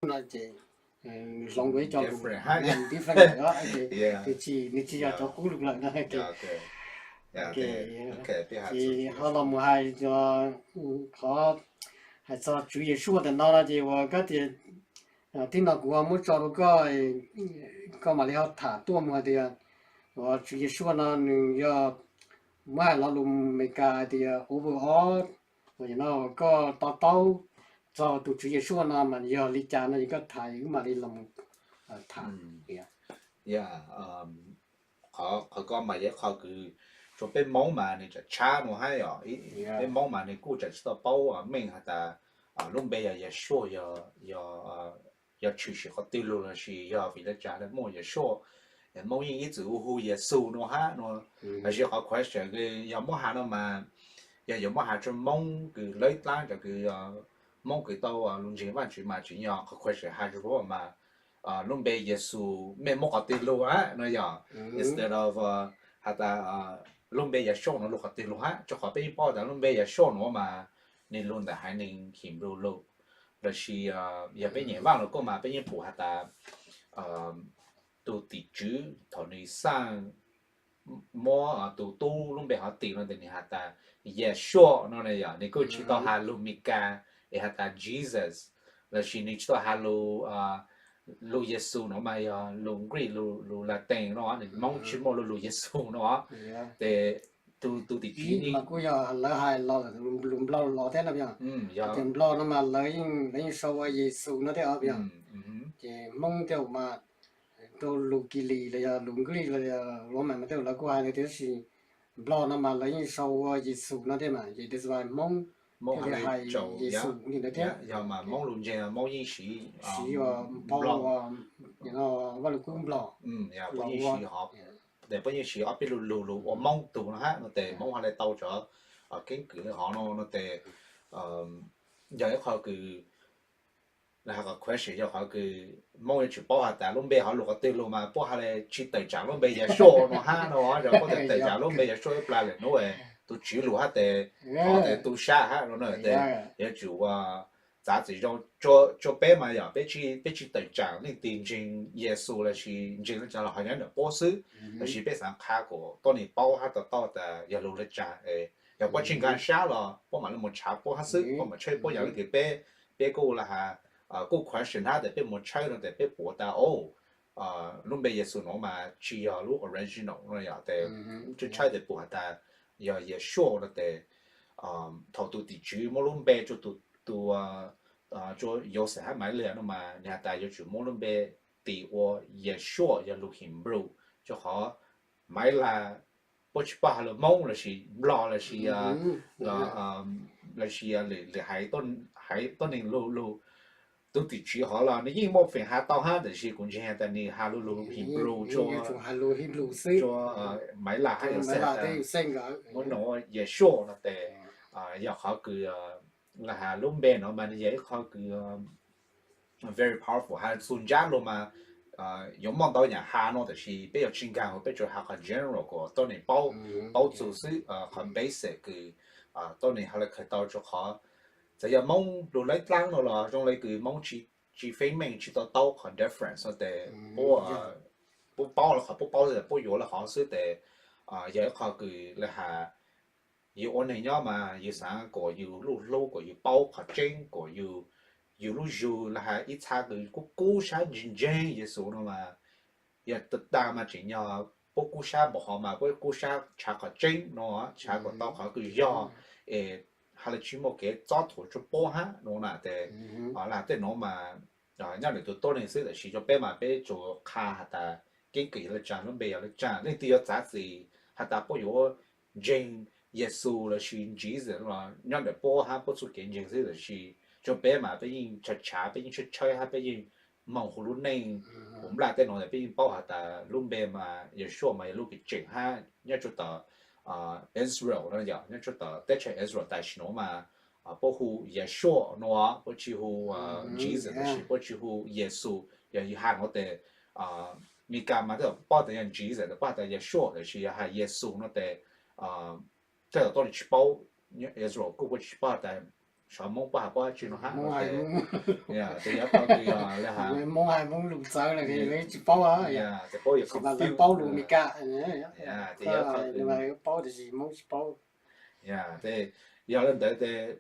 no ces nws hloov dua ib co lus different lawm, ces nws tsis yog cov qub lus lawm no. Ces ho los mus hais qhov hais txog Tswv Yeshua ntawm no no ces uas koj tias tib no kuv ho muab tso rau koj, koj mam li ho tham tuaj mus hais tias uas Tswv Yeshua no nws yog, muab hais lo lus Meskas hais tias overall, no koj to taub txog tus Tswv Yeshua no mas yog li cas no es koj tham wb mam li los tham. Qhov ko mas yog ib qho kws rua peb Moob mas nws tseem tshab nua hab yom. Peb Moob mas nws kuj tseem tsis tau paub meej has tas lub npe yog Yeshua yog tshwm sim qhov twg lug lossis yog vim le caag le muaj Yeshua. Moob yeej ib txwm hu hu Yexus nua hab nua. Tab sis qhov question yog muab has no mas yog yuav muab has rua Moob kws lawv dlaab cov kws Moob kws tau lug ntseeg Vaajtswv mas tseem yog qhov question has rua mas lub npe Yexus mej muab qhov twg lug hab no yog, instead of has tas lub npe Yahshua no lug qhov twg lug hab, rua qhov peb yeej paub tas lub npe Yahshua no mas nws lug ntawm haiv neeg Hebrew lug, lossis yog peb nyeem Vaaj Lug Kub mas peb yeej pum has tas tug tim tswv thaum nws xaaj muab tug tub lub npe hov tis no tes nws has tas Yahshua no na yog, nws kuj tsis tau has lug Meskas es has tas Jesus, lossis nws tsis tau has lug lug Yexus no mas yog lug Greek lug Latin no, nws Moob tsis muaj lug lug Yexus no. Tes tug tim tswv mas kuj yog lawv hais los lug Nplog los thiab no, yog tias Nplog no mas lawv yeej sau ua Yexus no thiab os. Ces Hmoob tej mas rau lug Kilis los yog lug Nklij los yog Roman mas tej lawv kuj hais li ntawd tiam sis Nplog no mas lawv yeej sau ua Yexus no thiab mas ces that's why Hmoob thiaj li hais Yexus li ntawd thiab. Yog mas Moob lug ntseeg Moob yeej siv, siv Nplog, Vaj Lug Kub Nplog, puab yeej siv ob peb lug lug lug ua Moob tug no hab no tes Moob ho le tau cov keeb kwm le hov no no tes yog ib qho kws, le has qhov question yog qhov kws Moob yuav tsum paub has tas lub npe hov lug qhov twg lug mas puab ha le tsis tawm tsaam lub npe Yahshua no hab no, yog puab tawm tsaam lub npe Yahshua ib plag lwm nub tug tswv lug hab tes, hov tes tu sab hab no na tes yuav tsum ua txav txim zoo. Tsua peb mas yog peb tsis tawm tsaam leej twg ntseeg Yexus lossis ntseeg le caag los ho nyob ntawm puab xwb, lossis peb xaav qha kuas tuab neeg paub hab to taub tas yog lug le caag. Yog puab tsis nkaag sab los puab mam le moog tshav puab hab xwb, puab mam tshawb puab yog leej twg peb, peb kuj le has kuj question hab tes peb moog tshawb no tes peb pum tas o lub npe Yexus no mas tsis yog lub original no yog tes tshawb tes pum has tas yog Yahshua no tes thaum tug tim tswv muab lub npe rua tug, rua Yauxej hab Maivliag no mas nwg has tas yuav tsum muab lub npe tis ua Yahshua yog lug Hebrew, rua qhov Maiv Laj puab tsis paub has lug Moob lossis Nplog lossis, lossis lwm haiv tuab neeg lug lug. Tug tim tswv hov los nwg yeej muaj feem has tau hab tab sis kuv ntseeg tas nwg has lug lug Hebrew, rua Maiv Laj hab Yauxej tas muab nua Yahshua no tes yog qhov kws le has lub npe no mas nwg yog ib qho kws very powerful, has txug ntsab lug mas yuav muaj ntau yaam has no tab sis peb yuav tsis nkaag, peb tsuas has qhov general kuas tuab neeg paub, paub txug xwb, qhov basic kws tuab neeg has le khaws tau rua qhov txawm yog Moob lug lawv dlaab no los zoo le kws Moob tsis feeb meej tsis to taub qhov difference no tes puab paub le qhov puab paub, puab yuav le hov xwb tes yog ib qho kws le has yug ua neeg nyob mas yug xaav kuas yug lub hlub kuas yug paub qhov tseeb kuas yug lub zug le has ib txha kws kub kub sab ntseeg Yexus no mas yog tag mas tseem yog puab kub sab npaum hov mas puab kub sab tshav qhov tseeb no, tshav kuas tau qhov kws yog es has le tsis muaj kev txob thuam rua puab hab no na tes le has tej nuav mas nyob ntawm tug tuab neeg xwb tab sis rua peb mas peb tsuas qha has tas keeb kwm yog le caag, lub npe yog le caag, leej twg yuav txav txim has tas puab yuav ntseeg Yexus lossis Jesus los nyob ntawm puab hab puab txuj kev ntseeg xwb tab sis rua peb mas peb yeej tshav tshav, peb yeej tshawb tshawb hab peb yeej moog hu lub neej hu nplaj tej nuav tas peb yeej paub has tas lub npe mas Yahshua mas yog lub kws tseem hab nyob rua tom Israel no yog nyob rua tom teb chaws Israel tam sim nuav mas puab hu Yahshua no, puab tsis hu Jesus lossis puab tsis hu Yexus. Yog yug has nuav tes Meskas mas tej zaum paub tas yog Jesus tas paub has tas Yahshua tab sis yog has Yexus no tes tej zaum tuab neeg tsis paub, Israel kuj puab tsis paub has tas xyov Hmoob paub hais paub dab tsi no hab. Tes yuav tau tus yog lawv hais, Hmoob hais Hmoob lus txawv lawm tsis paub, tes paub yog, lawv paub lus Meskas, tes yuav tau paub tiam sis Hmoob tsis paub. Tes yog li ntawd tes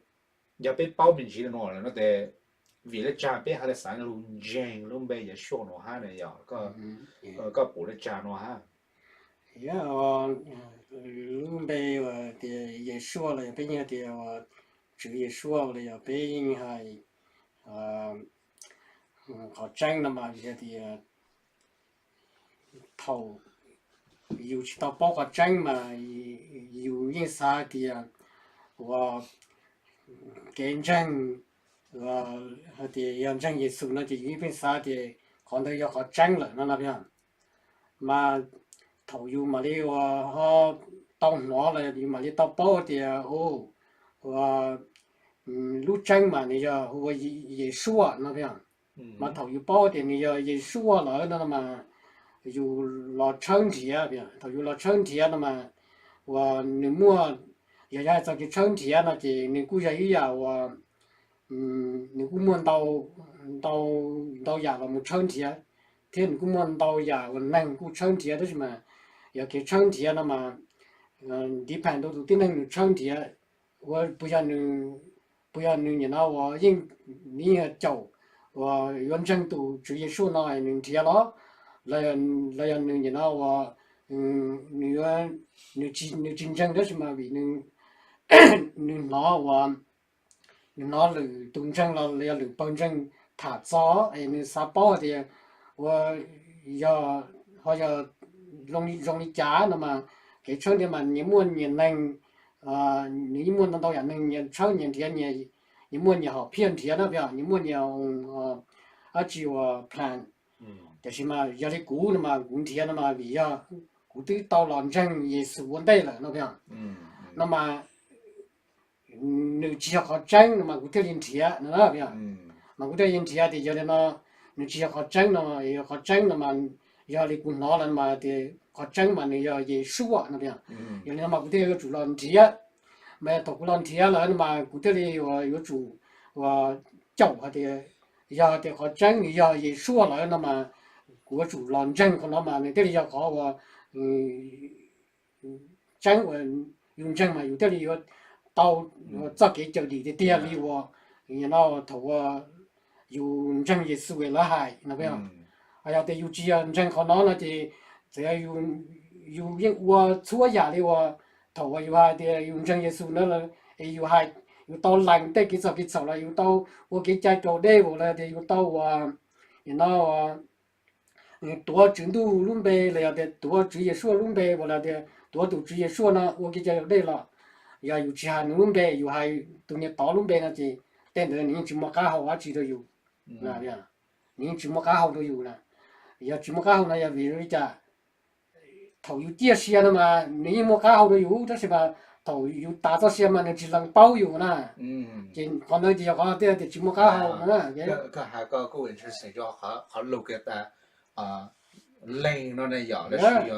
yog peb paub me ntsis li no lawm no tes vim li cas peb ho li xav lug ntseeg lub npe Yeshua no hab ne yog? Koj pum li cas no hab? Lub npe uas tias Yeshua los yog peb yeej tias Tswv Yeshua los yog peb yeej hais qhov tseeb no mas vim tias thaum yus tsis tau paub qhov tseeb mas yus yeej xav tias ua kev ntseeg, hais tias yog ntseeg Yexus no ces yus yeej pheej xav tias qhov ntawd yog qhov tseeb lawm no no. Mas thaum yus mam li ua ho tau hnov los yus mam li tau paub tias ua lub tseeb mas nws yog hu ua Yeshua no. Mas thaum yus paub tias nws yog Yeshua lawm no mas yus los tshawb nrhiav. Thaum yus los tshawb nrhiav no mas uas nws muaj, yog yog hais txog kev tshawb nrhiav no ces nws kuj yog ib yam uas nws kuj muaj ntau, ntau, ntau yam los mus tshawb nrhiav, thiab nws kuj muaj ntau yam uas neeg kuj tshawb nrhiav tab sis mas yog kev tshawb nrhiav no mas depend rau tus tib neeg nws tshawb nrhiav ua puas yog nws, puas yog nws nim no uas yeej, nws yeej caum uas yuav ntseeg tus Tswv Yeshua no nws nrhiav los, los yog nws nim no uas nws, nws tsis ntseeg tab sis mas vim nws hnov uas nws hnov lwm tus ntseeg los yog lwm pawg ntseeg tham txog es nws xav paub hais tias ua yog, ho yog zoo li cas no mas kev tshawb nrhiav mas nyias muaj nyias neeg, nws yeej muaj ntau ntau yam neeg nyias tshawb nyias nrhiav, nyias muaj nyias hom phiaj nrhiav na, nyias muaj nyias dab tsi uas plan. Tiam sis mas yog li kuv no mas kuv nrhiav no mas vim yog kuv twb tau los ntseeg Yexus ua ntej lawm no, no mas nws tsis yog qhov tseeb no mas kuv thiaj li nrhiav no. Mas kuv thiaj li nrhiav tias yog li no nws tsis yog qhov tseeb no, yog qhov tseeb no mas yog li kuv hnov lawm mas tias qhov tseeb mas nws yog Yeshua no. Yog li no mas kuv thiaj yuav tsum los nrhiav. Mas thaum kuv los nrhiav lawm no mas kuv thiaj li yuav tsum ua caum hais tias yog tias qhov tseeb nws yog Yeshua lawm no mas kuv yuav tsum los ntseeg qhov no mas nws thiaj li yog qhov uas tseeb uas yus ntseeg mas yus thiaj li yuav tau txoj kev cawm dim tiag tiag li uas no thaum uas yus ntseeg Yexus lawv hais no. Yog tias yus tsis yog ntseeg qhov no no ces txawm yog yus yeej ua txhua yam li uas thaum uas yus hais tias yus ntseeg Yexus na, es yus hais, yus tau lees tej kev txhaum kev txhaum los yus tau ua kev cai raus dej los tias yus tau ua no tuav Tswv Ntuj lub npe los yog tias tuav Tswv Yeshua lub npe los tias tuav tus Tswv Yeshua no ua kev cai raus dej los, yog yus tsis hais nws lub npe, yus hais tus niag tod lub npe no ces tej ntawd nws yeej tsis muaj qab hau dab tsi rau yus. Nws yeej tsis muaj qab hau rau yus na. Yog tsis muaj qab hau no yog vim li cas? Thaum yus ciaj sia no mas nws yeej muaj qab hau rau yus tab sis mas thaum yus tas txoj sia mas nws tsis lees paub yus na. Ces qhov ntawd ces yog qhov tias tsis muaj qab hau no na. Koj hais koj kuj interesting rau qhov lus kws tas leeg no ne yom, lossis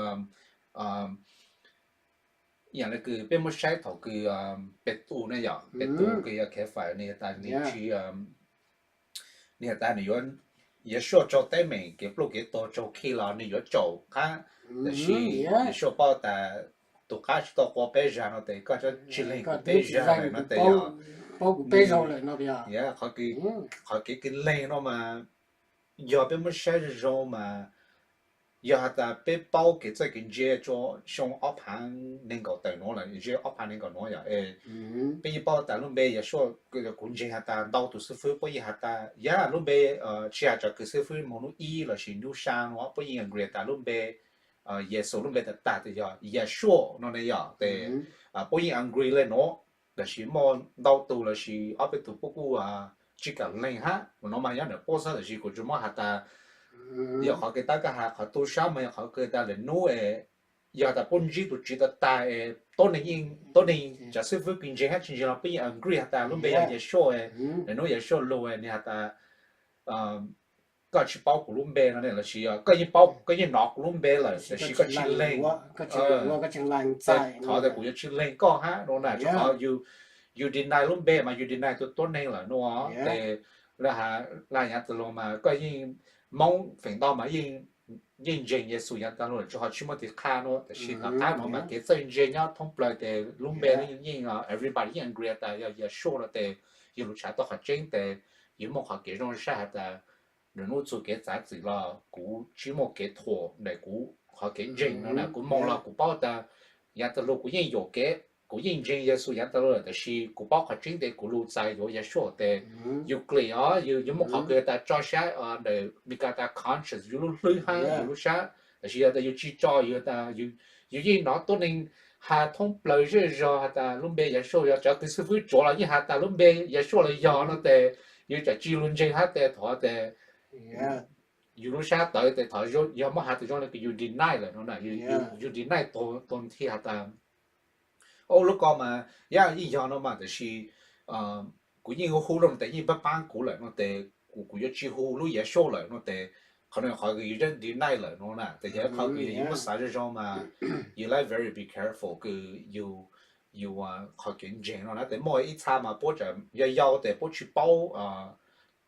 yam li kws peb muab saib thaum kws Petus ne yom, Petus kws yog Kheefais nws has tas nws tsis, nws has tas nws yuav, Yeshua tso teeb meem kev pluj kev tuag tsaug khij los nws yuav tsaum qab, tab sis Yeshua paub tas tus qab tsis tau qua peb zag no tes koj tsis leeg kuv peb zag lawm no tes yog paub kuv peb zaug lawm no. Qhov kev kws leeg no mas yog peb muab saib zoo zoo mas yog has tas peb paub kev txawj kev ntse rua xyoo ob phav nees nkaum tawm nuav lawm, ze ob phav nees nkaum nuav yom, peb yeej paub tas lub npe Yeshua, kuv ntseeg has tas ntau tus xib fwb puab yeej has tas yog lub npe, tsis has tsam kws xib fwb moog nub ib lossis nub sa nuav puab yeej agree tas lub npe Yexus lub npe tag tag tes yog Yeshua no ne yom, tes puab yeej agree le nuav. Tab sis muaj ntau tus lossis ob peb tug puab kuj tsis kam leeg hab, ua no mas nyob ntawm puab xwb, tab sis kuv tsuas muab has tas yog qhov kws tab koj has qhov tu sab mas yog qhov kws tas lwm nub yog tas puab ntsib tus Tswv tag tag es tuab neeg, tuab neeg tsav xib fwb kws ntseeg hab tsis ntseeg los puab yeej agree has tas lub npe yog Yeshua, lwm nub Yeshua lug nws has tas koj tsis paub kuv lub npe no ne, lossis koj yeej paub, koj yeej nov kuv lub npe lawm tab sis koj tsis leeg, thov tas kuv yuav tsis leeg koj hab no na, rua qhov yus yus deny lub npe mas yus deny tus tuab neeg lawm no. Ces lawv hais yav tas los mas koj yeej, Hmoob feem ntau mas yeej ntseeg Yexus yav tas los lawm, tsuas ho tsis muaj tus qha no. Tab sis tom qab no mas kev txawj ntse nyob thoob plaws ces lub npe yeej, everybody yeej agree tas yog Yexus no ces yus lus tshav tau qhov tseeb ces yus muaj qhov kev zoo sab has tas nws hnub txug kev txav txim los kuv tsis muaj kev thuam ntawm kuv qhov kev ntseeg no na. Kuv moog los kuv paub tas yav tas los kuv yeej yuam kev, kuv yeej ntseeg Yexus yav tas los lawm, tab sis kuv paub qhov tseeb tes kuv lug txais yuav Yexus tes yus klim os, yus muaj qhov kws tas tso sab ntawm Meskas tas conscience, yus lub hlwb hab yus lub sab. Tab sis yog tas yus tsis tso, yus tas yus yeej hnov tuab neeg has thoob plaws zej zog has tas lub npe Yexus, yog cov kws xib fwb tsuav los yeej has tas lub npe Yexus los yog no tes yus tsam tsis lug ntseeg hab tes thov tes yus lub sab tawv tes thov yog muab has tas zoo le kws yus deny lawm no na, yus deny tag nthi has tas o lub ko mas yog yeej yog no mas tab sis kuv yeej hu hu lug tes yeej pab paab kuv lawm no tes kuv, kuv yuav tsis hu lub Yexus lawm no tes qhov no qhov kws yus deny lawm no na. Tes yog qhov kws yus muab xav zoo zoo mas yus like very be careful kws yus, yus qhov kev ntseeg no na. Tes muaj ib txha mas puab yog yau tes puab tsis paub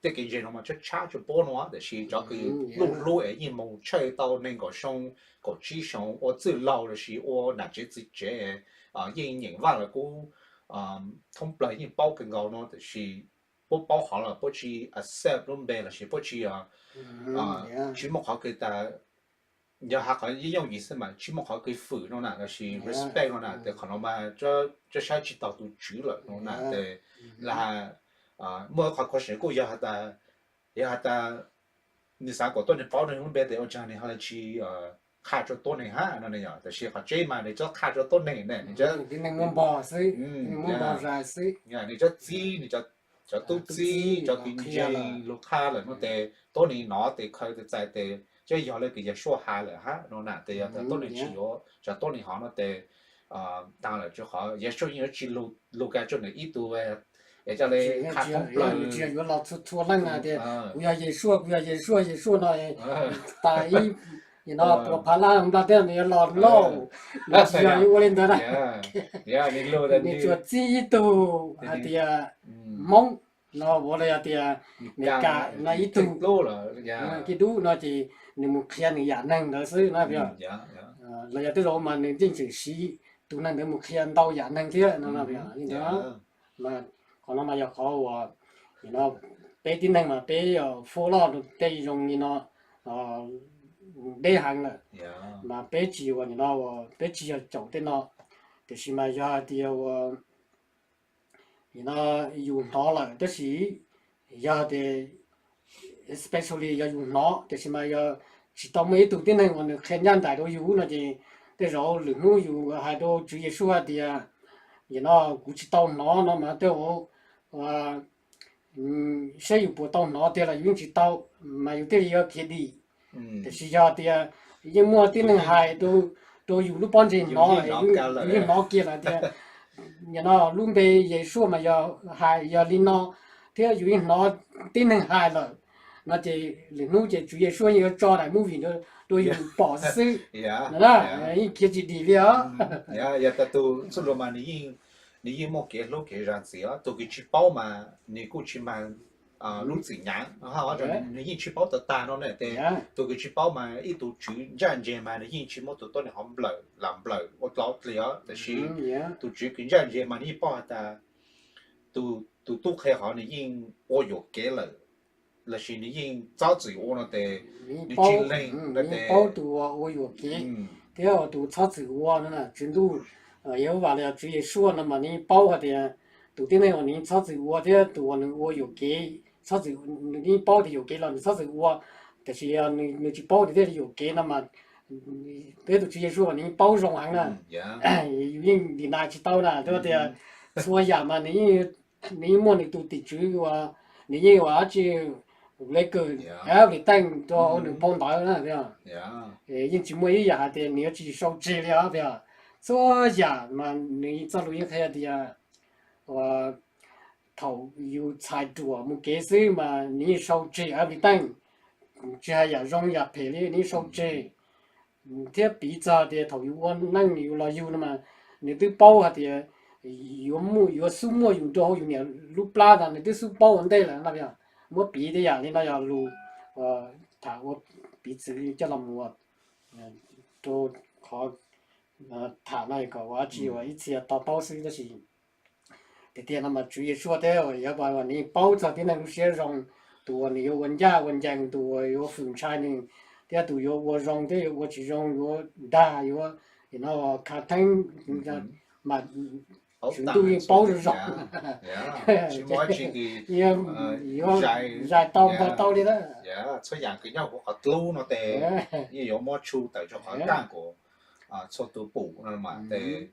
tej kev ntseeg no mas tshab tshab tsuas puab no, tab sis cov kws luj hlub es yeej moog tshawj tau neeg nkaum xyoo, kaum tsib xyoo, ua txwj laug lossis ua nam tsev txiv tsev, yeej nyeem Vaaj Lug Kub thoob plaws yeej paub kawg nkaus no, tab sis puab paub qhov los puab tsis accept lub npe lossis puab tsis, tsis muaj qhov kws tas, yog has qhov yooj yim xwb mas tsis muaj qhov kws fwm no na lossis respect no na, tes qhov no mas tsuas saib tsis taus tus Tswv lawm no na. Tes lam has muaj qhov question kuj yog has tas, yog has tas nws xav kom tuab neeg paub nws lub npe tes ua caag nws ho tsis qha rua tuab neeg hab no ne yog. Tab sis qhov tseeb mas nws tsuas qha rua tuab neeg ne, nws tsuas nws tsuas txib nws cov tub txib, cov kws ntseeg lug qha lawm no tes tuab neeg nov tes khaws tes txais tes tsuas yog le kws Yexus has lawm hab no na. Tes yog tas tuab neeg tsis yuav, tsuas tuab neeg hov no tes taag lawm, rua qhov Yexus yeej yuav tsis lug kag rua nws ib tug es coj le qha thoob plaws, tsis yog yuav los txhua txhua leej hais tias kuv yog Yexus, kuv yog Yexus, Yexus no tas ib no pua phav lab nplaj teb nws yuav los lauj, nws tsis yog yuav ua le ntawd na. Nws tsuas txib ib tug hais tias Hmoob no ua los yog tias Meskas no ib tug Kis Dub no ces nws mus qhia nws yam neeg ntawd xwb na. Los yog tej zaum mas nws yeej tseem siv tus neeg ntawd mus qhia ntau yam neeg thiab no. Qhov no mas yog qhov uas peb tib neeg mas peb follow tej zoo li no deb heev lawm, mas peb tsis ua no, peb tsis yog caum tej no. Tiam sis mas yog hais tias ua no yus hnov lawm tab sis yog tias, especially yog yus hnov tiam sis mas yog tsis tau muaj ib tug tib neeg uas nws qhia ncaj nraim rau yus no ces tej zaum lwm hnub yus hais rau Tswv Yexus hais tias, no kuv tsis tau hnov no mas tej zaum saib yus puas tau hnov tiag los yus yeej tsis tau, mas yus thiaj li yuav khiav dim. Tiam sis yog tias yeej muaj tib neeg hais rau yus lub pob ntseg hnov, yus yeej hnov kiag lawm tias no lub npe Yexus mas yog hais yog li no, thiab yus yeej hnov tib neeg hais lawm no ces lwm hnub ces Tswv Yexus yeej yuav tso daim movie rau yus pom xwb. Yeej khiav tsis dim li os. Yog tas tus txuj lug mas nws yeej muaj kev hlub kev zam txim os. Tus kws tsis paub mas nws kuj tsis mag lub txim nyaav, nws yeej tsis paub tag tag no ne. Tes tus kws tsis paub mas ib tug tswv ntsaj ntseg mas nws yeej tsis muab tus tuab neeg hov nplawm lam nplawm ua dlau dlig os. Tab sis tus tswv kws ntsaj ntseg mas nws yeej paub has tas tus tub qhe hov nws yeej ua yuam kev lawm lossis nws yeej txhob txwm ua no tes nws tsis leeg no tes paub tus ua yuam kev thiab tus txhob txwm ua no na. Tswv Ntuj, Yehauvas los yog Tswv Yexus no mas nws yeej paub hais tias tus tib neeg uas nws yeej txhob txwm ua thiab tus uas nws ua yuam kev txhob txwm, nws yeej paub tias yuam kev los nws txhob txwm ua. Tiam sis yog nws tsis paub tias thiaj li yuam kev no mas peb tus Tswv Yexus mas nws yeej paub zoo heev na. Yus yeej deny tsis tau na, tias txhua yam mas nws yeej muaj nws tus tim tswv uas nws yeej ua dab tsi le kws vim teej rau hauv nws phau ntawv na. Yeej tsis muaj ib yam hais tias nws yuav tsis sau tseg li os. Txhua yam mas nws txoj lus yeej qhia tias thaum yus txhais ruam mus kev xwb mas nws yeej sau tseg vim teej, tsis hais yam zoo yam phem li nws yeej sau tseg. Thiab piv txog tias thaum yus ua neej yus los yug no mas nws twb paub hais tias yuav muaj, yuav xub muaj yus rau hauv yus niam lub plab ntag, nws twb xub paub ua ntej lawm no. Yog muab piv tej yam li no yog lus tham ua piv txwv coj los mus rau qhov tham no kom ua dab tsi uas ib txhia to taub xwb tab sis tiag tiag no mas Tswv Yeshua thiab uas Yehaupas uas nws paub txog tib neeg lub siab zoo, tus uas nws yuav ua ncaj ua ncees, tus uas yuav hwm ntshai nws, thiab tus yuav ua zoo thiab yuav ua tsis zoo, yuav dag, yuav no khav theeb, mas Tswv Ntuj yeej paub zoo zoo, yuav zais tau npog tau li na. Txhua yam kws nyob huv qhov dlub no tes yeej yuav muab tshu tawm rau qhov kaj nkaus txhua tus pum no mas tes,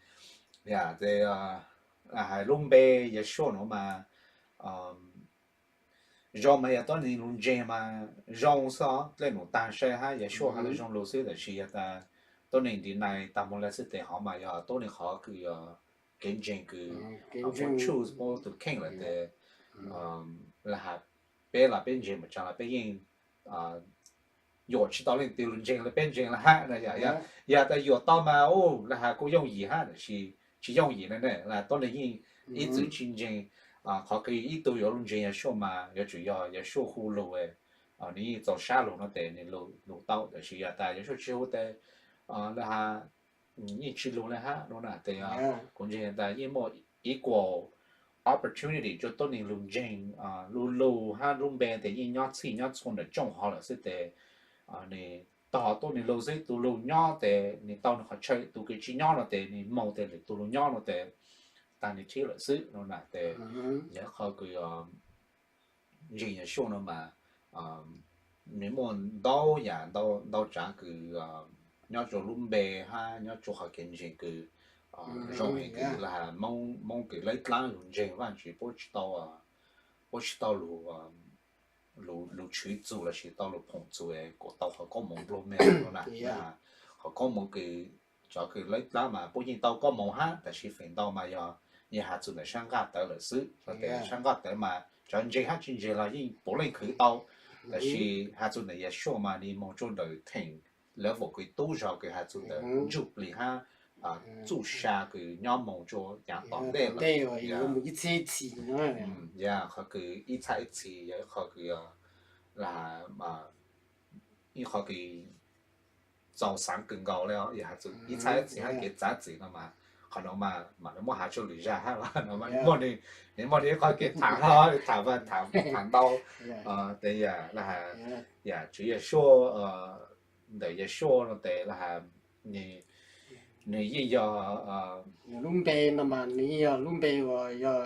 yam tes hais lub npe Yeshua no mas zoo mas yog tuab neeg lug ntseeg mas zoo xwb os, dlej num taag sai hab Yeshua has le zoo lug xwb, tab sis yog tas tuab neeg deny tag moog le xwb tes hov mas yog tuab neeg qhov kws yog kev ntseeg kws muab choose, muab tus kheej lawm tes, le has peb los peb ntseeg mas tsaam los peb yeej yuam tsis tau leej twg lug ntseeg le peb ntseeg le hab na. Yog tas yuam tau mas le has kuj yooj yim hab, tab sis tsis yooj yim na, le tuab neeg yeej ib txwm tsis ntseeg. Qhov kws ib tug yuav lug ntseeg Yeshua mas yuav tsum yog Yeshua hu lug, nws yeej txaus sab lug no tes nws lug tau, tab sis yog tas Yeshua tsis hu tes le has yeej tsis lug le hab no na. Tes kuv ntseeg tas yeej muaj equal opportunity rua tuab neeg lug ntseeg, lug lug hab lub npe tes yeej nyob txhij nyob txhua ntawm tsooj hov lawm xwb tes nws tog tuab neeg lug xwb, tus lug nyob tes nws tau nws qhov chaw, tus kws tsis nyob no tes nws moog tes lwm tus lug nyob no tes tag nws thib lawm xwb no na. Tes yog qhov kws ntseeg Yeshua no mas nws muaj ntau yam ntau tsav kws nyob rua lub npe hab nyob rua qhov kev ntseeg kws zoo heev kws le has Moob kws laib dlaab lug ntseeg Vaajtswv puab tsis tau, puab tsis tau lug tshwv txug lossis tau lug phoom txug kuas tau qhov koob moov nplua meeg no na. Qhov koob moov kws cov kws laib dlaab mas puab yeej tau koob moov hab, tab sis feem ntau mas yog, yog has txug ntawm sab nqaj tawv lawm xwb. Tes sab nqaj tawv mas cov ntseeg hab tsis ntseeg los yeej puav leej khwv tau, tab sis has txug ntawm Yeshua mas nws moog rua ntawm theem level kws tub zog kws has txug ntawm ntsuj plig hab txuj sa kws nyob moog rua yaav tom ntej lawm. Yog qhov kws ib txhab ib txhis yog ib qho kws, ib qho kws txaus xaav kawg nkaus le. Yog has txug ib txhab ib txhis hab kev txav txim no mas qhov no mas mam li muab has tsua lwm zag hab los no, nws muaj nws ib qho kev tham no, tham ntau tes yam le has, yam tswv Yeshua, ntawm Yeshua no tes le has nws yeej yog, lub npe no mas nws yeej yog lub npe uas yog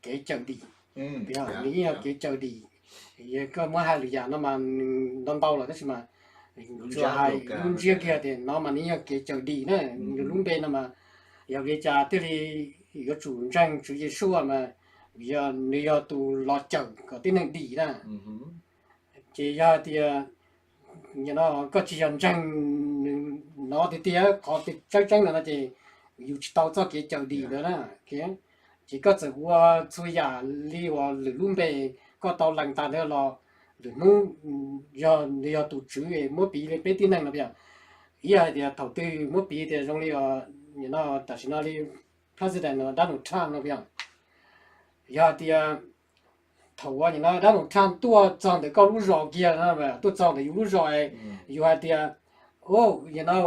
kev cawm dim. Nws yeej yog kev cawm dim. Koj muab has lwm yam no mas nws ntau ntau lawm tab sis mas tsuas hais lub ntsiab kiag tias no mas nws yeej yog kev cawm dim na. Nws lub npe no mas yog vim li cas thiaj li yuav tsum ntseeg Tswv Yeshua mas yog nws yog tus los cawm kom tib neeg dim na. Ces yog tias no koj tsis yog ntseeg nws no tiag tiag qhov tseeb tseeb no no ces yus tsis tau txoj kev cawm dim ntawd na. Ces koj txawm ua txhua yam li uas lwm lub npe koj tau lees tag ntawd los lwm hnub yog nws yog tus tswv muab piv li peb tib neeg no yog, ib yog hais tias thaum twg muab piv tias zoo li no tam sim no li President Donald Trump no yog, yog hais tias thaum uas nim no Donald Trump tuaj txog ntawm koj lub zos kiag, tuaj txog ntawm yus lub zos, yus hais tias, nim no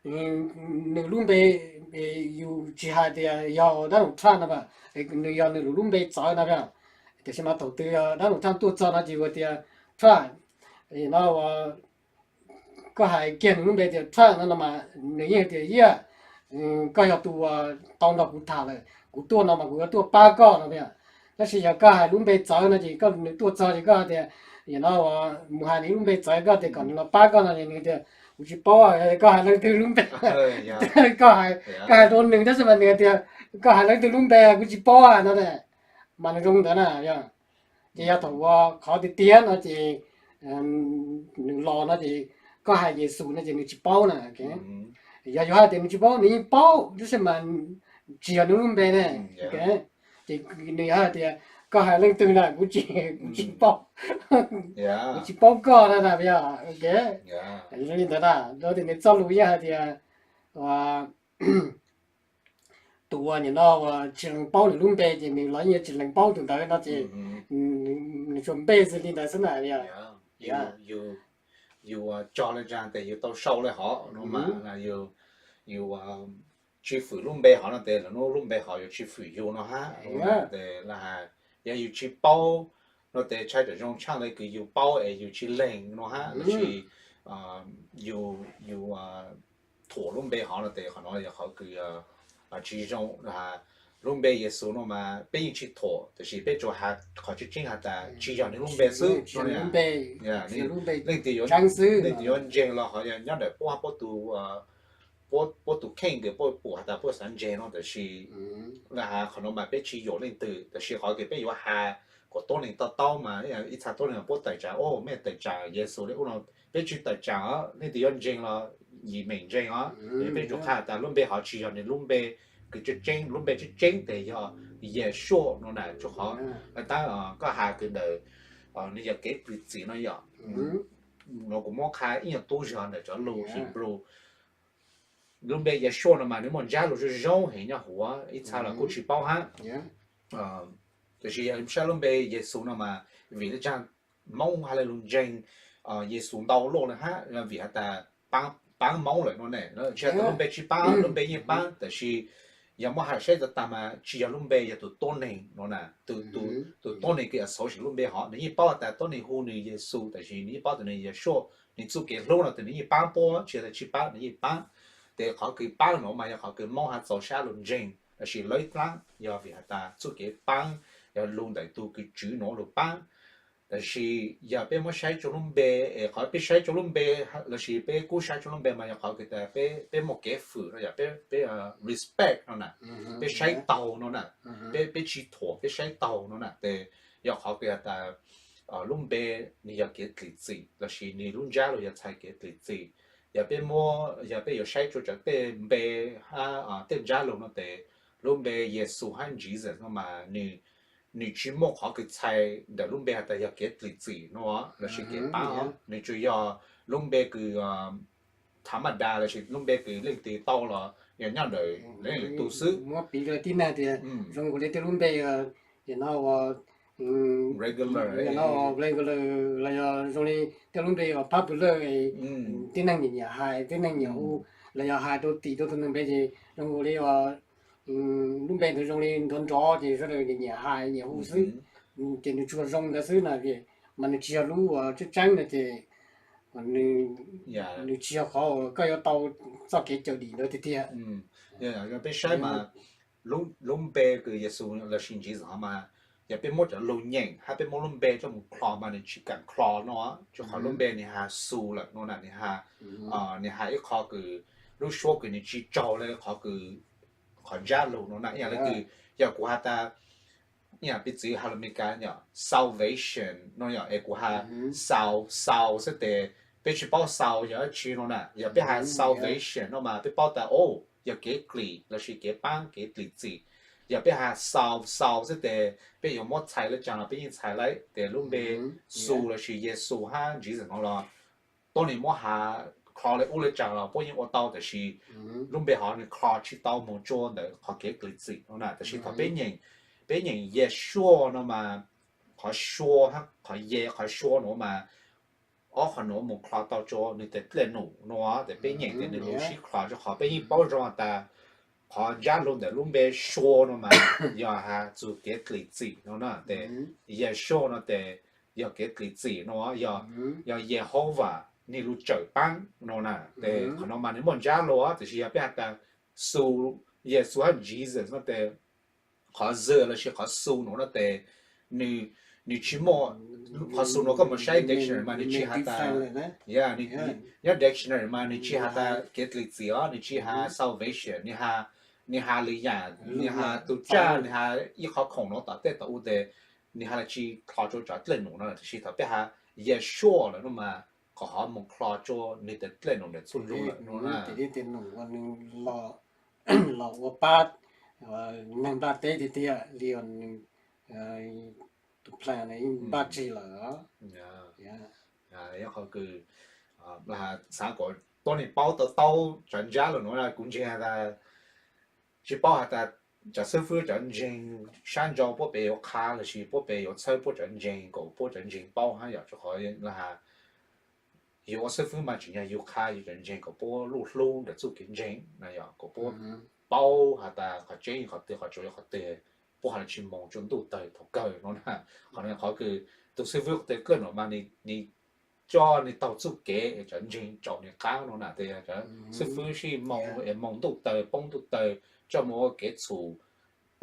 nws lub npe, yus tsis hais tias yog Donald Trump no, nws yog nws lub npe txawv no, tiam sis mas thaum twg Donald Trump tuaj txog no ces yus tias Trump, no koj hais kiag nws lub npe tias Trump no no mas nws yeej tias, yeah, koj yog tus uas tau nrog kuv tham lawm, kuv tuaj no mas kuv yuav tuaj pab koj no. Tab sis yog koj hais lub npe txawv no ces koj, nws tuaj txog ces koj hais tias, no mus hais nws lub npe txawv, koj tias kom nws los pab koj no ces nws tias kuv tsis paub. Koj hais leej twg lub npe, koj hais, koj hais rau nws tab sis mas nws tias koj hais leej twg lub npe kuv tsis paub no, mas nws zoo ntawd na. Ces yog thaum uas qhov tiag tiag no ces nws los no ces koj hais Yexus no ces nws tsis paub na. Yog yuav hais tias nws tsis paub, nws yeej paub tab sis mas tsis yog nws lub npe ne. Ces nws yog hais tias koj hais leej twg na kuv tsis, kuv tsis paub, kuv tsis paub koj na. Yog li ntawd na, tias nws txoj lus yeej hais tias, a, tus uas nim no uas tsis lees paub nws lub npe ces nws los yeej tsis lees paub tus ntawd no ces nws tsuas npe xws li ntawd xwb na. Yus cog le raag tes yus tau sau le hov no mas yus tsis fwm lub npe hov no tes lawv nub lub npe hov yuav tsis fwm yus no hab. Tes yog yus tsis paub no tes tshaj tsam zoo tshaj le kws yus paub es yus tsis lees no hab, lossis yus thuam lub npe hov no tes qhov no yog qhov kws tsis zoo. Lub npe Yexus no mas peb yeej tsis thuam tab sis peb tsuas has qhov tseeb tseeb has tas tsis yog nws lub npe xwb. Leej twg yuav ntseeg los qhov nyob ntawm puab, puab tus kheej kws puab pum has tas puab xav ntseeg no tab sis qhov no mas peb tsis yuam leej twg tab sis qhov kws peb yuav has kom tuab neeg to taub mas ib txha tuab neeg puab tawm tsaam, o mej tawm tsaam Yexus le ub no, peb tsis tawm tsaam os. Leej twg yuav ntseeg los yim meem ntseeg os. Peb tsuas qha tas lub npe hov tsis yog nws lub npe kws tseeb tseeb, lub npe tseeb tseeb tes yog Yeshua no na. Tsuas qhov tab koj has kws ntawm nws yog kev plhws txim no yom. No kuv muab qha ib nyuag tub zog ntawm cov lug Hebrew. Lub npe Yeshua no mas nws muaj ntsab lug zoo zoo heev nyob huv, ib txha los kuj tsis paub hab. Tab sis yog saib lub npe Yexus no mas vim le caag Moob has le lug ntseeg Yexus ntau luaj le hab, vim has tas paab Moob lawm no ne. Tsis has tas lub npe tsis paab, lub npe yeej paab tab sis yog muab has saib tag tag mas tsis yog lub npe, yog tus tuab neeg no na. Tus tuab neeg kws associate lub npe hov nws yeej paub has tas tuab neeg hu nws Yexus tab sis nws yeej paub tas nws Yeshua, nws txuj kev hlub no tes nws yeej paab puab, tsis has tas tsis paab, nws yeej paab. Tes qhov kws paab no mas yog qhov kws Moob has txaus sab lug ntseeg lossis lawv dlaab, yog vim has tas txuj kev paab yog lug ntawm tug kws tswv nuav lug paab. Tab sis yog peb muab saib tsua lub npe, es qhov peb saib tsua lub npe lossis peb kuj saib tsua lub npe mas yog qhov kws tas peb muaj kev fwm no yom, peb respect no na, peb saib taug no na, peb tsis thuam, peb saib taug no na. Tes yog qhov kws has tas lub npe nws yog kev dlim txim lossis nws lub ntsab lug yog txhais kev dlim txim. Yog peb muab, yog peb yuav saib tsua cov tej npe hab tej ntsab lug no tes lub npe Yexus hab Jesus no mas nws tsis muaj qhov kws txhais ntawm lub npe has tas yog kev dlim txim no lossis kev paab, nws tsuas yog lub npe kws tha maj da lossis lub npe kws leej twg tau los yog nyob ntawm leej lwm tus xwb. Muab piv rua tib neeg tias zoo nkaus li tej lub npe no regular los yog zoo li tej lub npe uas popular, tib neeg nyiam nyiam hais, tib neeg nyiam hu, los yog hais rau tim rau tus neeg npe ces zoo nkaus li lub npe ntawd zoo li nrov nrov ces sawv daws nyiam nyiam hais nyiam hu xwb. Ces nws tsuas zoo ntawd xwb na, mas nws tsis yog lub uas tseeb tseeb no ces nws tsis yog qhov uas koj yuav tau txoj kev cawm dim ntawd tiag tiag. Yog peb saib mas lub npe kws Yexus lossis Tswv Yexus hov mas yog peb muab cov lug nyeem hab peb muab lub npe coj mus kho mas nws tsis kam kho no, tsuas qhov lub npe nws has Xus lawm no na, nws has, nws has ib qho kws lub suab kws nws tsis tsaug le qhov kws qhov ntsab lug no na. Ib yam le kws yog kuv has tas, ib yam piv txwv has lus Amelikas yog salvation no yom, es kuv has Xaus, Xaus xwb tes peb tsis paub Xaus yog dab tsi no na. Yog peb has salvation no mas peb paub tas o yog kev dlim lossis kev paab kev dlim txim. Yog peb has Xaus, Xaus xwb tes peb yuav muab txhais le caag los peb yeej txhais le. Tes lub npe Xus lossis Yexus hab Tswv Yexus no los tuab neeg muab has kho le ub le caag los puab yeej ua tau tab sis lub npe hov nws kho tsis tau moog tsua ntawm qhov kev dlim txim no na. Tab sis thaum peb nyeem, peb nyeem Yeshua no mas qhov sua hab qhov ye, qhov sua nuav mas ob qhov nuav moog kho tau tsua nwg tes dlej num no, tes peb nyeem tes nwg lug sib kho tsua qhov peb yeej paub zoo tas qhov ntsab lug ntawm lub npe sua no mas yog has txug kev dlim txim no na. Tes Yeshua no tes yog kev dlim txim no, yog Yehovas nwg lug tsawm paab no na. Tes qhov no mas nwg muaj ntsab lug tab sis yog peb has tas Xus, Yexus hab Jesus no tes qhov Z lossis qhov Xus no no tes nwg tsis muaj, qhov Xus no koj mus saib dictionary mas nwg tsis has tas, nyob dictionary mas nwg tsis has tas kev dlim txim os, nwg tsis has salvation, nwg has lwm yam, nwg has tug tsaj, nwg has ib qhov khoom no tom tej tom u tes nwg has le tsis kho tsua cov dlej num no. Tab sis thaum peb has Yeshua lawm no mas qhov hov moog kho tsua nwg tes dlej num ntawm txuj lug lawm no na. Tes dlej num uas nwg los ua pab neeg nplaj teb tiag tiag li uas nwg tus plan npaj tseg lawm. Yog qhov kws xaav kom tuab neeg paub tau taub cov ntsab lug nuav, kuv ntseeg has tas tsis paub has tas cov xib fwb cov ntseeg sab nrau puab pem yuav qha los sis puab pem yuav txhawb puab cov ntseeg kom puab cov ntseeg paub hab yom, rua qhov yus ua xib fwb mas tsim nyog yus qha yus cov ntseeg kom puab lub hlub ntawm txuj kev ntseeg na yom, kom puab paub has tas qhov tseeb qhov twg, qhov tsuas yog qhov twg, puab ho tsis moog tsua ntuj tawg thaum kawg no na. Qhov no qhov kws tus xib fwb qhov twg kawg no mas nwg coj nwg taug txuj kev cov ntseeg tsaus nwg qaab no na, tes cov xib fwb sib moog es moog ntuj tawg poob ntuj tawg coj moog ua kev txhum,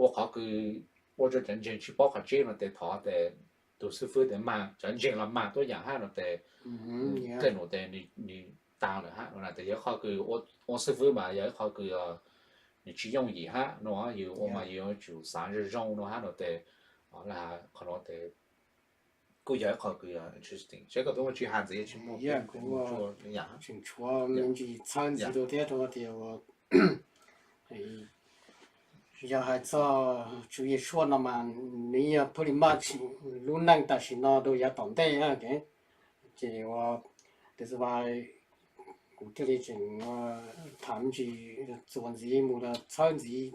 ua qhov kws ua rua cov ntseeg tsis paub qhov tseeb no tes thov tes tus xib fwb tes mag cov ntseeg los mag tuab yaam hab no tes kawg no tes nwg taag lawm hab no na. Tes yog ib qhov kws ua xib fwb mas yog ib qhov kws nwg tsis yooj yim hab no, yus ua mas yus yuav tsum xaav zoo zoo no hab no tes qhov no tes kuj yog ib qho kws interesting. Seb koj tub muaj tsi has ntxiv tsis muaj, kuv tseem tshuav me ntsis txhawb ntxiv rau thiab rau tias yog hais txog Tswv Yeshua no mas nws yog pretty much lub neej tam sim no rau yav tom ntej na. Ces ua, tes xwb mas kuv thiaj li tseem tham me ntsis txuas ntxiv mus txhawb ntxiv,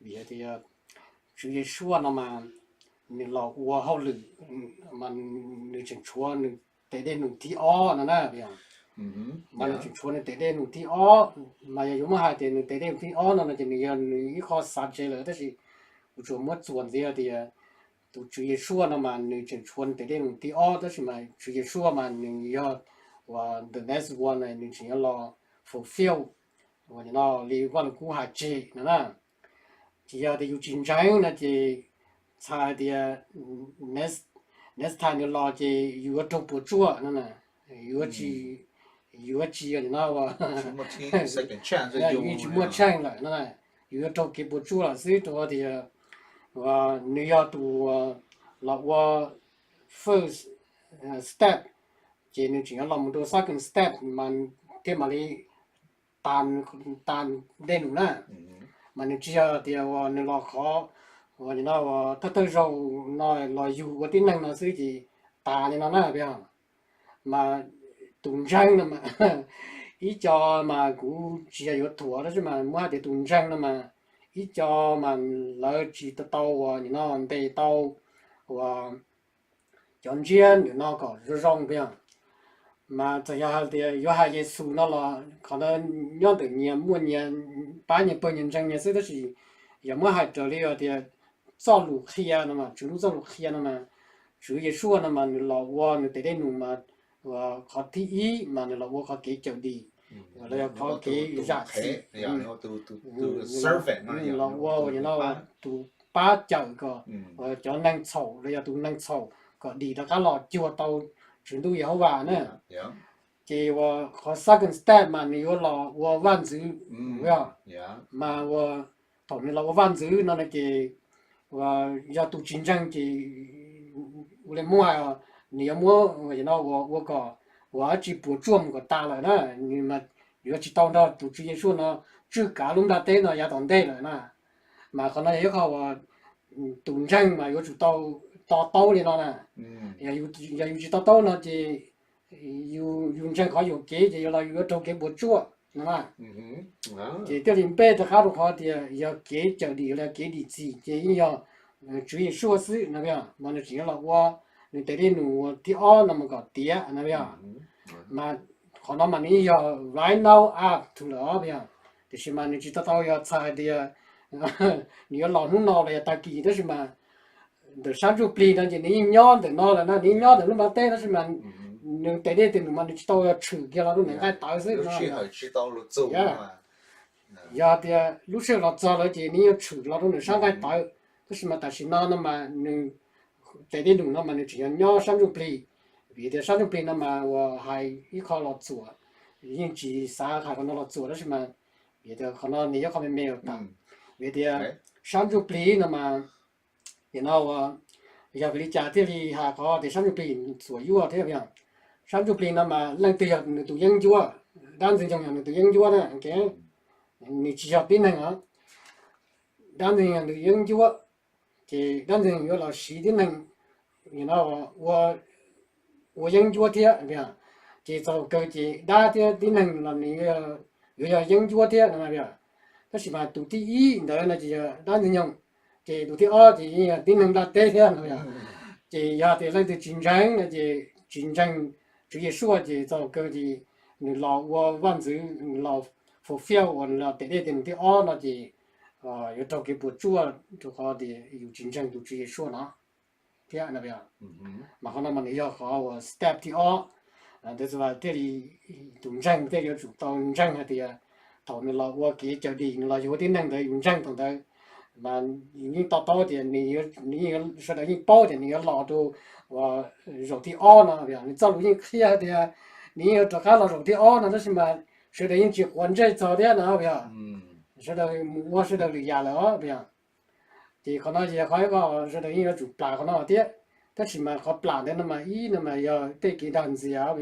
vim hais tias Tswv Yeshua no mas nws los ua hauj lwm mas nws tseem tshuav nws tes dej num thib ob no na. Mas nws tseem tshuav nws tes dej num thib ob, mas yog yuav muab hais tias nws tes dej num thib ob no no ces nws yog nws ib qho xav tsev lawm, tab sis kuv tsuas muab txuas ntxiv tias tus Tswv Yeshua no mas nws tseem tshuav nws tes dej num thib ob, tab sis mas Tswv Yeshua mas nws yog uas the next one, nws tseem yuav los fulfill uas no li Vaj Lug Kub hais tseg no na. Ces yog tias yus tsis ntseeg no ces txhais tias next, next time nws los ces yus yuav raug puas tsuaj no na. Yuav tsis, yuav tsis no, yus tsis muaj tsheej lawm no, yus yuav raug kev puas tsuaj lawm xwb, rau tias nws yog tus los ua first step, ces nws tseem yuav los mus rau second step mas thiaj mam li tas, tas dej num na. Mas nws tsis yog tias uas nws los qhov uas no uas thawj thawj zaug no los yug ua tib neeg no xwb ces tas li no na. Mas tus ntseeg no mas ib co mas kuv tsis yog yuav thuam tab sis mas muab hais tias tus ntseeg no mas ib co mas lawv tsis tau tau uas no ntes tau uas cov ntsiab ntawm no kom zoo zoo peb yog. Mas txawm yog hais tias yuav hais Yexus no los qhov ntawd nyob ntawm nyias muaj nyias pab nyias pawg nyias ntseeg nyias xwb, tab sis yog muab hais raws li tias txoj lus qhia no mas, Tswv lub txoj lus qhia no mas, Tswv Yeshua no mas nws los ua nws tes dej num mas qhov thib ib mas nws los ua qhov kev cawm dim los yog qhov kev zam txim, los ua no tus pab cawm kom cov neeg txhaum los yog tus neeg txhaum kom dim rov qab los cuag tau Tswv Ntuj Yehauvas na. Ces uas qhov second step mas nws yuav los ua vaj ntxwv, mas ua thaum nws los ua vaj ntxwv no no ces yog tus tsis ntseeg ces ua li muab hais nws yuav muab no ua kom uas dab tsi puas tsuaj mus kom tas lawm na, yuav tsis tau nrog tus Tswv Yeshua no tswj kav lub nplaj teb no yav tom ntej lawm na. Mas qhov no yog ib qho uas tus ntseeg mas yuav tsum tau to taub li no na. Yog yus tsis to taub no ces yus ntseeg qhov yuam kev ces yus los yus yuav raug kev puas tsuaj no na. Ces thiaj li npej rov qab rau qhov tias yog kev cawm dim los kev dim txim ces yeej yog Tswv Yeshua xwb no, mas nws tseem yuav los ua nws tes dej num thib ob no mus kom tiav no. Mas qhov no mas nws yeej yog right now up to lawm os, tiam sis mas nws tsis tau tau yog txhais hais tias nws yuav los hnub no los yog tag kis, tab sis mas ntawm sab ntsuj plig no ces nws yeej nyob ntawm no lawm na, nws yeej nyob ntawm lub nplaj teb, tab sis mas nws tes dej tes num mas nws tsis tau yog tshwm kiag los rau nws nqaij tawv xwb no. Yog tias lub sij hawm los txog lawm ces nws yuav tshwm los rau nws sab nqaij tawv, tab sis mas tam sim no no mas nws tes dej num no mas nws tseem yog nyob sab ntsuj plig, vim tias sab ntsuj plig no mas uas hais ib qho los txuam, yeej tsis xav hais qhov no los txuam tab sis mas vim tias qhov no nws yog qhov me me los tas, vim tias sab ntsuj plig no mas no uas yog vim li cas thiaj li hais qhov tias sab ntsuj plig txuam yuaj thiab? Sab ntsuj plig no mas leej twg yog nws tus yeeb ncuab? Dab Ntxwg Nyoog yog nws tus yeeb ncuab na, nws tsis yog tib neeg os. Dab Ntxwg Nyoog yog nws yeeb ncuab, ces Dab Ntxwg Nyoog yuav los siv tib neeg ua yeeb ncuab thiab, ces txog kawg ces dab thiab tib neeg los nws yuav yog yeeb ncuab thiab no. Tab Tab sis mas tus thib ib ntawd no ces yog dab ntxwg nyoog, ces tus thib ob ces yeej yog tib neeg nplaj teb thiab no yog. Ces yog tias leej twg tsis ntseeg no ces tsis ntseeg Tswv Yeshua ces txog kawg ces nws los ua vaj ntxwv, nws los fulfill uas nws los tes dej tes num thib ob no ces yuav raug kev puas tsuaj rau qhov tias yus tsis ntseeg tus Tswv Yeshua no thiab. Mas qhov no mas nws yog qhov uas step thib ob. Ntawd thiaj li tus ntseeg thiaj yuav tsum tau ntseeg hais tias thaum nws los ua kev cawm dim, nws los yug ua tib neeg ntawd yus ntseeg thaum ntawd, mas yus yeej to taub tias nws, sawv daws yeej paub tias nws yuav los rau uas zaum thib ob no, nws txoj lus yeej qhia hais tias nws yeej yuav rov qab los zaum thib ob no, tab sis mas sawv daws yeej tsis quav ntsej txog thiab no yog. Sawv daws mus ua sawv daws lwm yam lawm os yog. Ces qhov no ces qhov ib qho sawv daws yeej yuav tsum plam qhov no thiab. Tab sis mas qhov plam ntawd no mas ib no mas yog tej kev dag ntxias,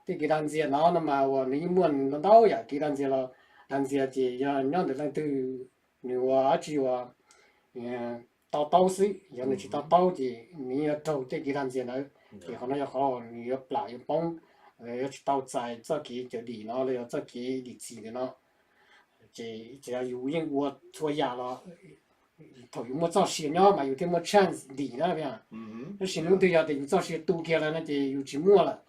tej kev dag ntxias no no mas uas nws yeej muaj ntau yam kev dag ntxias los dag ntxias ces yog nyob ntawm leej twg nws ua dab tsi uas to taub xwb, yog nws tsis to taub ces nws yeej yuav raug tej kev dag ntxias ntawd. Ces qhov no yog qhov nws yuav plam yuav poob, yuav tsis tau txais txoj kev cawm dim no los yog txoj kev dim txim ntawm no. Ces txawm yog yus yeej ua txhua yam los thaum yus muaj txoj sia nyob mas yus thiaj muaj chance dim na. Tab sis hnub twg yog tias yus txoj sia tu kiag lawm no ces yus tsis muaj lawm.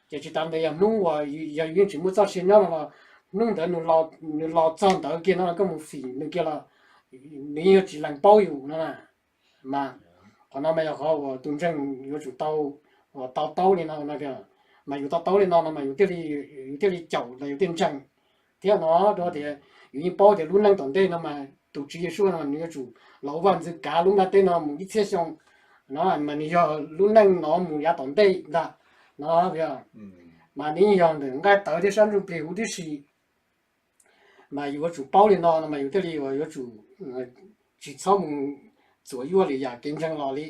Ces tsis tas ntawd yog hnub uas yog yus yeej tsis muaj txoj sia nyob no los hnub ntawd nws los txog ntawd kiag no koj mus fim nws kiag los nws yeej yuav tsis lees paub yus no na. Mas qhov no mas yog qhov uas tus ntseeg yuav tsum tau, to taub li no no. Mas yus to taub li no no mas yus thiaj li, yus thiaj li caum los yus thiaj ntseeg thiab no. Rau tias yus yeej paub tias lub neej tom ntej no mas tus Tswv Yeshua no nws yuav tsum los ua vaj ntxwv kav lub nplaj teb no mus ib txhiab xyoo no, mas nws yog lub neej no mus yav tom ntej ntag no. Mas nws yeej yog ntawm nqaij tawv thiab sab ntsuj plig huv tib si. Mas yus yuav tsum paub li no no mas yus thiaj li yuav tsum tsis txhob mus txuam yuaj lwm yam kev ntseeg los li.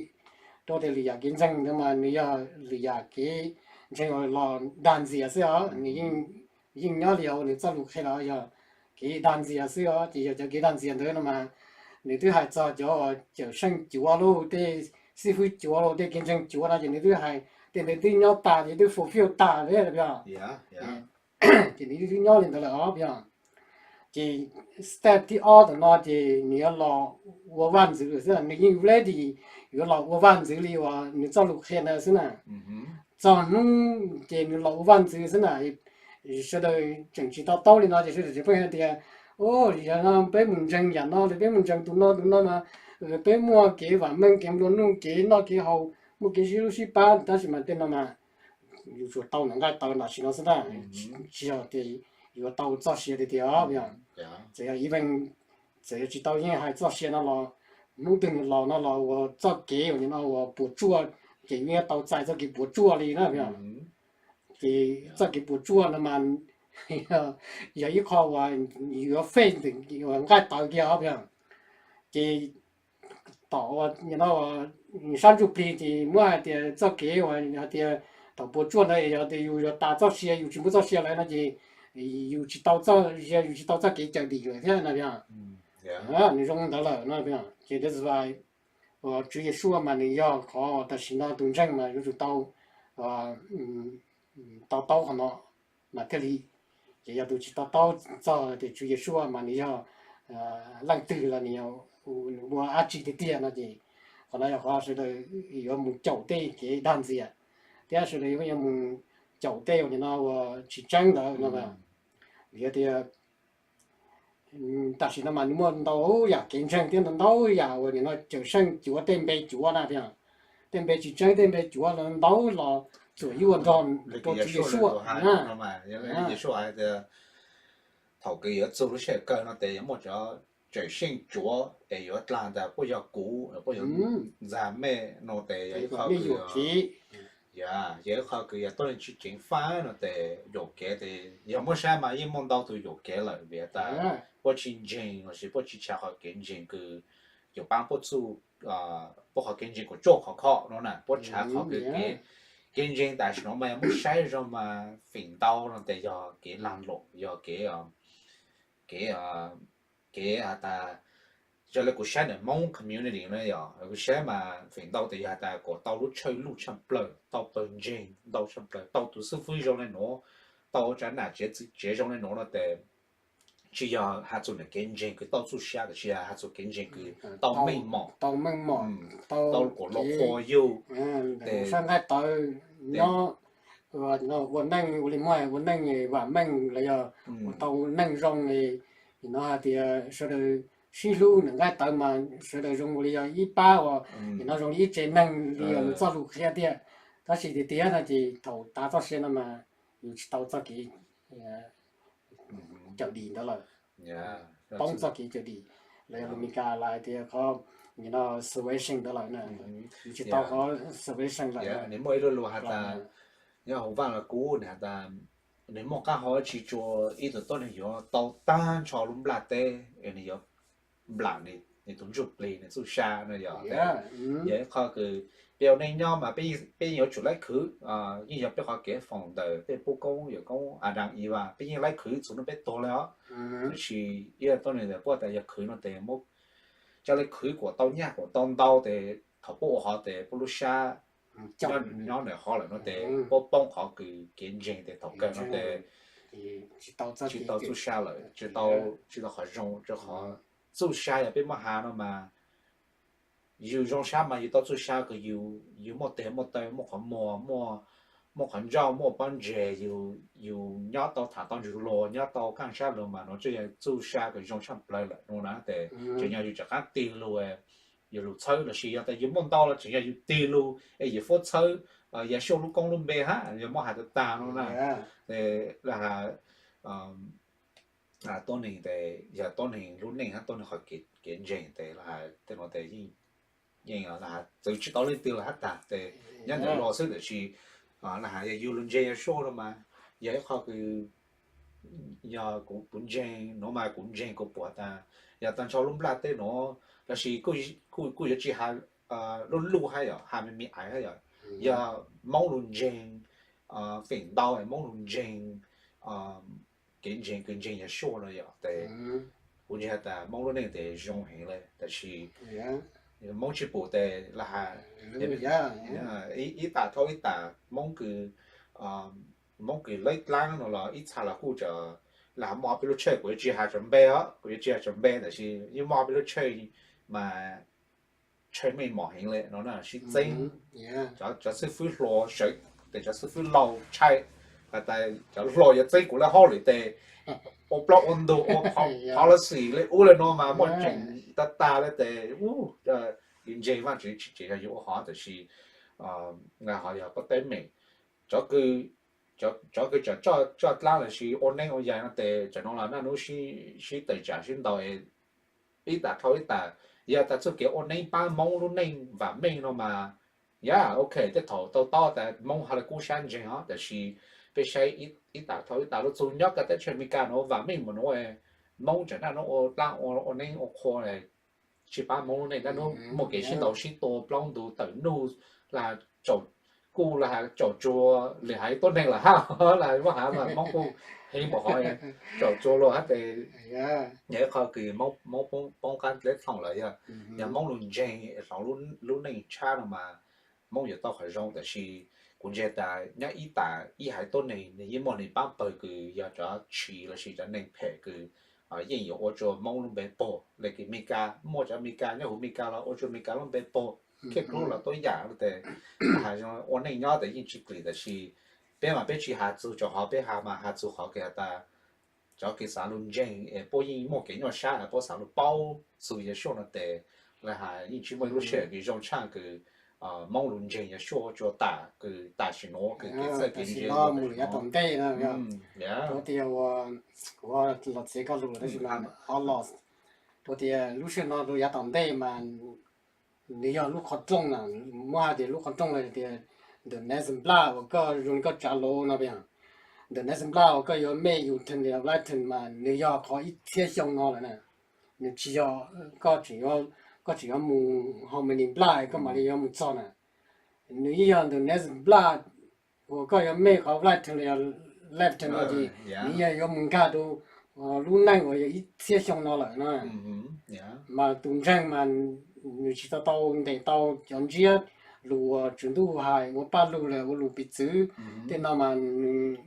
Rau tias lwm yam kev ntseeg ntawd mas nws yog lwm yam kev ntseeg los dag ntxias xwb os. Nws yeej nyob li uas nws txoj lus qhia los yog kev dag ntxias xwb os. Ces yog cov kev dag ntxias ntawd no mas nws twb hais txog cov cawm seej cuav lauj, tej xib fwb cuav lauj, tej kev ntseeg cuav no ces nws twb hais, tej ntawd twb nyob tas ces twb fulfill tas li os. Ces nws twb nyob li ntawd lawm os yog. Ces step thib ob tom no ces nws yuav los ua vaj ntxwv xwb, nws yeej ready yuav los ua vaj ntxwv li uas nws txoj lus qhia ntawd xwb na. Txog hnub ces nws los ua vaj ntxwv xwb na. Sawv daws tseem tsis to taub li no ces sawv daws tseem pheej hais tias, o, yog no peb mus ntseeg yam no los peb mus ntseeg tus no tus no mas peb muaj kev vam meej, kev nplua nuj, kev noj kev haus, muaj kev sib hlub sib pab, tab sis mas tej no mas yus tsuas tau ntawm nqaij tawv tam sim no xwb na, tsis yog tias yuav tau txoj sia tiag tiag os. Txawm yog ib veej, txawm yog tsis tau yeej hais txoj sia no los, hnub twg nws los no los ua txoj kev uas nim no uas puas tsuaj, ces yus yuav tau txais txoj kev puas tsuaj li na. Ces txoj kev puas tsuaj no mas yog ib qho uas yuav face ntawm nqaij tawv kiag os. Ces tom no sab ntsuj plig ces muab hais tias txoj kev uas hais tias thaum puas tsuaj ntawd yog tias yus yuav tas txoj sia, yus tsis muaj txoj sia lawm no ces yus tsis tau txoj sia, yus tsis tau txoj kev cawm dim lawm thiab no. Nws zoo ntawd lawm no. Ces Tswv Yeshua mas nws yog qhov tam sim no tus ntseeg mas yuav tsum tau to taub qhov no mas thiaj li. Ces yog tus tsis to taub txog tias Tswv Yeshua mas nws yog leej twg los nws ua dab tsi tiag tiag no ces qhov no yog qhov sawv daws yuav mus caum tej kev dag ntxias thiab sawv daws yuav mus caum tej uas nim no uas tsis tseeb ntawd no. Vim tias tam sim no mas nws muaj ntau yam kev ntseeg thiab ntau yam uas nim no cawm seej cuav tej npe cuav na, tej npe tsis tseeb tej npe cuav ntau los txuam yuaj nrog rau Tswv Yeshua na. Thaum kws yuav txug lub sij hawm kawg no tes yuav muaj cov cawm seej cuav es yuav dlag ntag, puab yog kuv, puab yuav ntxag mej no tes yog ib qho kws yog ib qho kws yog tuab neeg tsis ceev faj no tes yuam kev tes yog muab saib mas yeej muaj ntau tus yuam kev lawm vim tas puab tsis ntseeg lossis puab tsis ntshaw qhov kev ntseeg kws yuav paab puab txuj, puab qhov kev ntseeg kuas tsuaj khov kho no na, puab ntshaw qhov kws kev, kev ntseeg tam sim no mas yog muab saib zog mas feem ntau no tes yog kev lag luam, yog kev, kev, kev has tas, zoo le kuv saib ntawm Hmoob community no yog kuv saib mas feem ntau tes yog has tas kuas tau lub tshawj luj tshaj plawg, tau pawg ntseeg ntau tshaj plawg, tau tus xib fwb zoo le nuav, tau ua tsav nam tsev txwv tsev zoo le nuav no tes tsis yog has txug ntawm kev ntseeg kws tau txuj sa, tab sis yog has txug kev ntseeg kws tau meej mom, tau kom luag qhuas yug, sab nqaij tawv nyob, ua neej ua li muaj ua neej vam meej los yog ua tau neej zoo li, no hais tias sawv daws sib hlub ntawm nqaij tawv mas sawv daws zoo li yog ib pab uas, no zoo li ib tsev neeg li uas nws txoj lus qhia tiag. Tab sis tiag tiag no ces thaum tav txoj sia no mas yus tsis tau txoj kev cawm dim ntawd lawm, poob txoj kev cawm dim, los yog lus Meskas lus hais tias qhov, no, salvation ntawd lawm na, yus tsis tau qhov salvation lawm. Nws muaj ib lub lus has tas, nyob hauv Vaaj Lug Kub nws has tas, nws muaj qab hau tsis tsua ib tug tuab neeg yuav tau tag nrho lub nplaj teb es nws yuav nplam nws tus ntsuj plig nws txuj sa no yog, yog ib qho kws peb ua neej nyob mas peb yeej yuav tsum laib khwv, yeej yog peb qhov kev foom ntawm peb pub koob yawm koob Adas Evas peb yeej laib khwv txhua hnub peb tuag li os. Tab sis ib tuab neeg ntawd puab tas yog khwv no tes muab coj li khwv kuas tau nyaj kuas tau ntau tes thaum puab ua hov tes puab lub sab nyob ntawm hov lawm no tes puab poob qhov kws kev ntseeg tes thaum kawg no tes tsis tau txuj sa lawm, tsis tau qhov zoo, tsis tau qhov, txuj sa yog peb muab has no mas yus zoo sab mas yus tau txuj sa kws yus muaj tes muaj taw muaj qhov muag, muaj qhov ntsauj muaj pob ntseg, yus nyob tau tham tau ntsws luag nyob tau kaaj sab luag mas no tsuas yog txuj sa kws zoo tshaj plawg lawm no na tes tseem yog yus rov qab tig lug, yus lug txhawb lossis yog tas yus muaj ntau los tseem yog yus tig lug es yus fuab txhawb Yashua lub koob lub npe hab yog muab has tag tag no na. Tes lawv has tuab neeg tes yog tuab neeg lub neej hab tuab neeg qhov kev ntseeg tes lawv has tej no tes yeej lawv has txwv tsis tau leej twg lawm hab tag tes nyob ntawm luag xwb tab sis lawv has yog yus lug ntseeg Yashua no mas yog ib qho kws yog kuv ntseeg nuav mas kuv ntseeg kuv pum tas yog tag nrho lub nplaj teb nuav lossis kuj yuav tsis has luj luj hab yom, has me me aiv hab yom, yog Moob lug ntseeg feem ntau Moob lug ntseeg kev ntseeg kws ntseeg Yashua no yom tes kuv ntseeg has tas Moob lub neej tes zoo heev le tab sis Moob tsis pum tes lawv has ib tam thauj ib tam Moob kws Moob kws laib dlaab no los ib txha los kuj tseem lawv has muaj ob peb lub tshawj, kuv yuav tsis has tsav npe os, kuv yuav tsis has tsav npe tab sis yeej muaj ob peb lub tshawj mas tshawj meej mom heev le no na sib txeeb. Cov xib fwb hluas sawv tes cov xib fwb laug tshaj has tas cov hluas yuav txeeb kuv lub hauj lwm tes ua plaub ua ntug ua policy le ub le nuav mas muaj tseem tag tag le tes yus ntseeg Vaajtswv tsis tseem yog yus ua hov tab sis nqa hov yog pob teb meem. Cov kws tseem coj dlaab lossis ua neeb ua yaig no tes tsam no los naj nub sib tawm tsam sib ntaus es ib tam dhau ib tam, yog tas txuj kev ua neeb paab Moob lub neej vam meej no mas, yog ok, tej thaum tau taub tas Moob has le kub sab ntseeg os, tab sis peb saib ib tam dhau ib tam lub txug nyob kag teb chaws Amelikas nuav vam meej npaum nuav, Moob tseem naj nub ua dlaab ua neeb ua qhua tsis paab Moob lub neej, naj nub muaj kev sib ntaus sib tua plaub ntug tawm nuj, kuj lam has tsaum tsuag li hais tuab neeg lawm hab, lam muab has mas Moob kuj heev npaum hov, tsaum tsuag luag hab tes yog ib qho kws Moob poob qaab dleb thooj lawm yog, yog Moob lug ntseeg hloov lub neej tshab no mas Moob yuav tau qhov zoo, tab sis kuv ntseeg tas nyob ib tam ib haiv tuab neeg nws yeej muaj nws paab pawg kws yog cov tshis lossis cov neeg phem kws yeej yuav ua rua Moob lub npe puag le kws Amelikas, muaj cov Amelikas nyob huv Amelikas los ua rua Amelikas lub npe puag, khej dlub los tuab yam tes has ua neej nyob tes yeej tsis klim, tab sis peb mas peb tsis has txug tso hov, peb has mas has txug qhov kws has tas cov kws xaav lug ntseeg es puab yeej muaj kev nyuaj sab es puab xaav lug paub txug Yeshua no tes lawv has yeej tsis muaj ib lub sij hawm kws zoo tshaj kws Moob lug ntseeg Yeshua ua rua tam kws tam sim nuav kws kev txawj kev ntse mus lug yav tom ntej no. Kuv tias los txiav koj lus tab sis mas o los, kuv tias lub sij hawm no lug yav tom ntej mas nws yog lub qhov rooj na, muab has tias lub qhov rooj los tias the next block uas koj zoo li koj tsav lus no, the next block uas koj yuav mej U-turn los Right-turn mas nws yog qhov ib txhiab xyoo no lawm na. Nws tsis yog koj tseem yuav mus how many block koj mam li yuav mus txog na. Nws yeej yog the next block uas koj yuav mej qhov Right-turn los yog Left-turn no ces nws yeej yuav mus nkag rau lub neej uas yog ib txhiab xyoo no lawm na. Mas tus ntseeg mas nws tsis tau tau ntes tau cov ntsiab lus uas Tswv Ntuj hais ua paj lug los ua lus piv txwv tej no mas nws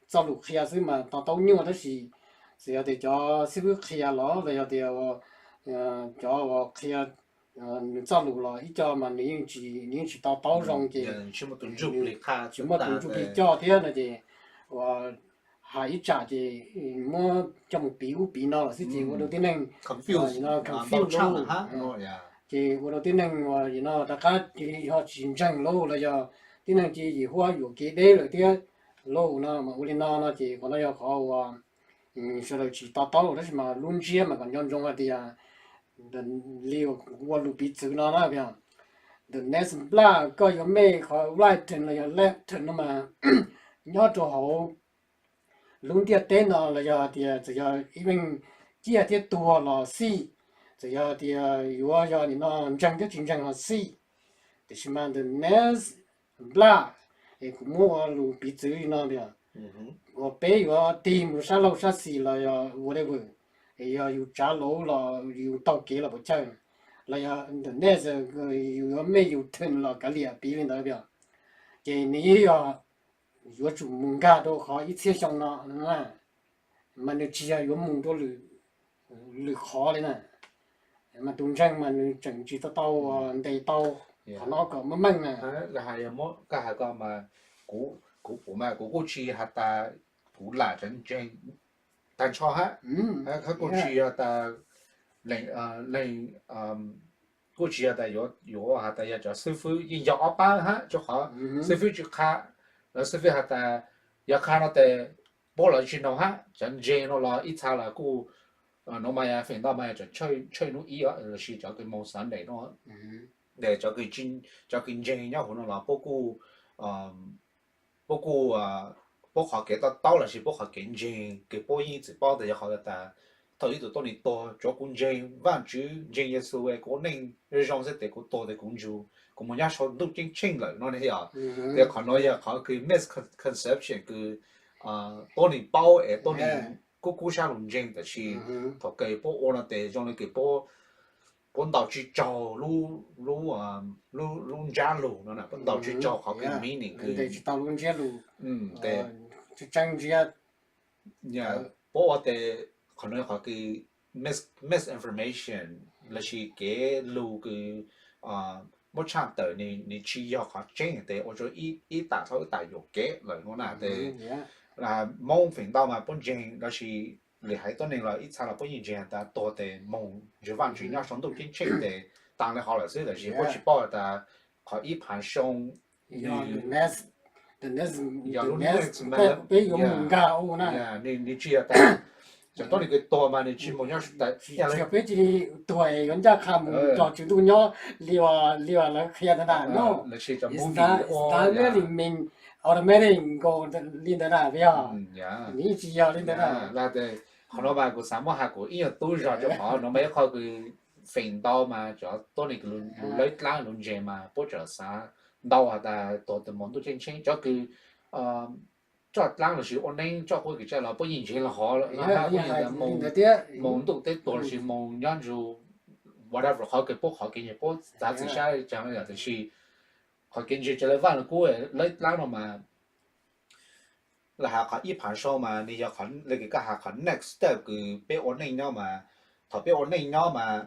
txoj lus qhia xwb mas to taub nyuaj tab sis txawm yog tias cov xib fwb qhia los los yog tias cov uas qhia nws txoj lus los ib co mas nws yeej tsis, nws yeej tsis to taub zoo ces tsis muaj tus ntsuj plig coj thiab no ces uas hais ib tsam ces muab coj mus piv ub piv no los xwb ces ua rau tib neeg confuse, ces ua rau tib neeg uas no rov qab cia li ho tsis ntseeg lauj los yog tib neeg cia li huab yuam kev deb lawm thiab lauj no mas ua li no no ces qhov no yog qhov uas sawv daws tsis to taub tab sis mas lub ntsiab mas kom nco ntsoov hais tias li ua lus piv txwv no na, the next block koj yuav mej qhov right turn los yog left turn no mas nyob rau hauv lub ntiaj teb no los yog tias txawm yog ib leeg ciaj thiab tuag los xij, txawm yog tias yuav yog nim no ntseeg thiab tsis ntseeg los xij, tiam sis mas the next block es kuv muab ua lus piv txwv li no tias uas peb yuav tig mus sab laug sab xis los yog whatever, es yog yus tsav lauv los yus taug kev los puas chawj, los yog the next yus yuav mej yus turn los kav liam piv li ntawd tias, ces nws yeej yog yuav tsum mus nkag rau qhov ib txhiab xyoo no na, mas nws tsis yog yuav mus rau lwm qhov li na. Mas tus ntseeg mas nws tseem tsis tau tau ntes tau qhov no kom muaj meej na. Koj hais ko mas kuv, kuv pum mas kuv kuj tsis has tas kuv lam cov ntseeg tag nrho hab, kuj tsis yog tas leej, kuj tsis yog tas yuav has tas yog cov xib fwb yeej yog ob pab hab, rau qhov xib fwb tsis qha, lawv xib fwb has tas yog qha no tes puab lawv tsis noog hab, cov ntseeg no los ib txha los kuj no mas feem ntau mas tseem tshawj hnub ib lossis cov kws moog Sunday no, cov kws ntseeg nyob huv no los puab kuj, puab kuj, puab qhov kev to taub lossis puab qhov kev ntseeg kws puab yeej txwm paub tas yog qhov tas thaum ib tug tuab neeg tuag, tsuav kuv ntseeg Vaajtswv, ntseeg Yexus es kuv ua neej zoo xwb tes kuv tuag tes kuv ntsug, kuv moog nyob sau ntuj ceeb tsheej lawm no ne yog. Tes qhov no yog qhov kws misconception kws tuab neeg paub es tuab neeg kub kub sab lug ntseeg, tab sis thaum kawg puab ua no tes zoo le kws puab ntaus tsis tsaug lub ntsab lug no, puab ntaus tsis tsaug qhov kws meaning kws puab ua tes qhov no qhov kws misinformation lossis kev lug kws muab tshaj tawm nws tsis yog qhov tseeb tes ua rua ib tam thaub ib tam yuam kev lawm no na tes Moob feem ntau mas puab ntseeg lossis lwm haiv tuab neeg los ib txha los puab yeej ntseeg tas tuag tes moog ntsib Vaajtswv nyob sau ntuj ceeb tsheej tes tas le hov lawm xwb, tab sis puab tsis paub tas qhov ib phav soo peb yuav mus nkag u na, nws tsis yog tas cov tuab neeg kws tuag mas nws tsis moog nyob, peb cia li tuag yuav ncaj qha mus nrog Tswv Ntuj nyob li, li lawv qhia ntawd na no, lossis cov movie ua, automatic nkaus li ntawd na, yog nws yeej tsis yog li ntawd na. Qhov no mas kuv xav muab has kuv ib nyuag tub zog rua qhov no mas ib qho kws feem ntau mas cov tuab neeg kws lub dlaab lug ntseeg mas puab tseem xav ntau has tas tuag tes moog ntuj ceeb tsheej, cov kws tso dlaab lossis ua neeb tso quab kws tsa los puab yeej ntseeg le hov, moog ntuj teb tuag lossis moog nyob ntsug whatever qhov kws puab qhov kev ntseeg puab txav txim sab tsaag le yog, tab sis qhov kev ntseeg tsa le Vaaj Lug Kub lub dlaab no mas lawv has qhov ib phav soo mas nws yog le kws koj has qhov next step kws peb ua neej nyob mas, thaum peb ua neej nyob mas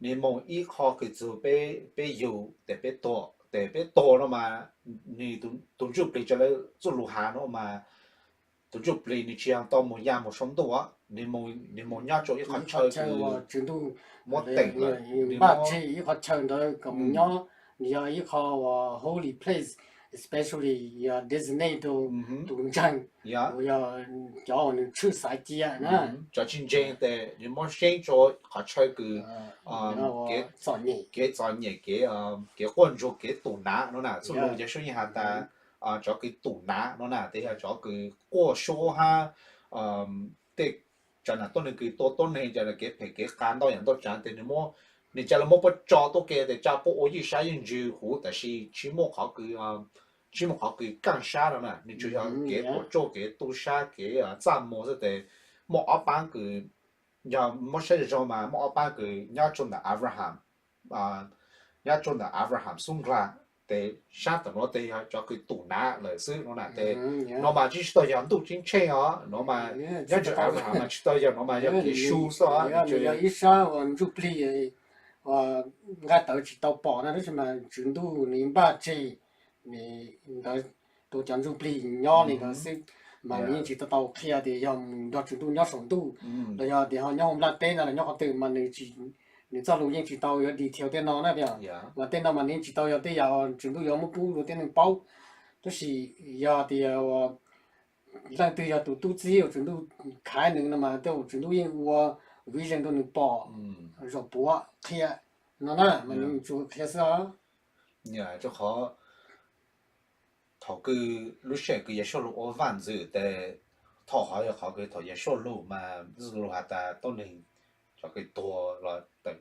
nws moog ib qho kws txug peb yug tes peb tuag, tes peb tuag no mas nws tus ntsuj plig tsa le txuj lug has no mas tus ntsuj plig nws tsis yog tau moog ya moog sau ntuj, nws moog nyob rua ib qho chaw kws muab teem lawm, npaj tseg ib qho chaw ntawd kom mus nyob, nws yog ib qho holy place, especially yog designate rau tus ntseeg, yog cov uas nws tshwj xaiv cia na. Cov tsis ntseeg tes nws muab seeb rua qhov chaw kws kev txom nyem, kev quaj ntsuag, kev tub nav no na, txuj lug Yexus yeej has tas cov kws tub nav no na tes yog cov kws quaj suab hab tej, tsaam nam tuab neeg kws tua tuab neeg, tsaam nam kev phem kev qas ntau yaam ntau tsaav tes nws muab, nws ca le muab puab tso tuab ke tes ca puab ua yeej sab yeej ntsws huv, tab sis tsis muaj qhov kws tsis muaj qhov kws kaaj sab no na, nws tsuas yog kev puam tsuaj kev tub sab kev txaj muag xwb tes muaj ob paab kws, yog muab saib zoo mas muaj ob paab kws nyob rua ntawm Abraham, nyob rua ntawm Abraham xub nqlag, tes sab tom nuav tes yog cov kws tus nav lawm xwb no na. Tes nuav mas tsis tau yog ntuj ceeb tsheej os, nuav mas nyob ntawm Abraham mas tsis tau yog, nuav mas yog kev su xwb os. Nws yog ib sab uas ntsuj plig nqaj tawv tsis tau pom na, tab sis mas tswv ntuj nws npaj tseg ntawd rau cov ntsuj plig nyob li ntawd xwb. Mas nws yeej tsis tau tau qhia tias yog mus nrog tswv ntuj nyob saum ntuj los yog tias ho nyob hauv nplaj teb no los nyob qhov twg mas nws txoj lus yeej tsis tau yuav detail tej no na. Mas tej no mas nws yeej tsis tau yog tej yam tswv ntuj yuav muab pub rau tib neeg paub. Tab sis yog tias leej twg yog tus tub txib uas tswv ntuj khaiv nws no mas tej zaum tswv ntuj yeej ua vision rau nws pom zaum puav qhia no na, mas nws tsuas qhia xwb os. Rau qhov thaum kws lub sij hawm kws Yeshua lug ua vaaj ntxwv tes, thaum hov yog qhov kws thaum Yeshua lug mas lug has tas tuab neeg cov kws tuag los tawm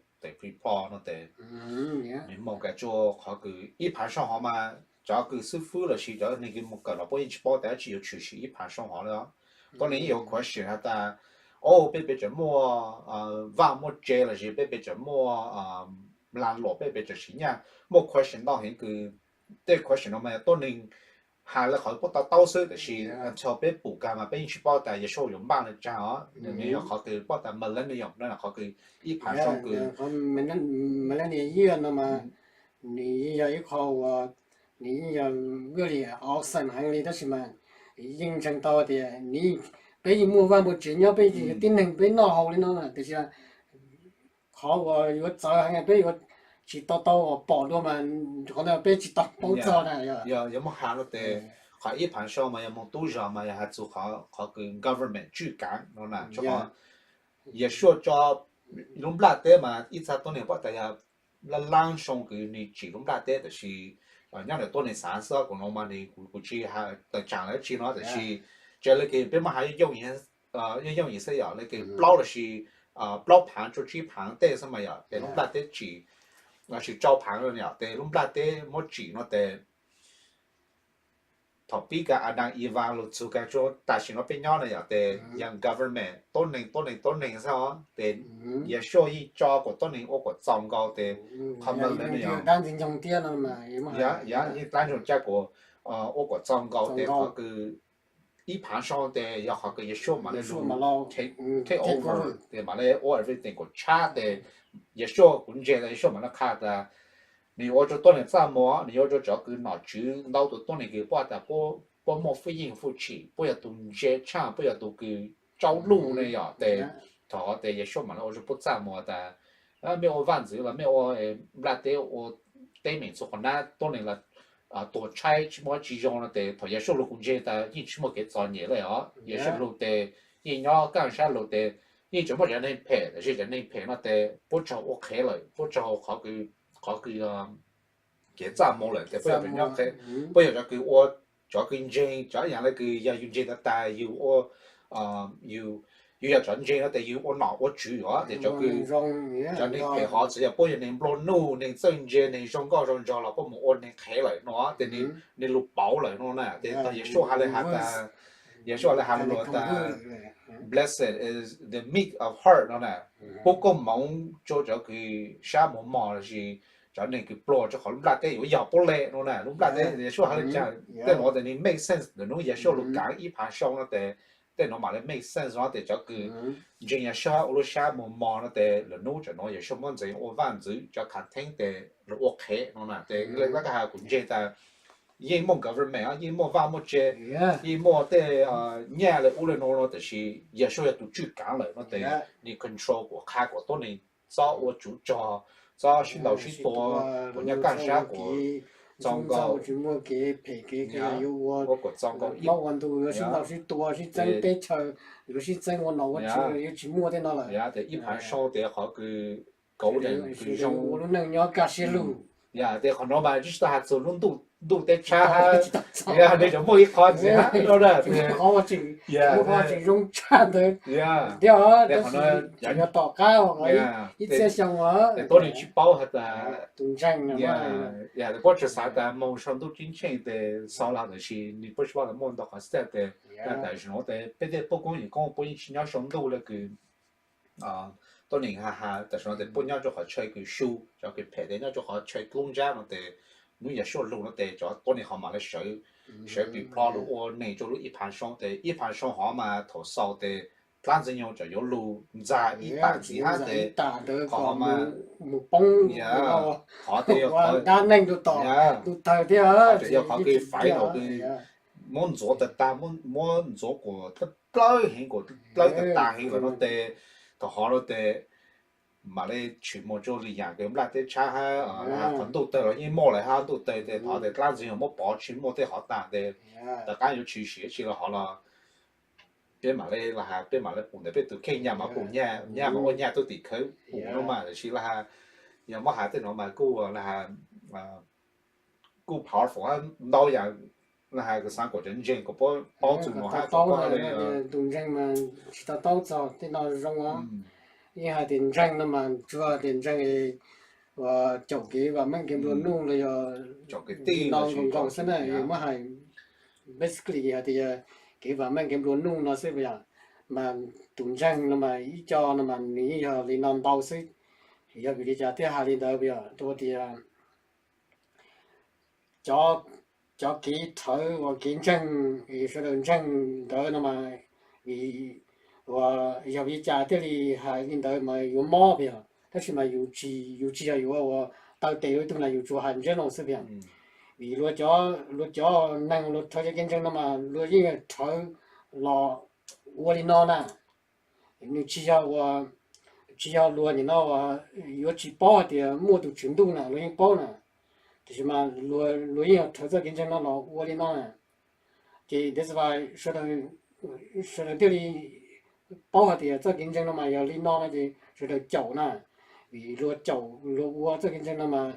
plho no tes, nws moog kav tsua qhov kws ib phav soo hov mas cov kws xib fwb lossis cov neeg kws moog kawm los puab yeej tsis paub tas dlaab tsi yuav tshwm sim ib phav soo hov li. Tuab neeg yeej yuav question has tas, o, peb peb tseem muaj vaaj muaj tse lossis peb peb tseem muaj mlas luam, peb peb tseem sim nyaj, muaj question ntau heev kws tej question no mas tuab neeg has le qhov puab tau taub xwb, tab sis until peb pum kag mas peb yeej tsis paub tas Yeshua yuav npaaj le caag os. Nws yog qhov kws paub tas millennium no qhov kws ib phav soo kws millennium year no mas nws yeej yog ib qho uas nws yeej yog really awesome heev li, tab sis mas yeej ntseeg tau tias nws, peb yeej muaj vaaj muaj tse nyob, peb yeej yog tib neeg peb noj haus li no, tab sis qhov uas yuav txawv heev peb yuav tsis tau tau pom dua mas qhov ntawd peb tsis tau paub txog na. Yog muab has no tes, qhov ib phav soo mas yog moog tub zog mas yog has txug qhov kws government tswj kaav no na. Yeshua tso lub nplaj teb mas ib txha tuab neeg paub tas yog lab laab soo kws nws tsim lub nplaj teb, tab sis nyob ntawm tuab neeg xaav xwb, kuv no mas nws kuv tsis has tawm tsaam le dab tsi no, tab sis tsev le kws peb muab has yooj yooj yim xwb yom, le kws plaub lossis plaub phaav tsua tsib phaav tej xwb mas yom, tes lub nplaj teb tsim, lossis rau phaav yom, tes lub nplaj teb muab tsim no tes thaum pib kag Adas Evas lug txug kag tsua tam sim no peb nyob na yom, tes yog government tuab neeg tuab neeg tuab neeg xwb os. Tes Yeshua yeej tso kuas tuab neeg ua kuas txaus nkaus tes qhov mas le no yog dab ntxwg nyoog thiab no, yog yeej dab ntxwg nyoog caj kuas ua kuas txaus nkaus tes qhov kws ib phav soo tes yog qhov kws Yeshua mam le lug take over tes mam le ua everything kuas tshab tes Yeshua kuv ntseeg tas Yeshua mam le qha tas nws yuav ua rua tuab neeg txaj muag, nws yuav ua rua cov kws nom tswv ntau tus tuab neeg kws paub tas puab muaj fwj yeej fwj chim, puab yog tus ntse tshaj, puab yog tus kws tsaub luj ne yom, tes thaum tes Yeshua mam le ua rua puab txaj muag tas mej ua vaaj ntxwv los mej ua nplaj teb, ua teb meem txhua qhov nab tuab neeg los tuag tshaib tsis muaj dab tsi zoo no tes thaum Yeshua lug kuv ntseeg tas yeej tsis muaj kev txom nyem le os. Yeshua lug tes yeej nyob kaaj sab lug tes yeej tseem muaj cov neeg phem, tab sis cov neeg phem no tes puab tsaug ua qhev lawm, puab tsaug qhov kws, qhov kws kev txaj muag lawm tes puab yog, puab yog cov kws ua, cov kws ntseeg, cov yaam le kws yog yug ntseeg tas tas yug ua, yug yog cov ntseeg no tes yug ua nom ua tswv os, tes cov kws, cov neeg phem hov txawm yog puab yog neeg nplua nuj, neeg txawj ntse, neeg zoo nkauj zoo nraug los puab mus ua neeg qhev lawm no tes nws lug pauv lawm no na. Tes thaum Yeshua has le has tas, Yeshua has le has lug tas blessed is the meek of heart no na, puab koob moov rua cov kws sab muag mog lossis cov neeg kws pluag rua qhov lub nplaj teb yuav yog puab le no na. Lub nplaj teb Yeshua has le caag, tej nuav tes nws make sense lawm. Nub Yeshua lug kaav ib phav soo no tes tej nuav mam le make sense no tes cov kws ntseeg Yeshua ua lub sab muag mog no tes lawm nub tsam nuav Yeshua muab ntxeev ua vaaj ntxwv, cov khav theeb tes lug ua qhev no na. Tes le koj has kuv ntseeg tas yeej muaj government, yeej muaj vaaj muaj tse, yeej muaj tej nyaj le ub le nuav no, tab sis Yeshua yog tus tswj kaav lawm no tes nws control kuas qha kuas tuab neeg txhob ua tsov rog, txhob sib ntaus sib tua, kuas nyob kaaj sab kuas txaus nkaus, ua kuas txaus nkaus, sib ntaus sib tua, sib txeeb teb chaws, yuav sib txeeb ua nom ua tswv, yuav tsis muaj tej no lawm. Tes ib phav soo tes qhov kws golden kws zoo, ua lub neej nyob kaj siab lug. Yog tes qhov nuav mas tsis tau has txug lub ntuj teb tshab, yog nws tseem muaj ib qho ntxiv no na, qhov tseem zoo tshaj ntawd thiab, tab sis yog tom qab ib txhiab xyoo tuab neeg tsis paub has tas tus ntseeg, yog puab tsuas xav tas moog sau ntuj ceeb tsheej tes xaus los, tab sis nws puab tsis paub tas muaj ntau qhov step tes, tas tam sim no tes peb tej poj koob yawm koob puab yeej tsis nyob sau ntuj le kws tuab neeg has has, tam sim no tes puab nyob rua qhov chaw kws su, cov kws phem tes nyob rua qhov chaw dlub ntsab no tes hnub Yas Suaj lug no tes cov tuab neeg hov mam li sawv, sawv plig plho lug ua neeg rua lub ib phav soo tes ib phav soo hov mas thaum xaus tes dlaab ntxwg nyoog tsam yuav lug ntxag ib taag ntxiv hab tes qhov hov mas, qhov tes yog qhov kws faiv rau kws muab ntxuav tag tag, muab ntxuav kuas dlawb heev, kuas dlawb tag tag heev lawm no tes thaum hov no tes mam li tshwm moog rua li yaam kws nplaj teb tshab hab qhov ntuj tawg los yeej muaj lawm hab, ntuj tawg tes thov tes dlaab ntxwg nyoog muab pov tsis muaj tej hov tag tes tom qab yuav tshwm sim tsi los hov los peb mam li, peb mam li pum ntawm peb tug kheej nyaj mas pum nyaj, nyaj mas ua nyaj tug tim khawv pum no mas. Tab sis yog muab has tej no mas kuj, kuj powerful hab ntau yaam, has kuv xaav kuas cov ntseeg kuas puab paub txug no hab. Tus ntseeg mas tsis to taub txog tej no zoo os. Yeej hais tias ntseeg no mas tsuas tias ntseeg uas caum kev vam meej kev nplua nuj los yog li no nkaus nkaus xwb na, muab hais basically hais tias kev vam meej kev nplua nuj no xwb yog. Mas tus ntseeg no mas ib co no mas nws yeej yog li no ntau xwb. Yog vim li cas thiaj hais li ntawd yog rau tias cov kev rhawv uas kev ntseeg, sawv daws ntseeg ntawd no mas, vim, uas yog vim li cas thiaj li hais li ntawd mas yuav mob yog, tab sis mas yus tsis, yus tsis yog yuav uas taw tes rau ib tug na, yus tsuas hais general xwb yog. Vim luag cov, luag cov neeg luag rhawv cov kev ntseeg no mas luag yeej rhawv los ua li no na. Nws tsis yog uas, tsis yog luag nim no uas yuav tsis paub hais tias muaj tus tswv ntuj na, luag yeej paub na, tiam sis mas luag yeej rhawv txoj kev ntseeg no los ua li no na. Ces that's why sawv daws thiaj li paub hais tias txoj kev ntseeg no mas yog li no no ces sawv daws caum na. Vim luag caum luag ua txoj kev ntseeg no mas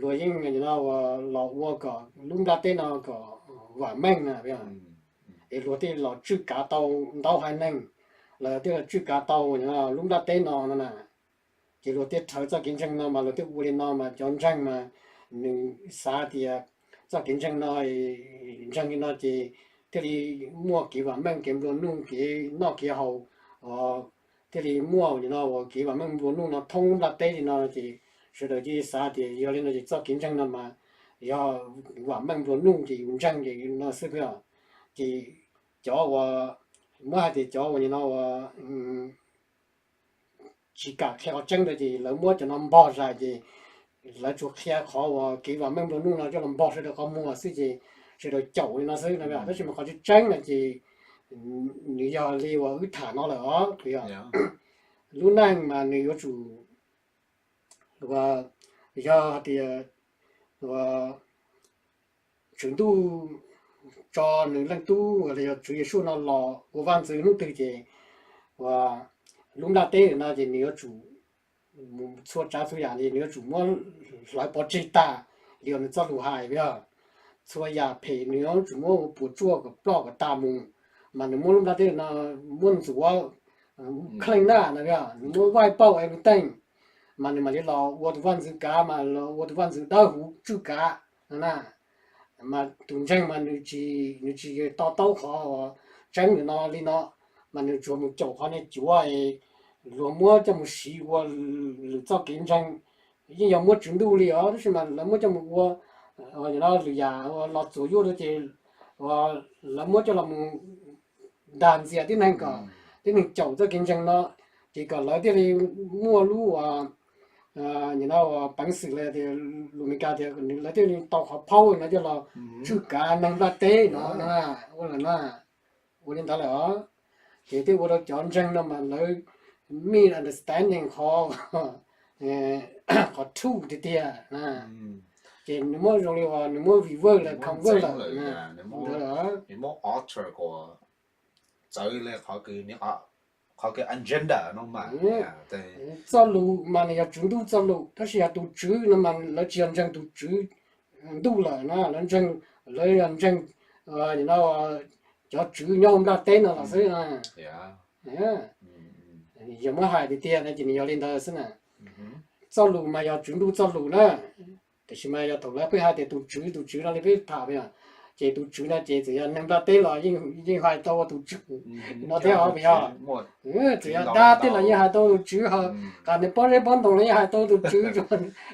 luag yeej nim no uas los ua kom lub nplaj teb no kom vam meej na, es luag thiaj los tswj kav tau ntau haiv neeg, los thiaj los tswj kav tau lub nplaj teb no no na. Ces luag thiaj rhawv txoj kev ntseeg no mas luag thiaj ua li no mas cov ntseeg mas nws xav tias txoj kev ntseeg no, ntseeg li no ces thiaj li muaj kev vam meej kev nplua nuj kev noj kev haus, thiaj li muaj nim no uas kev vam meej nplua nuj no thoob lub nplaj teb li no ces sawv daws thiaj xav tias yog li no ces txoj kev ntseeg no mas yog vam meej nplua nuj ces yus ntseeg ces no xwb os. Ces cov uas, muab hais tias cov uas nim no uas tsis kam qhia qhov tseeb ntawd ces lawv muab cov no npog zais ces lawv tsuas qhia qhov uas kev vam meej nplua nuj no coj los npog sawv daws qhov muag xwb ces sawv daws caum li no xwb no. Tab sis mas qhov tseeb tseeb no ces nws yog li uas wb tham no lawm os, yog lub neej mas nws yuav tsum, yog hais tias Tswv Ntuj tso nws Leej Tub los yog Tswv Yeshua no los ua vaj ntxwv hnub twg ces lub nplaj teb no ces nws yuav tsum, txhua tsav txhua yam nws yuav tsum muab hlawv pov tseg tag li uas nws txoj lus hais yog. Txhua yam phem nws yuav tsum muab ua puas tsuaj kom ploj kom tas mus, mas nws muab lub nplaj teb no muab ntxuav, clean na no, nws muab wipe out everything, mas nws mam li los ua tus vaj ntxwv kav, mas los ua tus vaj ntxwv dawb huv tswj kav no na. Mas tus ntseeg mas nws tsis, nws tsis to taub qhov tseeb ntawm no li no, mas nws tsuas mus caum qhov niag cuav luag muab coj mus siv ua lwm txoj kev ntseeg, yeej yog muab Tswv Ntuj li os, tab sis mas lawv muab coj mus ua lwm yam los txuas yuaj rau ces lawv muab coj los mus dag ntxias tib neeg kom tib neeg caum txoj kev ntseeg no, ces kom lawv thiaj li muaj lub, nim no peev xwm los tias lus Meskas tias lawv thiaj li tau qhov power no coj los tswj kav neeg nplaj teb no, ua lawm na, ua li ntawd lawm os. Ces thiaj ua rau cov ntseeg no mas lawv misunderstanding qhov, qhov truth tiag tiag. Ces nws muab zoo li uas nws muab reverse lawm, convert lawm ntawd lawm. Txawv li qhov kws, qhov kws agenda no mas, txoj lus mas nws yog Tswv Ntuj txoj lus, tab sis yog tus Tswv no mas lawv tsis yog ntseeg tus Tswv Ntuj lawm na, lawv ntseeg, lawv yog ntseeg no cov tswv nyob hauv nplaj teb no los xwb. Yog muab hais tiag tiag no ces nws yog li ntawd xwb na. Txoj lus mas yog Tswv Ntuj txoj lus na, tiam sis mas yog thaum lawv pheej hais tias tus Tswv, tus Tswv no li peb tham yog, ces tus Tswv no ces txawm yog neeg nplaj teb los yeej hais tau tus Tswv no thiab os, yog. Txawm yog dab teb los yeej hais tau tus Tswv, ho qas nws pob zeb pob ntoos los yeej hais tau tus Tswv,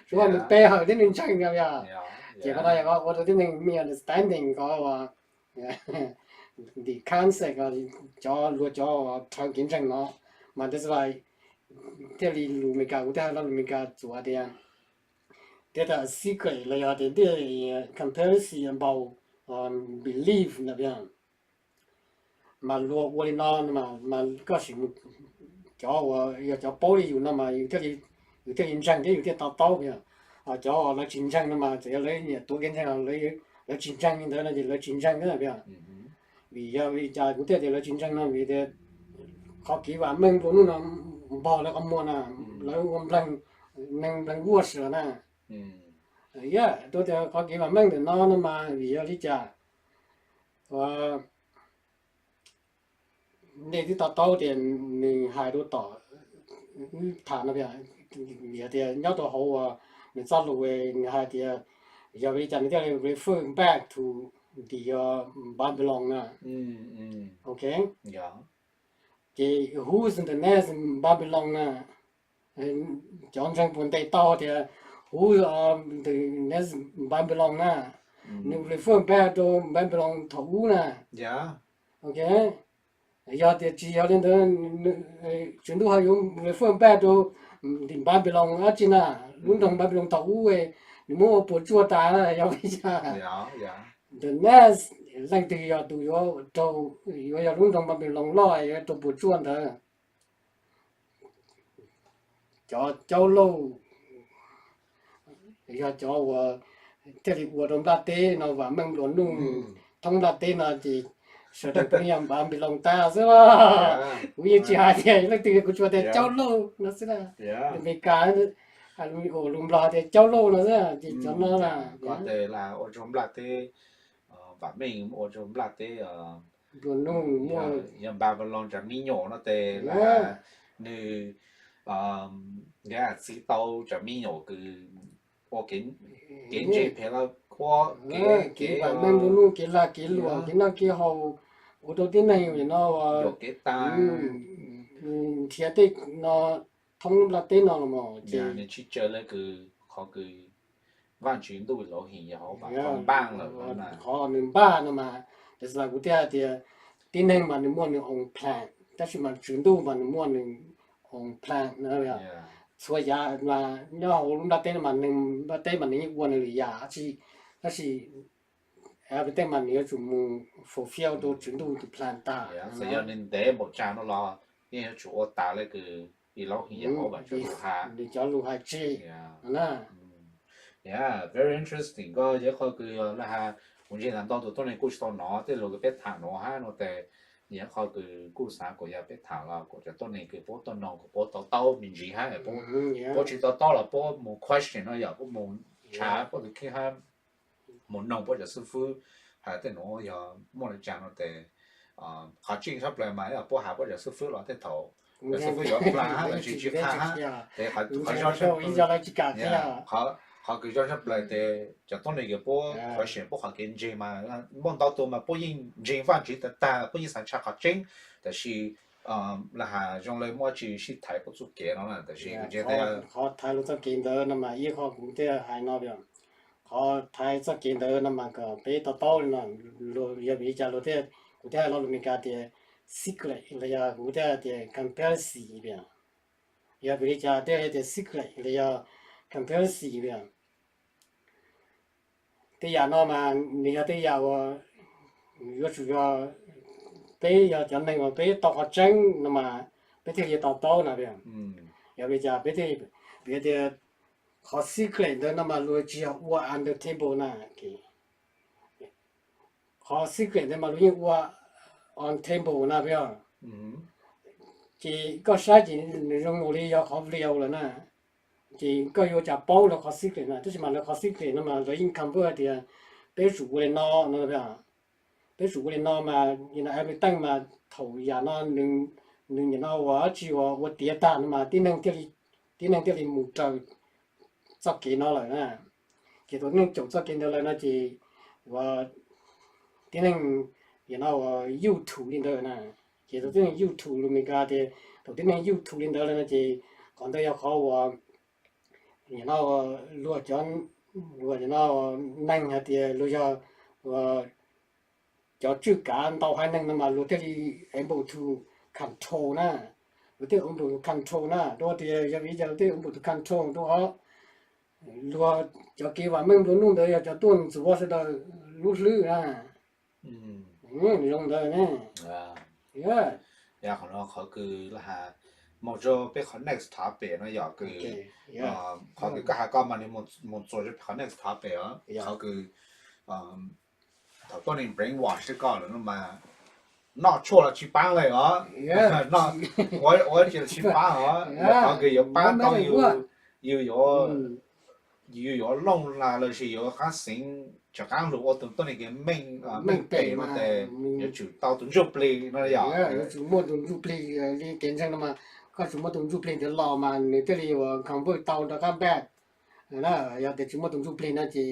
tsuav nws pe hawm thiab nws ntseeg no yog. Ces qhov no yog ua rau tib neeg misunderstanding ko, the concept, cov luag cov rhawv kev ntseeg no, mas ntawd thiaj li lus Meskas, kuv thiaj hais lo lus Meskas txuas tias, tias secret los yog tias conspiracy about belief na. Mas luag ua li no, mas koj sim mus, cov uas yog cov paub li yus no mas yus thiaj li ntseeg thiab yus thiaj to taub. Cov uas lawv tsis ntseeg no mas txawm yog lawv nyiam tuav kev ntseeg, lawv tsis ntseeg li ntawd no ces lawv tsis ntseeg thiab. Vim yog li cas kuv thiaj tias lawv tsis ntseeg no? Vim tias qhov kev vam meej nplua nuj no npog lawv qhov muag na, lawv ua neeg nplees vuaj sis los na. Yog tias qhov kev vam meej ntawm no no mas vim yog li cas? Nej twb to taub tias nws hais rau tom tham no, yog tias nyob rau hauv nws txoj lus nws hais tias, yog li cas nws thiaj li refer back to the Babylon na. Ok, ces who's the next Babylon na? Cov ntseeg puas ntes tau tias who's the next Babylon na? Nws refer back rau Babylon thaum ub na. Ok, yog tias tsis yog li ntawd, Tswv Ntuj ho yuav refer back rau Babylon dab tsi na? Lub nroog Babylon thaum ub nws muab ua puas tsuaj tas, yog li cas the next, leej twg yog tus yuav raug, yuav yog lub nroog Babylon loj yuav raug puas tsuaj ntawd? Cov caub lauj, yog cov uas thiaj li ua rau nplaj teb no vam meej nplua nuj thoob nplaj teb no ces sawv daws puav leej yog Babylon tag xwb. Kuv yeej tsis hais tias leej twg, kuv tsuas tias caub lauj no xwb na. Lus Meskas, lus Nplog tias caub lauj no xwb ces cov no na. Koj tes ua rau nplaj teb vam meej, ua rau nplaj teb nplua nuj, yog Babylon cov me nyuam no tes nws txi tau cov me nyuam kws ua kev ntse phem los ua kev vam meej nplua nuj, kev lag kev luam, kev noj kev haus, ua rau tib neeg no yuam kev tag, nrhiav tej no thoob nplaj teb no los mas ces nws tsis tsawg li kws qhov kws Vaajtswv ntuj lawv hais yog hauv npaaj lawm, qhov nws npaj no mas, tes kuv thiaj tias tib neeg mas nws muaj nws own plan, tab sis mas Tswv Ntuj mas nws muaj nws own plan na. Txhua yam mas nyob hauv lub nplaj teb no mas neeg nplaj teb mas nws yeej ua nws lwm yam, tab sis tej mas nws yuav tsum mus fulfill rau Tswv Ntuj tus plan tag. Txawm yog nws ntev npaum cas no los yeej yuav tsum ua tas li kws ib lub hais, nws cov lus hais tseg na. Yeah, very interesting. Koj yog qhov kws lawv has, kuv ntsia ntau tus tuab neeg kuj tsis tau nov tej lus kws peb tham nuav hab no tes, yog qhov kws kuj xav kuas yog peb tham los kuas cov tuab neeg kws puab tuaj noog kuas puab to taub me ntsis hab, puab tsis to taub los puab mus question no yog puab mus ntshav puab tus kheej hab, mus noog puab cov xib fwb has tej nuav yog muaj li cas no tes, qhov tseeb tshaj plaws mas puab has puab cov xib fwb los tej thaum cov xib fwb yuav qha hab los tsis qha hab, tes qhov zoo, qhov kws zoo tshaj plaws tes cov tuab neeg kws puab question puab qhov kev ntseeg mas muaj ntau tus mas puab yeej ntseeg Vaajtswv tag tag, puab yeej xav ntshaw qhov tseeb, tab sis lawv has zoo le muaj dab tsi sib thaiv puab txuj kev no na, tab sis kuv ntseeg qhov thaiv lug txoj kev ntawd no mas ib qho kuv thiaj hais no, qhov thaiv txoj kev ntawd no mas kom peb to taub li no, yog vim li cas luag thiaj, kuv thiaj hais lo lus Meskas tias secret los yog kuv thiaj tias conspiracy. Yog vim li cas thiaj tias secret los yog conspiracy? Tej yam no mas nws yog tej yam uas yuav tsum yog peb yog cov neeg uas peb tau qhov tseeb no mas peb thiaj li to taub na. Yog vim li cas peb thiaj, vim tias qhov secret ntawd no mas luag tsis yog ua under table na, qhov secret ntawd mas luag yeej ua on table na, puas yog? Ces koj saib ces nws zoo nkaus li yog qhov video lawm na, ces koj yuav cas paub lawv qhov secret na, tab sis mas lawv qhov secret no mas lawv yeej confirm tias peb yuav tsum ua li no no, peb yuav tsum ua li no mas, everything mas thaum yam no nws nim no ua dab tsi ua tiav tag no mas tib neeg thiaj li, tib neeg thiaj li mus raws txoj kev no lawm na. Ces thaum tib neeg caum txoj kev ntawd lawm no ces ua tib neeg, yam no ua yuj thum li ntawd na. Ces thaum tib neeg yuj thum, lus Meskas tias thaum tib neeg yuj thum li ntawd lawm no ces qhov ntawd yog qhov uas, yam no luag cov luag no, neeg hais tias luag yog cov tswj kav ntau haiv neeg no mas luag thiaj li able to control na, luag thiaj able to control na, rau tias yog vim cas luag thiaj able to control rau qhov luag cov kev vam meej nplua nuj ntawd yog cov tuaj ntxuav sawv daws lub hlwb na. Zoo ntawd ne. Yog qhov no qhov kws lawv has, mus rau peb qhov next topic no yog kws, qhov kws koj has koj mas nws mus txuas rau peb qhov next topic os, qhov kws thaum tuaj neeg brainwash rau koj lawm no mas noj tshuaj los tsis paab lawm os, ua tsi los tsis paab os, qhov kws yuav paab tau yus, yus yuav looj las lossis yuav qaab xeev rov qaab lug ua tug tuab neeg kev meej pem no tes yuav tsum tau tus ntsuj plig no yog. Yuav tsum muaj tus ntsuj plig li kev ntseeg no mas, koj tsum muaj tus ntsuj plig ntawd los mas nws thiaj li yuav convert tau rov qaab back. Yog tias tsis muaj tus ntsuj plig no ces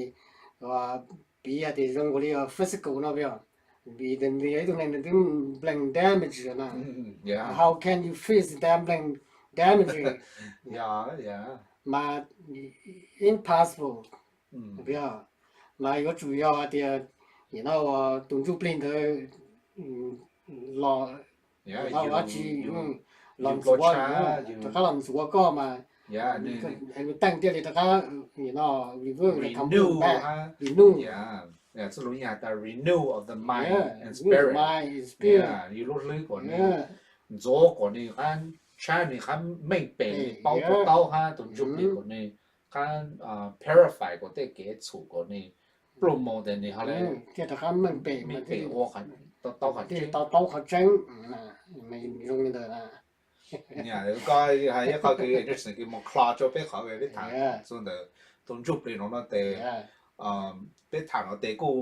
piv hais tias zoo nkaus li physical no, vim nws yog ib tug neeg nws twb nplees damage na. How can you fix that nplees damage? Mas impossible. Mas yuav tsum yog hais tias, no, tus ntsuj plig ntawd los, los dab tsi, los ntxuav, rov qab los ntxuav koj mas, nws teej thiaj li rov qab, no, reverse, renew, renew, renew of the mind and spirit. Yus lub hlwb kom nws ntxuav, kom nws qab tshab, nws qab meej pem, nws paub puas taub hab tus ntsuj plig kom nws qab purify kom tej kev txhum kom nws pluj moo tes nws ho le meej pem ua, tau taub qhov tseeb. Koj ib qho kws interesting kws mus kho rau peb qhov peb tham txug ntawm tus ntsuj plig no no tes, peb tham no tes kuj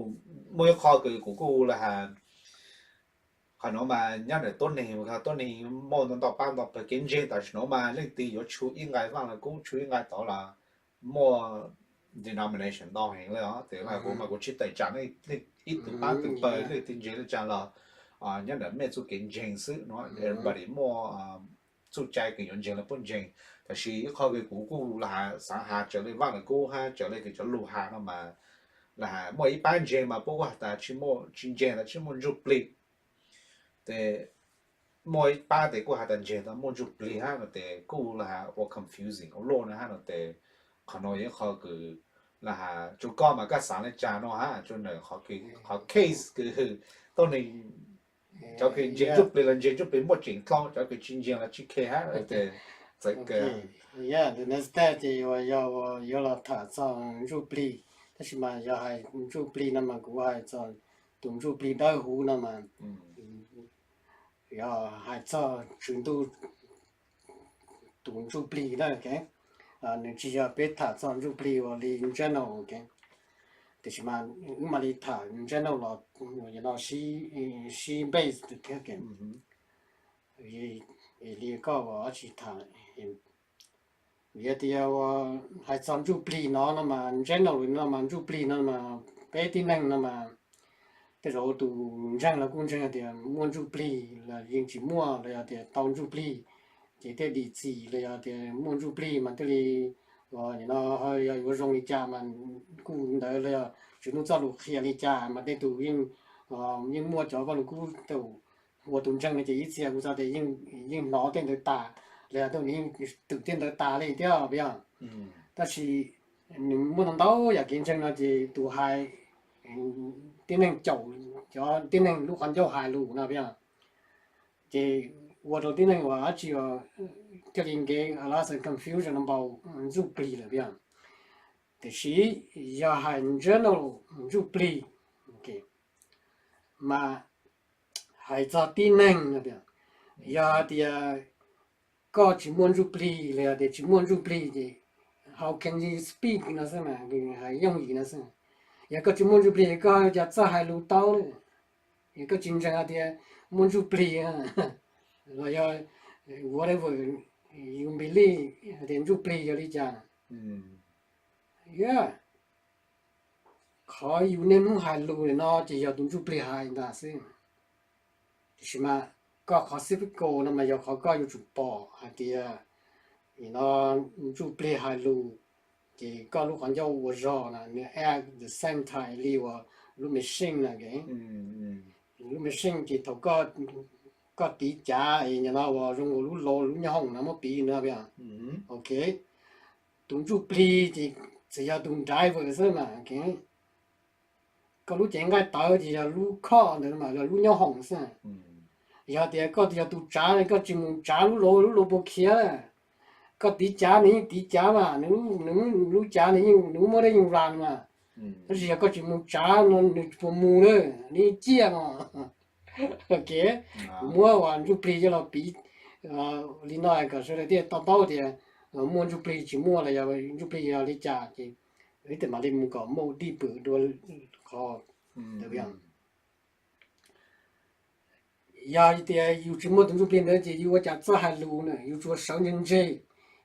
muaj ib qho kws kuv kuj ua has, qhov no mas nyob ntawm tuab neeg, tuab neeg muaj ntau ntau pab ntau pawg kev ntseeg tam sim no mas leej twg yuav tshu ib nqai Vaaj Lug Kub, tshu ib nqai tod los muaj denomination ntau heev le os. Tes kuv mas kuv tsis tawm tsam leej ib tug pab tug pawg, leej twg ntseeg le caag los nyob ntawm mej txuj kev ntseeg xwb no, everybody muaj txuj cai kws yuav ntseeg los puab ntseeg. Tab sis ib qho kws kuv kuj xaav has raws le Vaaj Lug Kub hab raws le kws cov lug has no mas, muaj ib pab ntseeg mas puab kuj has tas tsis ntseeg tas tsis muaj ntsuj plig. Tes muaj ib pab tes kuj has tas ntseeg tas muaj ntsuj plig hab no tes kuj ua confusing ua luaj na hab no tes, qhov no yog ib qho kws has rua koj mas koj xaav le caag no hab rua ntawm qhov case kws tuab neeg, cov kws ntseeg ntsuj plig los ntseeg ntsuj plig muaj tseem dlhau, cov kws tsis ntseeg los tsis khe hab tes txawm kawg. Ntawm no tes yog yuav los tham txog ntsuj plig, tab sis mas yog hais ntsuj plig no mas kuv hais txog tus ntsuj plig dawb huv no mas, yog hais txog Tswv Ntuj tus ntsuj plig na. Nws tsis yog peb tham txog ntsuj plig ua li general, tab sis mas wb mam li tham general los, no sib base thiab. Li koj ua dab tsi tham, yog tias hais txog ntsuj plig no no mas general no mas ntsuj plig no mas peb tib neeg no mas tej zaum tus ntseeg los kuj ntseeg tias muaj ntsuj plig los yeej tsis muaj los yog tias tau ntsuj plig ces thiaj dim txim los yog tias muaj ntsuj plig mas thiaj li, no yog yuav zoo li cas mas kuj ntawd los yog Tswv Ntuj txoj lus qhia li cas mas tej tus yeej, yeej muaj cov Vaj Lug Kub ua tus ntseeg no ces ib txhia kuv xav tias yeej hnov tej ntawd tas, los yog twm tej ntawd tas li thiab puas yog? Tab sis nws muaj ntau ntau yam kev ntseeg no ces tus hais, tib neeg caum cov tib neeg lub qhov ncauj hais lus no puas yog? Ces ua rau tib neeg uas dab tsi thiaj li nkev, a lot of confusion about ntsuj plig lawm puas yog? Tiam sis yog hais general ntsuj plig mas hais txog tib neeg no, yog hais tias koj tsis muaj ntsuj plig los yog tias tsis muaj ntsuj plig ces how can you speak no xwb mas, hais yooj yim no xwb. Yog koj tsis muaj ntsuj plig koj ua cas txawj hais lus tau ne? Yog koj tsis ntseeg hais tias muaj ntsuj plig los yog whatever you believe hais tias ntsuj plig yog li cas, yog qhov yus niaj hnub hais lus no ces yog tus ntsuj plig hais ntag xwb. Tiam sis mas koj qhov physical no mas yog qhov koj yuav tsum pom hais tias no ntsuj plig hais lus Ces koj lub qhov ncauj ua zog na nws act the same time li uas lub machine na. Lub machine ces thaum koj tiv cav es nim no uas zoo nkaus lub lo lub nyob hoom no muab piv no, ok, tus ntsuj plig ces txawm yog tus driver xwb mas, koj lub cev nqaij tawv ces yog lub khoj ntawd mas yog lub nyob hoom xwb. Yog tias koj yog tus tsav koj tsis mus tsav lub lo, lub lo puas khiav? Koj tiv cav nws yeej tiv cav mas, nws lub cav nws muab dej yeej ras mas, tab sis yog koj tsis mus tsav no nws puas mus na? Nws yeej ciaj mas. Ok, kuv muab uas ntsuj plig coj los piv li no kom sawv daws thiaj to taub tias muaj ntsuj plig tsis muaj los yog ntsuj plig yog li cas ces ib txhia mam li mus kom muaj dij pwm dua qhov ntawd. Yog tias yus tsis muaj tus ntsuj plig ntawd ces yus ua cas txawj hais lus na, yus tsuas sawv ntse ntse,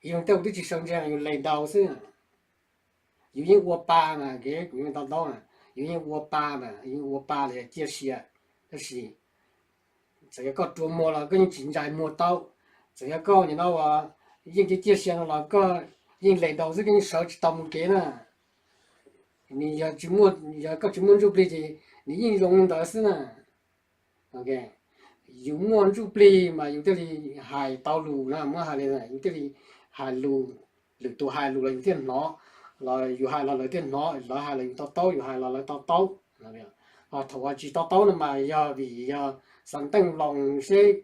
yus tej ua twb tsis sawv ntse, yus les daus xwb. Yus yeej ua pa mas, kuv yeej to taub na, yus yeej ua pa mas, yus yeej ua pa los yog ciaj sia, tab sis txawm yog koj rua muag los koj yeej tsis ntsais muag tau, txawm yog koj nim no uas yeej ciaj ciaj sia no los koj yeej les daus xwb, koj yeej sawv tsis tau mus kev na. Nws yog tsis muaj, yog koj tsis muaj ntsuj plig ces nws yeej zoo li ntawd xwb na. Yus muaj ntsuj plig mas yus thiaj li hais tau lus na, muab hais li yus thiaj li hais lus, lwm tus hais lus los yus thiaj hnov, los yus hais los lawv thiaj hnov, lawv hais los yus to taub, yus hais los lawv to taub. Ho thaum uas tsis to taub no mas yog vim yog xav teej loos seb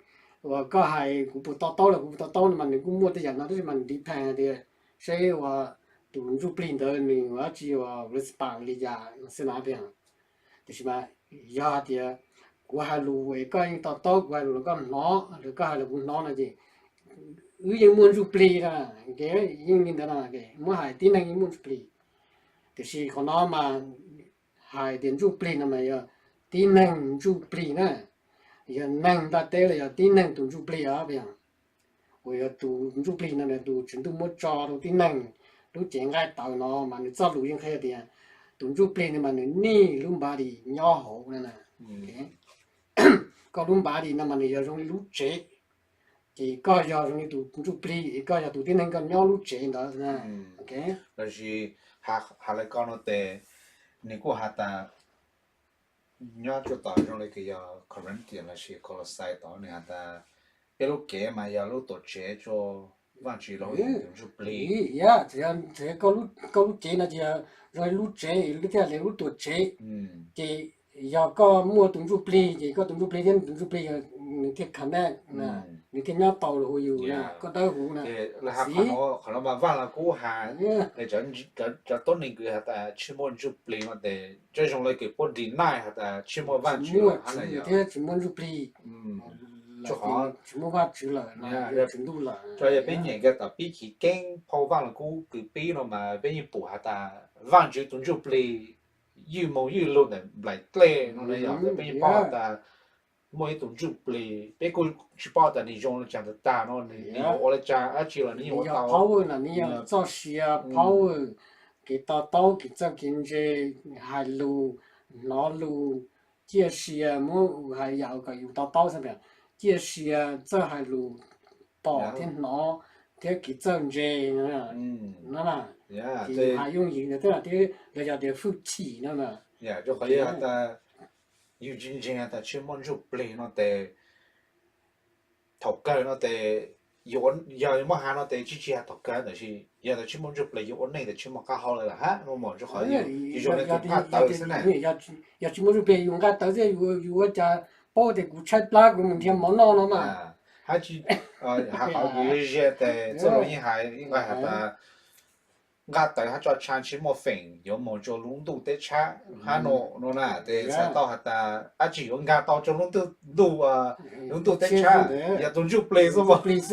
uas koj hais kuv puas to taub los kuv puas to taub no mas nws kuj muaj tej yam no tab sis mas nws depend tias seb uas tus ntsuj plig ntawd nws ua dab tsi uas respond li cas xwb na. Tiam sis mas yog tias kuv hais lus es koj yeej to taub, kuv hais lus los koj hnov, los koj hais los kuv hnov no ces wb yeej muaj ntsuj plig na. Yeej li ntawd no, muab hais tib neeg yeej muaj ntsuj plig. Tiam sis qhov no mas hais tias ntsuj plig no mas yog tib neeg ntsuj plig na, yog neeg ntiaj teb los yog tib neeg tus ntsuj plig os. Uas yog tus ntsuj plig no tus tswv ntuj muab tso rau tib neeg lub cev nqaij tawv no mas nws txoj lus yeej qhia tias tus ntsuj plig no mas nws nij lub body nyob hauv na. Koj lub body no mas nws yog zoo li lub tsev, ces koj yog zoo li tus ntsuj plig, koj yog tus tib neeg koj nyob lub tsev ntawd. Lossis hais li ko no ces nws kuj has tas nyob tsuas tom zoo li kws yog Corinthians lossis Colossae tod nws has tas peb lub cev mas yog lub tuam tsev rua Vaajtswv los hu tus ntsuj plig. Koj lub cev no ces yog zoo li lub tsev, lub thiaj li lub tuam tsev. Ces yog koj muaj tus ntsuj plig ces koj tus ntsuj plig thiab nws tus ntsuj plig nws thiaj connect, nws thiaj nyob tau los hu yus, koj dawb huv na. Qhov no mas Vaaj Lug Kub has, cov tuab neeg kws has tas tsis muaj ntsuj plig no ces zoo li kws puab deny has tas tsis muaj Vaajtswv thiab tsis muaj ntsuj plig, tsis muaj Vaajtswv lawm, tsis muaj Tswv Ntuj lawm. Yog peb nyeem kiag tom pib chiv keeb phau Vaaj Lug Kub kws pib no mas peb yeej pum has tas Vaajtswv tus ntsuj plig ywj moo ywj lug ntawm nplaim dlej no na, yog peb yeej paub has tas muaj ib tug ntsuj plig, peb kuj tsis paub tas nws zoo li cas tag tag no, nws yuav ua li cas dab tsi los nws yeej ua tau. Power, nws yog txoj sia power, kev to taub, kev txawj kev ntse, hais lus, hnov lus, ciaj sia, muab hais yam kom yus to taub xwb, ciaj sia, txawj hais lus, pom thiab hnov, thiab kev txawj ntse no na. Ces hais yooj yim ntawd thiab los yog tias hwj chim no na. Rau qhov yog tas yus tsis ntseeg tas tsis muaj ntsuj plig no ces thaum kawg no ces yog muab has no ces tsis tsis has thaum kawg, tab sis yog tas tsis muaj ntsuj plig yus ua neej tas tsis muaj qab hau lawm hab no mas, rau qhov yus zoo li tus nqaj tawv xwb na. Yog tsis muaj ntsuj plig yus nqaj tawv xwb, yus ua cas paub tias kuv tshaib plab kuv mus nrhiav mov noj no mas. Hab tsis, has qhov kuv ze tes txoj lus yeej hais, yeej nqa has tas nqaj tawv hab tso tsha tsis muaj feem yuav moog rua lub ntuj teb tshab hab no no na, tes txhais tau has tas dab tsi yuav nqa tau rua lub ntuj, lub ntuj teb tshab, yog tus ntsuj plig xwb mas.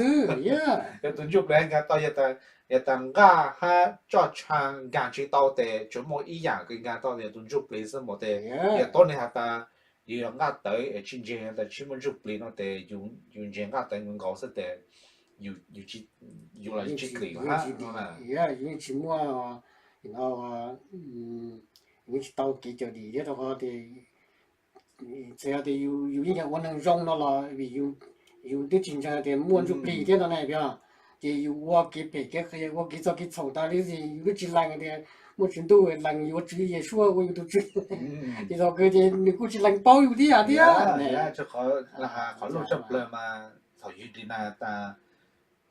Yog tus ntsuj plig nqa tau, yog tas nqaj hab tso tsha nqa tsis tau tes tsuas muaj ib yam kws nqa tau yog tus ntsuj plig xwb mas tes. Yog tuab neeg has tas yus yog nqaj tawv es tsis ntseeg tas tsis muaj ntsuj plig no tes yus ntseeg nqaj tawv nkaus nkaus xwb tes yus los tsis klim hab no na. Yus yeej tsis muaj, yus yeej tsis tau kev cawm dim thiab rau qhov tias txawm yog tias yus yeej yog ua neeg zoo no los vim yus twb tsis ntseeg tias muaj ntsuj plig thiab no ne, yog. ces yus ua kev phem kev qias, ua kev txog kev txhaum tas li, yus twb tsis lees tias muaj tswv ntuj, lees yuav Tswv Yeshua ua yus tus tswv. Ces thaum kawg ces nws kuj tsis lees paub yus thiab thiab. Qhov loj tshaj plaws mas thaum yus deny tas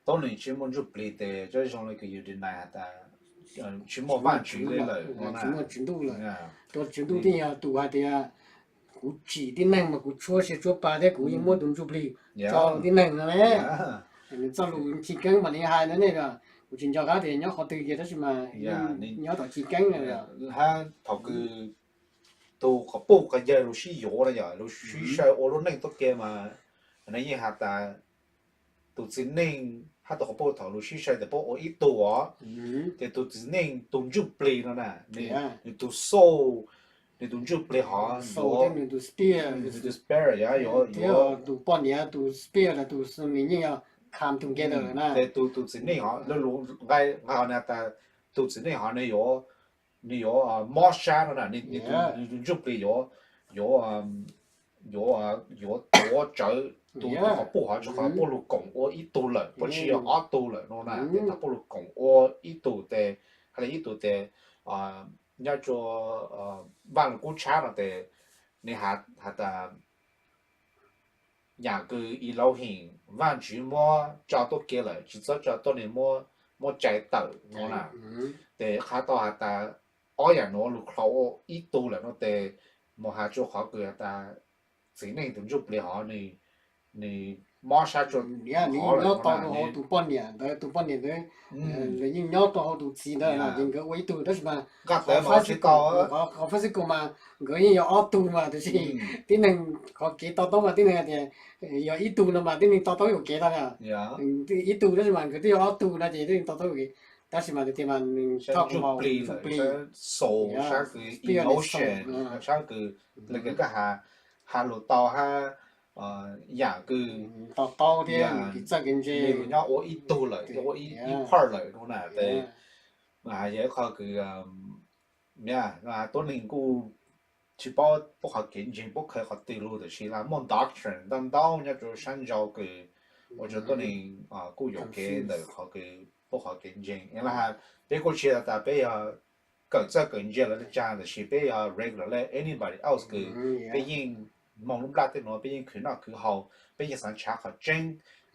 Txojmoo tsis muaj ntsuj plig tes zoo li kws yus deny has tas tsis muaj Vaajtswv li lawm, tsis muaj tswv ntuj lawm. Tus tswv ntuj thiaj yog tus hais tias kuv tsim tib neeg mas kuv tshuab siab tshuab pa thiab kuv yeej muab tus ntsuj plig tso tib neeg no ne. Nws txoj lus chiv keeb mas nws hais no ne, kuv tsis nco qab tias nyob qhov twg kiag tab sis mas nyob tom chiv keeb no. Hab thaum kws tus quas puj quas yawg lug sib yuav na yog lug sib sau ua lub neej tuab ke mas nws yeej has tas tus txiv neej hab tus quas puj thaum lug sib sau tes puab ua ib tug os. Ces tus txiv neej tus ntsuj plig no na, nws tus soul, nws tus ntsuj plig hov, nws tus spirit, tus poj niam tus spirit, tus nws yeej yog come together na. Ces tus txiv neej hov, nqa hov tas tus txiv neej hov nws yuav mob sab no na, nws tus ntsuj plig yuav, yuav yuav tuav tsawv tus quas puj hov, rua qhov puab lug koom ua ib tug lawm, puab tsis yog ob tug lawm no na. Ces thaum puab lug koom ua ib tug tes, hab le ib tug tes, nyob rua Vaaj Lug Kub tshab no tes, nws has tas yam kws Elohim Vaajtswv muab tso tuab ke lawm, tsis txhob tso tuab neeg muab tsai tawm no na. Tes qha tau has tas ob yam nuav lug kho ua ib tug lawm no tes, moog has rua qhov kws has tas txiv neej tus ntsuj plig hov nws mob sab rua nws nyob tau rua hauv tus poj niam ntawd, tus poj niam ntawd lawv yeej nyob rua hauv tus txiv ntawd, ces nkawd ua ib tug tab sis mas nqa tawv mas tsis tau, qhov physical mas nkawd yeej yog ob tug mas, tab sis tib neeg qhov kev to taub mas tib neeg tias yog ib tug no mas tib neeg to taub yuam kev tau na. Ib tug tab sis mas nkawd twb yog ob tug no ces tib neeg to taub yuam kev, tab sis mas tias mas nws tho ntsuj plig, saab kws emotion, saab kws le kws koj has lug tau hab yam kws to taub thiab txawj kev ntse, nyob ua ib tug lawm, ua ib part lawm no na. Tes yog ib qho kws tuab neeg kuj tsis paub puab qhov kev ntseeg puab khaws qhov twg lug, tab sis muaj doctrine ntau ntau nyob rua saab nrau kws ua rua tuab neeg kuj yuam kev ntawm qhov kws puab qhov kev ntseeg. Peb kuj tsis has tas peb yog kawm txawj kawm ntse lawm le caag, tab sis peb yog regular le anybody else kws peb yeej moog lub nplaj tej nuav, peb yeej khwv noj khwv haus, peb yeej xaav nrhav qhov tseeb,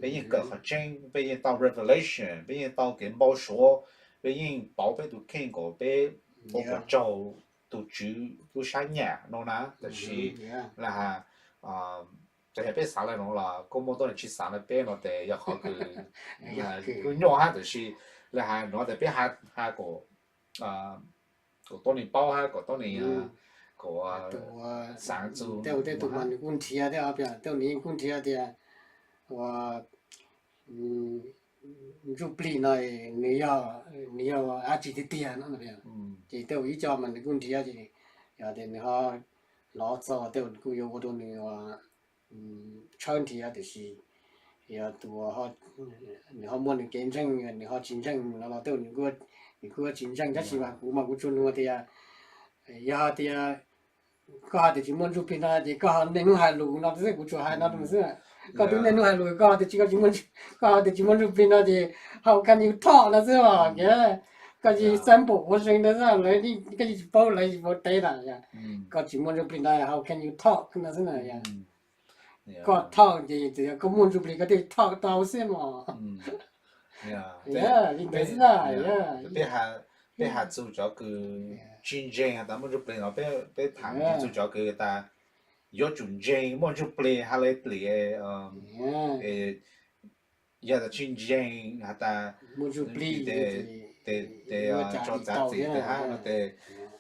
peb yeej kawm qhov tseeb, peb yeej tau revelation, peb yeej tau kev npau suav, peb yeej pauv peb tus kheej kom peb ua puas tsaug tus Tswv lub sab nyam no na. Tab sis le has, txawm yog peb xaav le nuav los kuj muaj tuab neeg tsis xaav le peb no tes yog qhov kws kuj nyuaj hab, tab sis le has nuav tes peb has kom tuab neeg paub hab kom tuab neeg, kom xaav txug tej tug mas nws kuj nrhiav thiab, tej nws yeej kuj nrhiav tias ua ntsuj plig no nws yog dab tsi tiag tiag no. Ces tej ib co mas nws kuj nrhiav ces yog tias nws ho hnov txog tej nws kuj yuav ua rau nws tshawb nrhiav, tab sis yog tus nws ho muaj nws kev ntseeg, nws ho tsis ntseeg no los tej nws kuj tsis ntseeg, tab sis mas kuv mas kuv tsuas nug tias yog hais tias koj hais tias tsis muaj ntsuj plig no ces koj niaj hnub hais lus no xwb, kuv tsuas hais no xwb. Koj twb niaj hnub hais lus, koj hais tias tsis, koj hais tias tsis muaj ntsuj plig no ces how can you talk no xwb os. Koj tsis sample ua zoo no xwb, lawv koj tsis paub, lawv tsis paub teb na. Koj tsis muaj ntsuj plig no how can you talk no xwb na. Koj talk ces txawm yog koj muaj ntsuj plig koj thiaj talk tau xwb mos. Li ntawd xwb na. Peb has txug cov kws tsis ntseeg has tas muaj ntsuj plig no, peb tham txug cov kws tas yuav tsum ntseeg muaj ntsuj plig has le plig, yog tas tsis ntseeg has tas muaj ntsuj plig tes tso txav txim tes hab no tes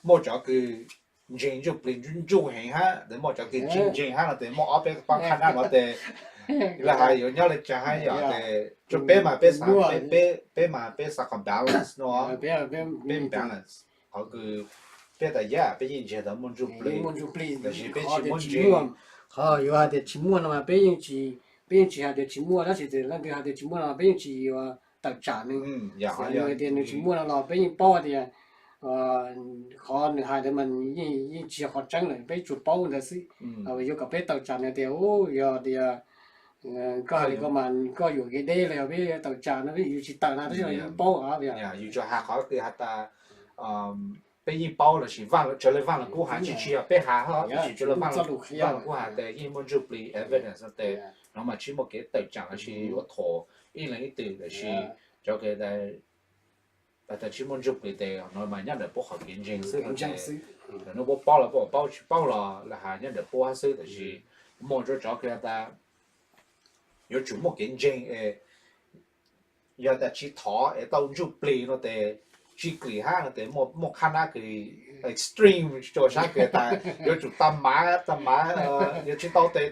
muaj cov kws ntseeg ntsuj plig ntsuj ntsuj heev hab, tes muaj cov kws tsis ntseeg hab no tes muaj ob peb pab qhab nab no tes le has yuav nyob le caag hab yom. Tes rua peb mas peb xaav, peb mas peb xaav qhov balance no, peb balance qhov kws peb tas yam peb yeej ntseeg tas muaj ntsuj plig, tab sis peb tsis muaj ntseeg. Qhov yuav hais tias tsis muaj no mas peb yeej tsis, peb yeej tsis hais tias tsis muaj, tab sis leej twg hais tias tsis muaj no peb yeej tsis yuav tawm tsam nws. Xav tias nws tsis muaj no los peb yeej paub tias qhov nws hais ntawd mas yeej tsis yog qhov tseeb lawm, peb tsuas paub ntawd xwb. Yuav kom peb tawm tsam nws tias yog tias Koj hais li ko mas koj yuam kev deb los yog peb tawm tsam no peb yuav tsis tawm na, tab sis mas yus paub os. Yus tsuas hais qhov twg has tas peb yeej paub lossis Vaj, Tsawv Leej Vaj los kuj hais, tsis, tsis yog peb hais, Tsawv Leej Vaj los kuj hais tias yeej muaj ntsuj plig evidence no tes, no mas tsis muaj kev tawm tsam lossis yuav thuam ib leeg ib tug lossis cov tas tsis muaj ntsuj plig tes no mas nyob ntawm puab qhov kev ntseeg xwb no. Hnub puab paub los puab paub, tsis paub los lawv hais nyob ntawm puab xwb, tab sis muaj tsuas cov kws tas yuav tsum muaj kev ntseeg es yog tas tsis thov es tau ntsuj plig no tes, tsis klim hab no tes, muaj qhab nab kws extreme rua sab kws tas yuav tsum tag mav, tag mav, yog tsis tau tes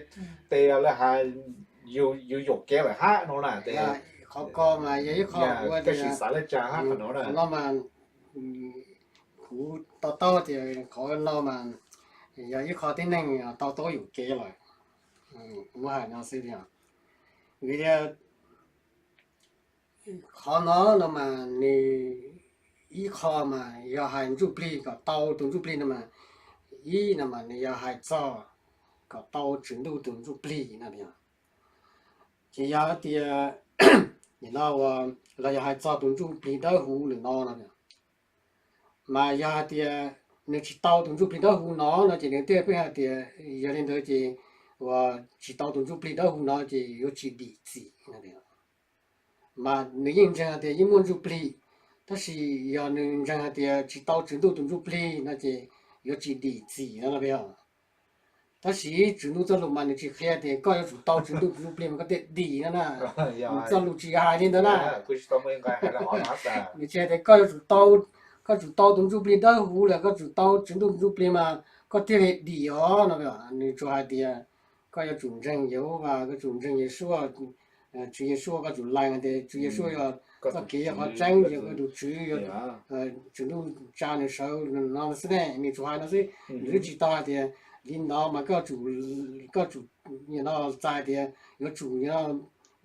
lawv hais yus yuam kev lawm hab no na tes. Qhov ko mas yog ib qho ua tab sis xav le caag hab qhov no na. Qhov no mas kuv to taub tias qhov no mas yog ib qho tib neeg tau taub yuam kev lawm. Muab hais no xwb li, vim tias qhov no no mas nws ib qho mas yog hais ntsuj plig kom tau tus ntsuj plig no mas, ib no mas nws yog hais txog kom tau Tswv Ntuj tus ntsuj plig no. Ces yog hais tias nim no ua los yog hais txog tus ntsuj plig dawb huv lawm no no, mas yog hais tias nws tsis tau tus ntsuj plig dawb huv no no ces nws thiaj pheej hais tias yog li ntawd ces ua tsis tau tus ntsuj plig dawb huv no ces yuav tsis dim txim no. Mas nws yeej ntseeg hais tias yeej muaj ntsuj plig, tab sis yog nws ntseeg hais tias tsis tau Tswv Ntuj tus ntsuj plig no ces yuav tsis dim txim no no. Tab sis Tswv Ntuj txoj lus mas nws tsis qhia tias koj yuav tsum tau Tswv Ntuj tus ntsuj plig mas koj thiaj dim no na. Nws txoj lus tsis hais li ntawd na. Nws tsis hais tias koj yuav tsum tau, koj tsum tau tus ntsuj plig dawb huv los koj tsum tau Tswv Ntuj tus ntsuj plig mas koj thiaj li dim os no. Nws tsuas hais tias koj yuav tsum ntseeg Yehauvas, koj tsum ntseeg Yeshua, Tswv Yeshua, koj tsum lees tias Tswv Yeshua yog txoj kev, yog qhov tseeb, yog koj tus Tswv, yog Tswv Ntuj tsa nws sawv no xwb ne. Nws tsuas hais no xwb, nws twb tsis tau hais tias li no mas koj tsum, koj tsum no txais tias yuav tsum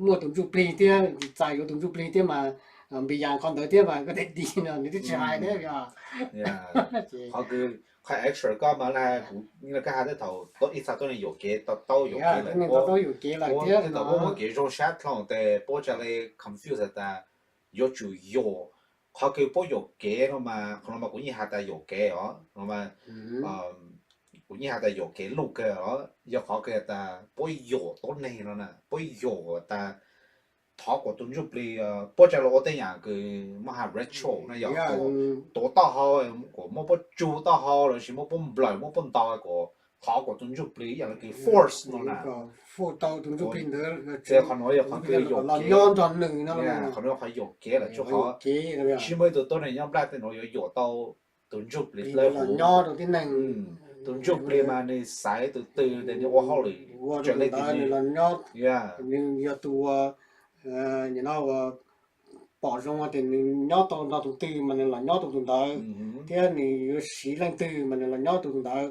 muaj tus ntsuj plig thiab, txais yuav tus ntsuj plig thiab mas npi yas qhov ntawd thiab mas koj thiaj dim no, nws twb tsis hais thiab. Qhov kws, qhov extra koj mas kuv, koj has thaum ib txha tuab neeg yuam kev, tau taub yuam kev lawm, puab tau muaj kev zoo sab dlhau tes puab tsa le confuse has tas yuav tsum yuam. Qhov kws puab yuam kev no mas, qhov no mas kuv yeej has tas yuam kev os, kuv yeej has tas yuam kev luj kawg os, yog qhov kws tas puab yuam tuab neeg no na, puab yuam tas thov kom tus ntsuj plig, puab tsa le ua tej yam kws muab has ritual no yog tuav taub hau, kom muab puab tsug taub hau lossis muab puab nplawm, muab puab ntaus, kom thov kom tus ntsuj plig ib yam le kws force no na. Qhov no yog qhov kws yuam kev, qhov no qhov yuam kev lawm, tsis muaj ib tug tuab neeg nyob nplaj tej nuav yuav yuam tau tus ntsuj plig dawb huv. Tus ntsuj plig mas nws xaiv tus twg tes nws ua hauj lwm raws le tus nws, nws yog tus ua, nim no ua pom zoo tias nws nyob tau nrog tus twg mas nws los nyob tau tus ntawd, thiab nws yuav siv leej twg mas nws los nyob tau tus ntawd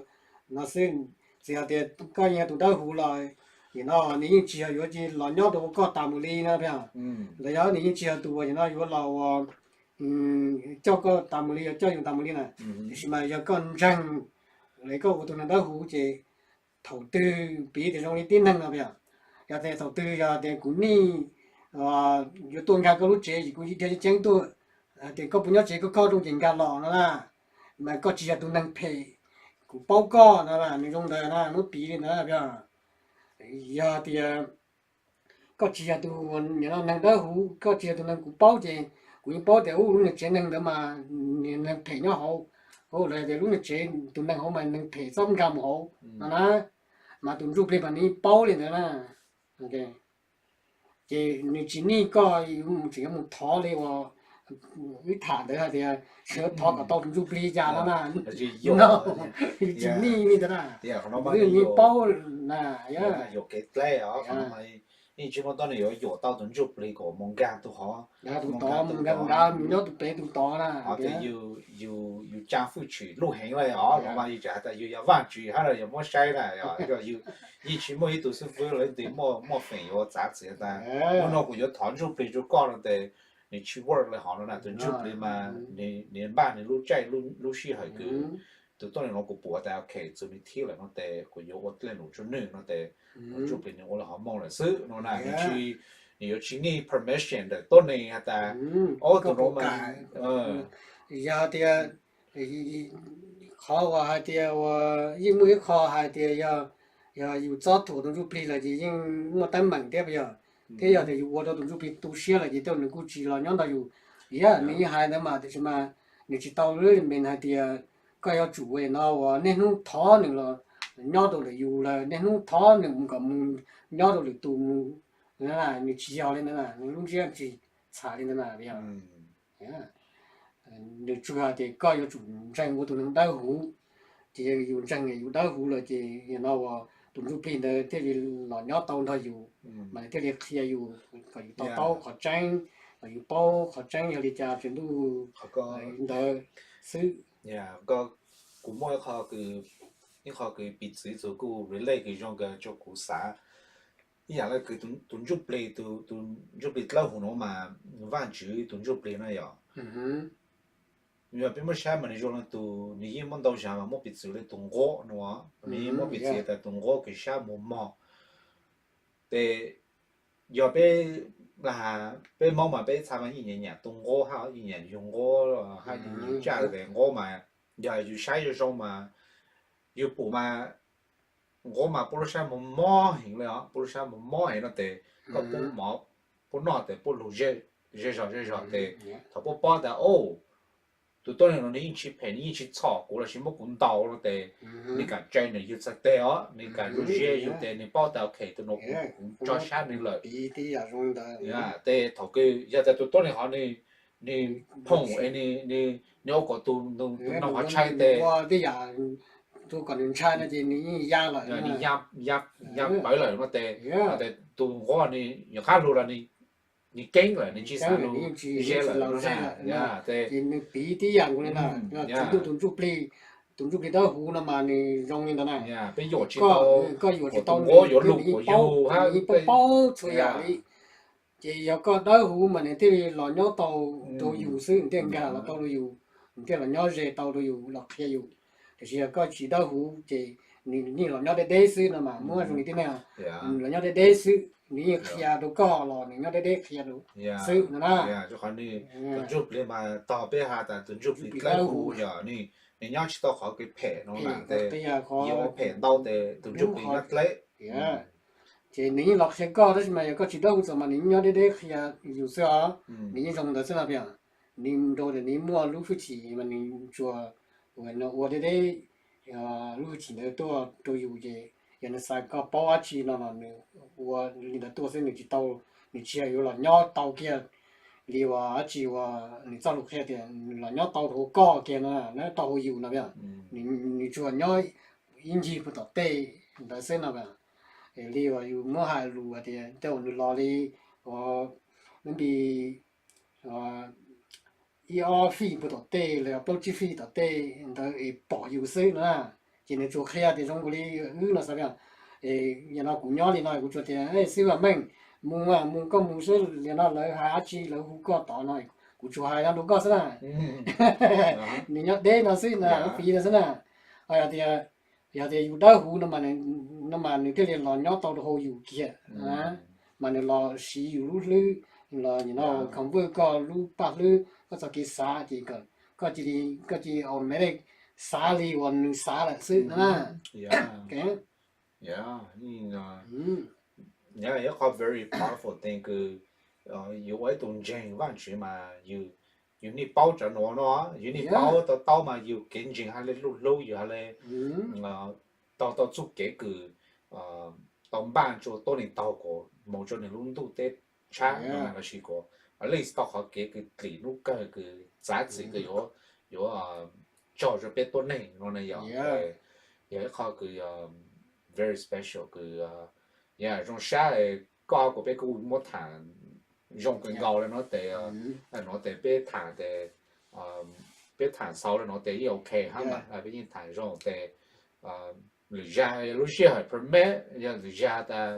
no xwb. Txawm yog tias koj yog tus dawb huv los nim no nws yeej tsis yog yuav cia los nyob rau koj tas mus li no, los yog nws yeej tsis yog tus uas nim no yuav los ua coj koj tas mus li, yuav coj yus tas mus li na. Tiam sis mas yog koj ntseeg lawm koj ua tus neeg dawb huv ces thaum twg piv tias zoo li tib neeg no, yog tias thaum twg yog tias kuv nij yuav tuaj nkag koj lub tsev ces kuv dhia ceeb tuaj, tias koj puas nyob tsev, koj khob rooj ces nkag los no na, mas koj tsis yog tus neeg phem, kuv paub koj no, nws zoo ntawd na, muab piv li ntawd. Yog tias koj tsis yog tus neeg dawb huv, koj tsis yog tus neeg kuv paub ces kuv yeej paub tias lub niag tsev neeg ntawd mas neeg phem nyob hauv, los tias lub niag tsev tus neeg hauv mas neeg phem txhob nkag mus hauv no na, mas tus ntsuj plig mas nws yeej paub li ntawd na. Ces nws tsis nij koj tseem yuav mus thov li uas wb tham ntawd hais tias sawv thov kom tau tus ntsuj plig cas no na, nws tsis nij li ntawd na, nws yeej paub na. Yuam kev dleb os, yeej tsis muaj tuab neeg yuav yuam tau tus ntsuj plig kom mus nkag tus hov, mus nkag tus hov, nyob tus pem tus tod na. Yus tsa hwj chim lub heev li os, no mas yus tseem has tas yus yog Vaajtswv hab los yog muab saib na, yus yeej tsis muaj ib tug xib fwb los leej twg muaj feem yuav txav txim tas hnub no kuv yuav thov ntsuj plig rua koj no tes nws tsis work li hov no na. Tus ntsuj plig mas nws npaj nws lub caij lub sij hawm kws tus tuab neeg no kuv pum has tas ok, txwv nws thib lawm no tes kuv yuav ua dej num rua nwg no tes, tus ntsuj plig nws ua lawm hov moog lawm xwb no na, nws tsis, nws yuav tsis need permission ntawm tuab neeg has tas, o, tus no mas, yog tias, qhov uas hais tias uas yeej muaj ib qho hais tias yog, yog yus txob thuam tus ntsuj plig lawm ces yeej muaj teeb meem thiab yog, thiab yog tias yus ua rau tus ntsuj plig tu siab lawm ces tej nws kuj tsis los nyob nrog yus. Yog nws yeej hais ntawd mas tiam sis mas nws tsis tau lub me hais tias koj yuav tsum ua no uas niaj hnub thov nws los nyob rau lwm yus lawm, niaj hnub thov nws mus kom mus nyob rau lwm tus mus, nws tsis yog li ntawd na, nws lub ntsiab tsis txham li ntawd na. Nws tsuas hais tias koj yuav tsum ntseeg ua tus neeg dawb huv, ces yus ntseeg yus dawb huv lawm ces yog no uas tus ntsuj plig ntawd thiaj li los nyob tau nrog yus, mas nws thiaj li qhia yus kom yus to taub qhov tseeb, kom yus paub qhov tseeb yog li cas tsaus ntuj ntawd xwb. Kuv muaj ib qho kws, ib qho kws piv txwv txug kuj relate kws zoo kawg rua kuv xav. Ib yam le kws tus ntsuj plig, tus ntsuj plig dawb huv no mas Vaajtswv tus ntsuj plig no yog, yog peb muab saib mas nws zoo le tus, nws yeej muaj ntau zag mas muab piv txwv le tus nquab no, nws yeej muab piv txwv tas tus nquab kws sab muag mog. Tes yog peb, peb Moob mas peb txha mas yeej nyiam nyiam tus nquab hab yeej nyiam yug nquab hab yeej nyiam tsaj tes nquab mas yog yus saib zoo zoo mas yus pum mas nquab mas puab lub sab mob mob heev le os, puab lub sab mob mob heev no tes koj pub mov, pub noj tes puab lug ze zog ze zog tes thaum puab paub tas o, tus tuab neeg no nws yeej tsis phem, nws yeej tsis txhom kuv lossis muab kuv ntaus no tes nws kam tsawg nws yug txhais teg os, nws kam lug ze yug tes nws paub tas ok tus no kuv tso sab nws lawm. Tes thaum kws yog tas tus tuab neeg hov nws phoom es nws ua kom tus noog hov tshee tes ua tej yam kom nws ntshai no ces nws yeej ya lawm, nws ya pawv lawm no tes, tes tus nquab nws yuav qab lug los nws keeb lawm, nws tsis xav lug ze lawm no na. Ces nws piv tib yam nkaus li ntawd, txiv ntuj tus ntsuj plig, tus ntsuj plig dawb huv no mas nws zoo li ntawd na. Peb yuam tsis tau, koj yuam tsis tau, nquab yuav lug kuas yug hab, paub txhua yam li. Ces yog koj dawb huv mas nws thiaj li los nyob tau rau yus xwb, nws thiaj nkag los tau rau yus, nws thiaj los nyob ze tau rau yus los qhia yus. Tiam sis yog koj tsis dawb huv ces nws yeej los nyob deb deb xwb no mas muab zoo li tib neeg los nyob deb deb xwb, nws yeej qhia rau koj los nws nyob deb deb qhia rau xwb no na. Tus ntsuj plig mas tog peb has tas tus ntsuj plig dawb huv yog nws nyob tsis tau qhov kws phem no, yuav phem ntau tes tus ntsuj plig nyob dleb. Ces nws yeej los qhia koj tab sis mas yog koj tsis dawb huv txom mas nws yeej nyob deb deb qhia yus xwb os. Nws yeej zoo ntawd xwb no, nws nrau tias nws muaj lub hwj chim mas nws tsuas ua deb deb lub hwj chim ntawd tuaj rau yus ces yog nws xav koj paub dab tsi no los nws ua li ntawd tuaj xwb, nws tsis tau, nws tsis yog yuav los nyob tau kiag li uas dab tsi uas nws txoj lus qhia tias nws los nyob tau rau hauv koj kiag no, nyob tau hauv yus no, nws tsuas nyob ib ncig puag tom tej ntawd xwb no. Li uas yus muab hais lus tias tej uas nws los li uas maybe ib ob feet puag tom tej los plaub tsib feet tom tej ntawd es pom yus xwb no na. Ces nws tsuas qhia tias zoo nkaus li wb no xav, yog no kuv nyob li no kuv tsuas tias xib vam meej, mus mus koj mus xwb li no, lawv hais dab tsi lawv hu koj tod no kuv tsuas hais no rau koj xwb na. Nws nyob deb no xwb na, lub piv no xwb na. Yog tias, yog tias yus dawb huv no mas nws thiaj li los nyob tau rau hauv yus kiag, mas nws los siv yus lub hlwb, los nim no convert koj lub paj hlwb, koj txoj kev xav ces koj cia li, koj cia li automatic xav li uas nws xav lawm xwb na. Ib qho very powerful thing kws yus ua ib tug ntseeg Vaajtswv mas yus yeej paub cov nuav no, yus yeej paub tau taub mas yus kev ntseeg hab le lub hlub yus hab le tau tau txuj kev kws tau npaj rua tuab neeg taug kuas moog rua nwg lub ntuj teb tshab no na, lossis kuas at least tau qhov kev kws dlim lub kawg kws txav txim kws yuav, yuav tsaug rua peb tuab neeg no na yog. Yog ib qho kws very special kws zoo sab koj kuas peb kuj muab tham zoo kawg nkaus le nuav tes, nuav tes peb tham tes, peb tham xaus le nuav tes yeej ok hab mas peb yeej tham zoo tes lwm zag lub sij hawm permit, yog lwm zag tas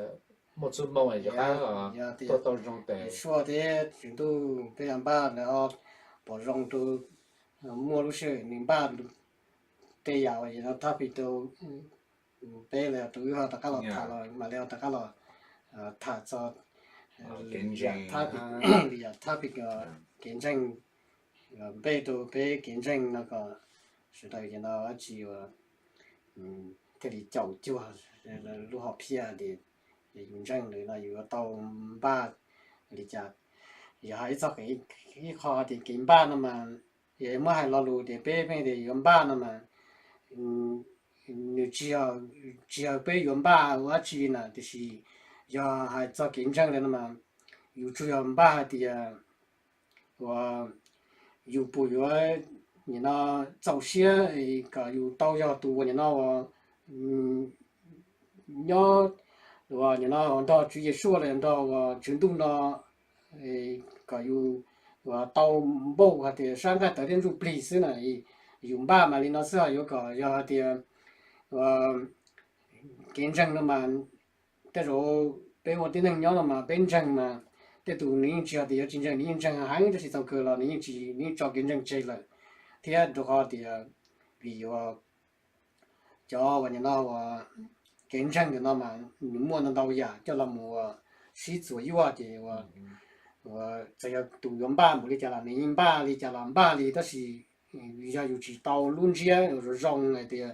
muaj txuj moo rov qab tuaj tau zoo tes. Suav thiab Tswv Ntuj peb npaj lawv pom zoo rau, muaj lub sij hawm nws npaj tej yam uas yog no topic rau peb los rau wb ho rov qab los tham los mam li ho rov qab los tham txog li yam topic kev ntseeg, npe rau peb kev ntseeg no kom sawv daws no dab tsi uas thiaj li caum cuag lub hom phiaj tias yus ntseeg lawm no yus yuav tau npaj li cas. Yog hais ib txog ib qho tias kev npaj no mas, yog muab hais lo lus tias peb pheej tias yuav npaj no mas nws tsis yog, tsis yog peb yuav npaj ua dab tsi na, tiam sis yog hais txog kev ntseeg lawm no mas yus tsuas yog npaj hais tias uas yus puas yuav nim no txaus siab kom yus tau yog tus uas nim no uas nyob uas nim no nrog Tswv Yexus los yog nrog uas Tswv Ntuj no kom yus uas tau npauj hais tias sab nqaij tawv thiab ntsuj plig xwb na. Yus npaj mas li no xwb, ho yuav kom yog hais tias kev ntseeg no mas tej zaum peb ua tib neeg nyob no mas peb ntseeg mas tej tus nws yeej tsis yog tias yuav tsis ntseeg, nws yeej ntseeg heev tab sis txog kawg los nws yeej tsis, nws yeej tso kev ntseeg tseg lawm. Thiab rau qhov tias vim yuav cov uas nim no uas kev ntseeg ntawm no mas nws muaj ntau ntau yam coj los mus uas sib txuas yuaj ces uas txawm yog tus yuav npaj npaum li cas los nws yeej npaj li cas los npaj li tab sis yog yus tsis tau lub ntsiab zoo zoo hais tias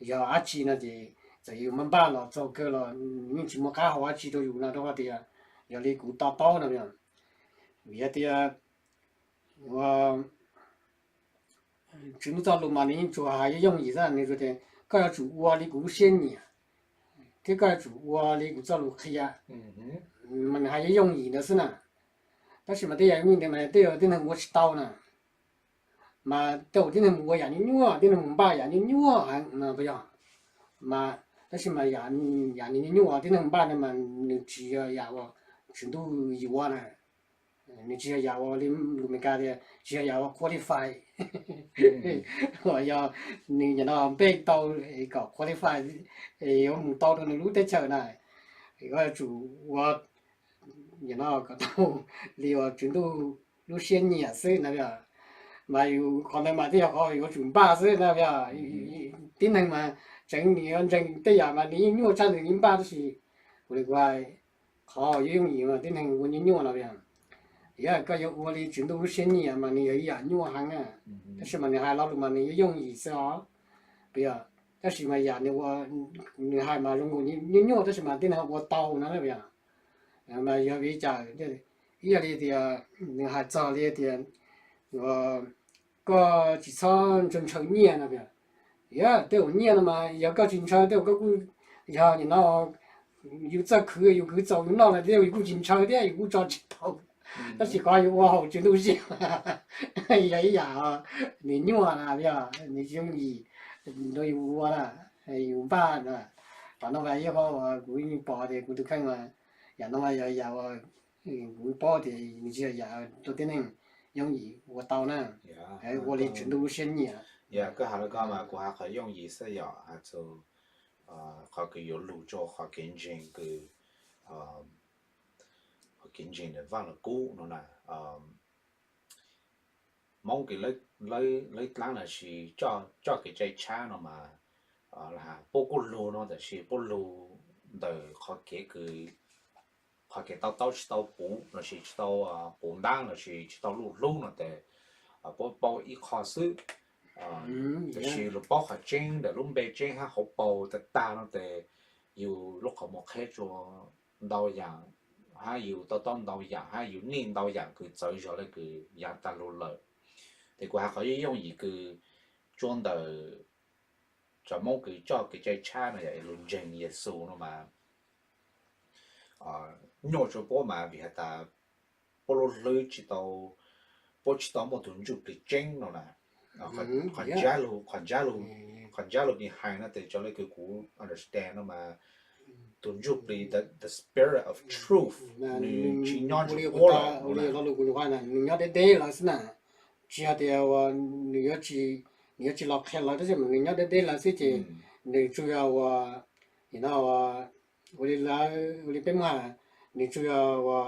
yog dab tsi no ces txawm yus npaj npaj los txog kawg los nws yeej tsis muaj qab hau dab tsi rau yus no rau qhov tias yog li kuv to taub no vim hais tias uas Tswv Ntuj txoj lus mas nws yeej tsuas hais yooj yooj yim xwb, nws tias koj yuav tsum ua li kuv lub siab nyiam thiab koj yuav tsum ua li kuv txoj lus qhia. Mas nws hais yooj yooj yim ntawd xwb na. Tab sis mas tej yam li ntawd mas tej yam tib neeg ua tsis tau na. Mas tej tib neeg mus ua yam nyuaj nyuaj, tib neeg mus npaj yam nyuaj nyuaj heev no puas yog? Mas tab sis mas yam nyuaj nyuaj tib neeg npaj no mas nws tsis yog yam uas Tswv Ntuj yuav na. Nws tsis yog yam uas li lus Meskas tias tsis yog yam uas qualify, uas yog nws nim no npe tau kom qualify yuav mus tau rau nws lub teb chaws na. Koj yuav tsum ua nim no kom tau li uas Tswv Ntuj lub siab nyiam xwb na. Mas yus qhov ntawd mas twb yog qhov yuav tsum npaj xwb na. Tib neeg mas tseev nws yuav ntseeg tej yam mas nws yeej nyuaj tshaj nws li npaj tab sis kuv li kuv hais qhov yooj yooj yim mas tib neeg ua nyuaj nyuaj no yog koj yuav ua li Tswv Ntuj lub siab nyiam mas nws yog ib yam nyuaj heev na. Tab sis mas nws hais lo lus mas nws yooj yooj yim xwb os. Puas yog? Tab sis mas yam nws ua, nws hais mas zoo nkaus nyuaj nyuaj tab sis mas tib neeg ua tau no puas yog? Mas yog vim li cas? Ib yam li tias nws hais txog li tias koj tsis txhob ntshaw ntshaw nyiaj no puas yog? Yog tej zaum nyiaj no mas yog koj tsis ntshaw tej zaum koj kuj, yog nim no yus txawj khwv yus khwv txaus yus noj lawm thiab yus kuj tsis ntshaw thiab yus kuj tso tsis tau. Tab sis qhov yus ua haum Tswv Ntuj siab yog ib yam nws nyuaj na, yog nws tsis yooj yim rau yus ua na, yus npaj na. Qhov no mas ib qho uas kuv yeej pom tias kuv tus kheej mas yam no mas yog yam uas kuv paub tias nws tsis yog yam rau tib neeg yooj yim ua tau na, ua li Tswv Ntuj lub siab nyiam. Yog koj hais li ko mas kuv hais qhov yooj yim xwb yom, hais txog qhov kws yuav lug rua qhov kev ntseeg kws, qhov kev ntseeg ntawm Vaj Lug Kub no na. Moob kws lawv dlaab los sis coj kev cai tshab no mas puab kuj lug no tab sis puab lug ntawm qhov kev kws, qhov kev tau taub tsis tau puv los sis tsis tau puv ntaab los sis tsis tau luj hlub no tes puab paub ib qho xwb. Tab sis lug paub qhov tseeb ntawm lub npe tseeb hab hauv paus tag tag no tes yus lub qhov muag qheb tsua ntau yaam, hab yus to taub ntau yaam hab yus nij ntau yaam kws txawv zog le kws yaav taag lug lawm. Tes kuv has qhov yooj yooj yim kws tsua ntawm cov Moob kws coj kev cai tshab no yog lug ntseeg Yexus no mas nyuaj tsua puab mas vim has tas puab lub hlwb tsis tau, puab tsis tau muaj tug ntsuj plig tseeb no na. Qhov ntsab lug, qhov ntsab lug, qhov ntsab lug behind no tes cov le kws kuv understand no mas tug ntsuj plig, the spirit of truth, nws tsis nyob ntsuj puab lawm. Nws nyob deb deb lawv xwb na, tsis yog tias nws yuav tsis los qhia lawv tab sis mas nws nyob deb deb lawv xwb ces nws tsuas yog ua, no ua li lawv, ua li peb muab has, nws tsuas yog ua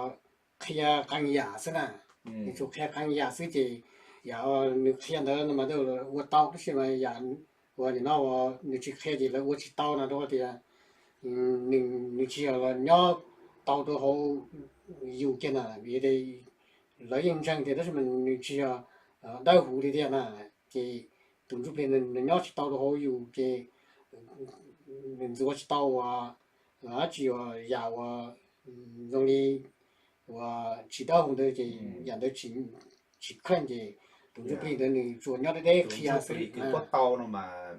qhia qee yam xwb na. Nws tsuas qhia qee yam xwb ces yam nws qhia ntawd no mas ua tau tab sis mas yam uas nim no uas nws tsis qhia ces lawv ua tsis tau no rau tias nws tsis yog los nyob tau rau hauv yus kiag na, vim lawv yeej ntseeg tias tab sis mas nws tsis yog dawb huv li tiag na, ces tus ntsuj plig nws nyob tsis tau rau hauv yus ces nws ntxuav tsis tau uas dab tsi uas yam uas zoo li uas tsis dawb huv ntawd ces yam ntawd tsis kheej ces tus ntsuj plig ntawd nws tsuas nyob deb deb qhia xwb. Kub tau no mas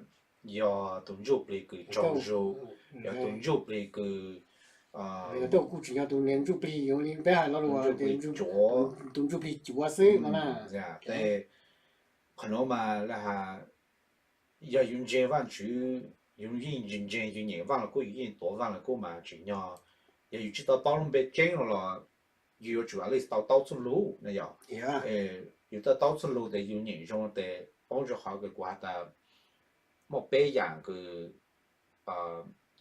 yog tus ntsuj plig kws tsaug zug, yog tus ntsuj plig kws, yog kuj tsis yog tus niag ntsuj plig zoo li peb hais lo lus tus ntsuj plig cuav xwb no na. Qhov nuav mas lawv has yog yus ntseeg Vaajtswv, yus yeej ntseeg, yus nyeem Vaaj Lug Kub, yus yeej tuav Vaaj Lug Kub mas tsim nyog yog yus tsis tau paub lub npe tseeb no los yus yuav tsum at least tau taub txuj lug na yog. Yus tau taub txuj lug tes yus nyeem zoo tes paub zoo qhov kws kuv has tas muaj peb yaam kws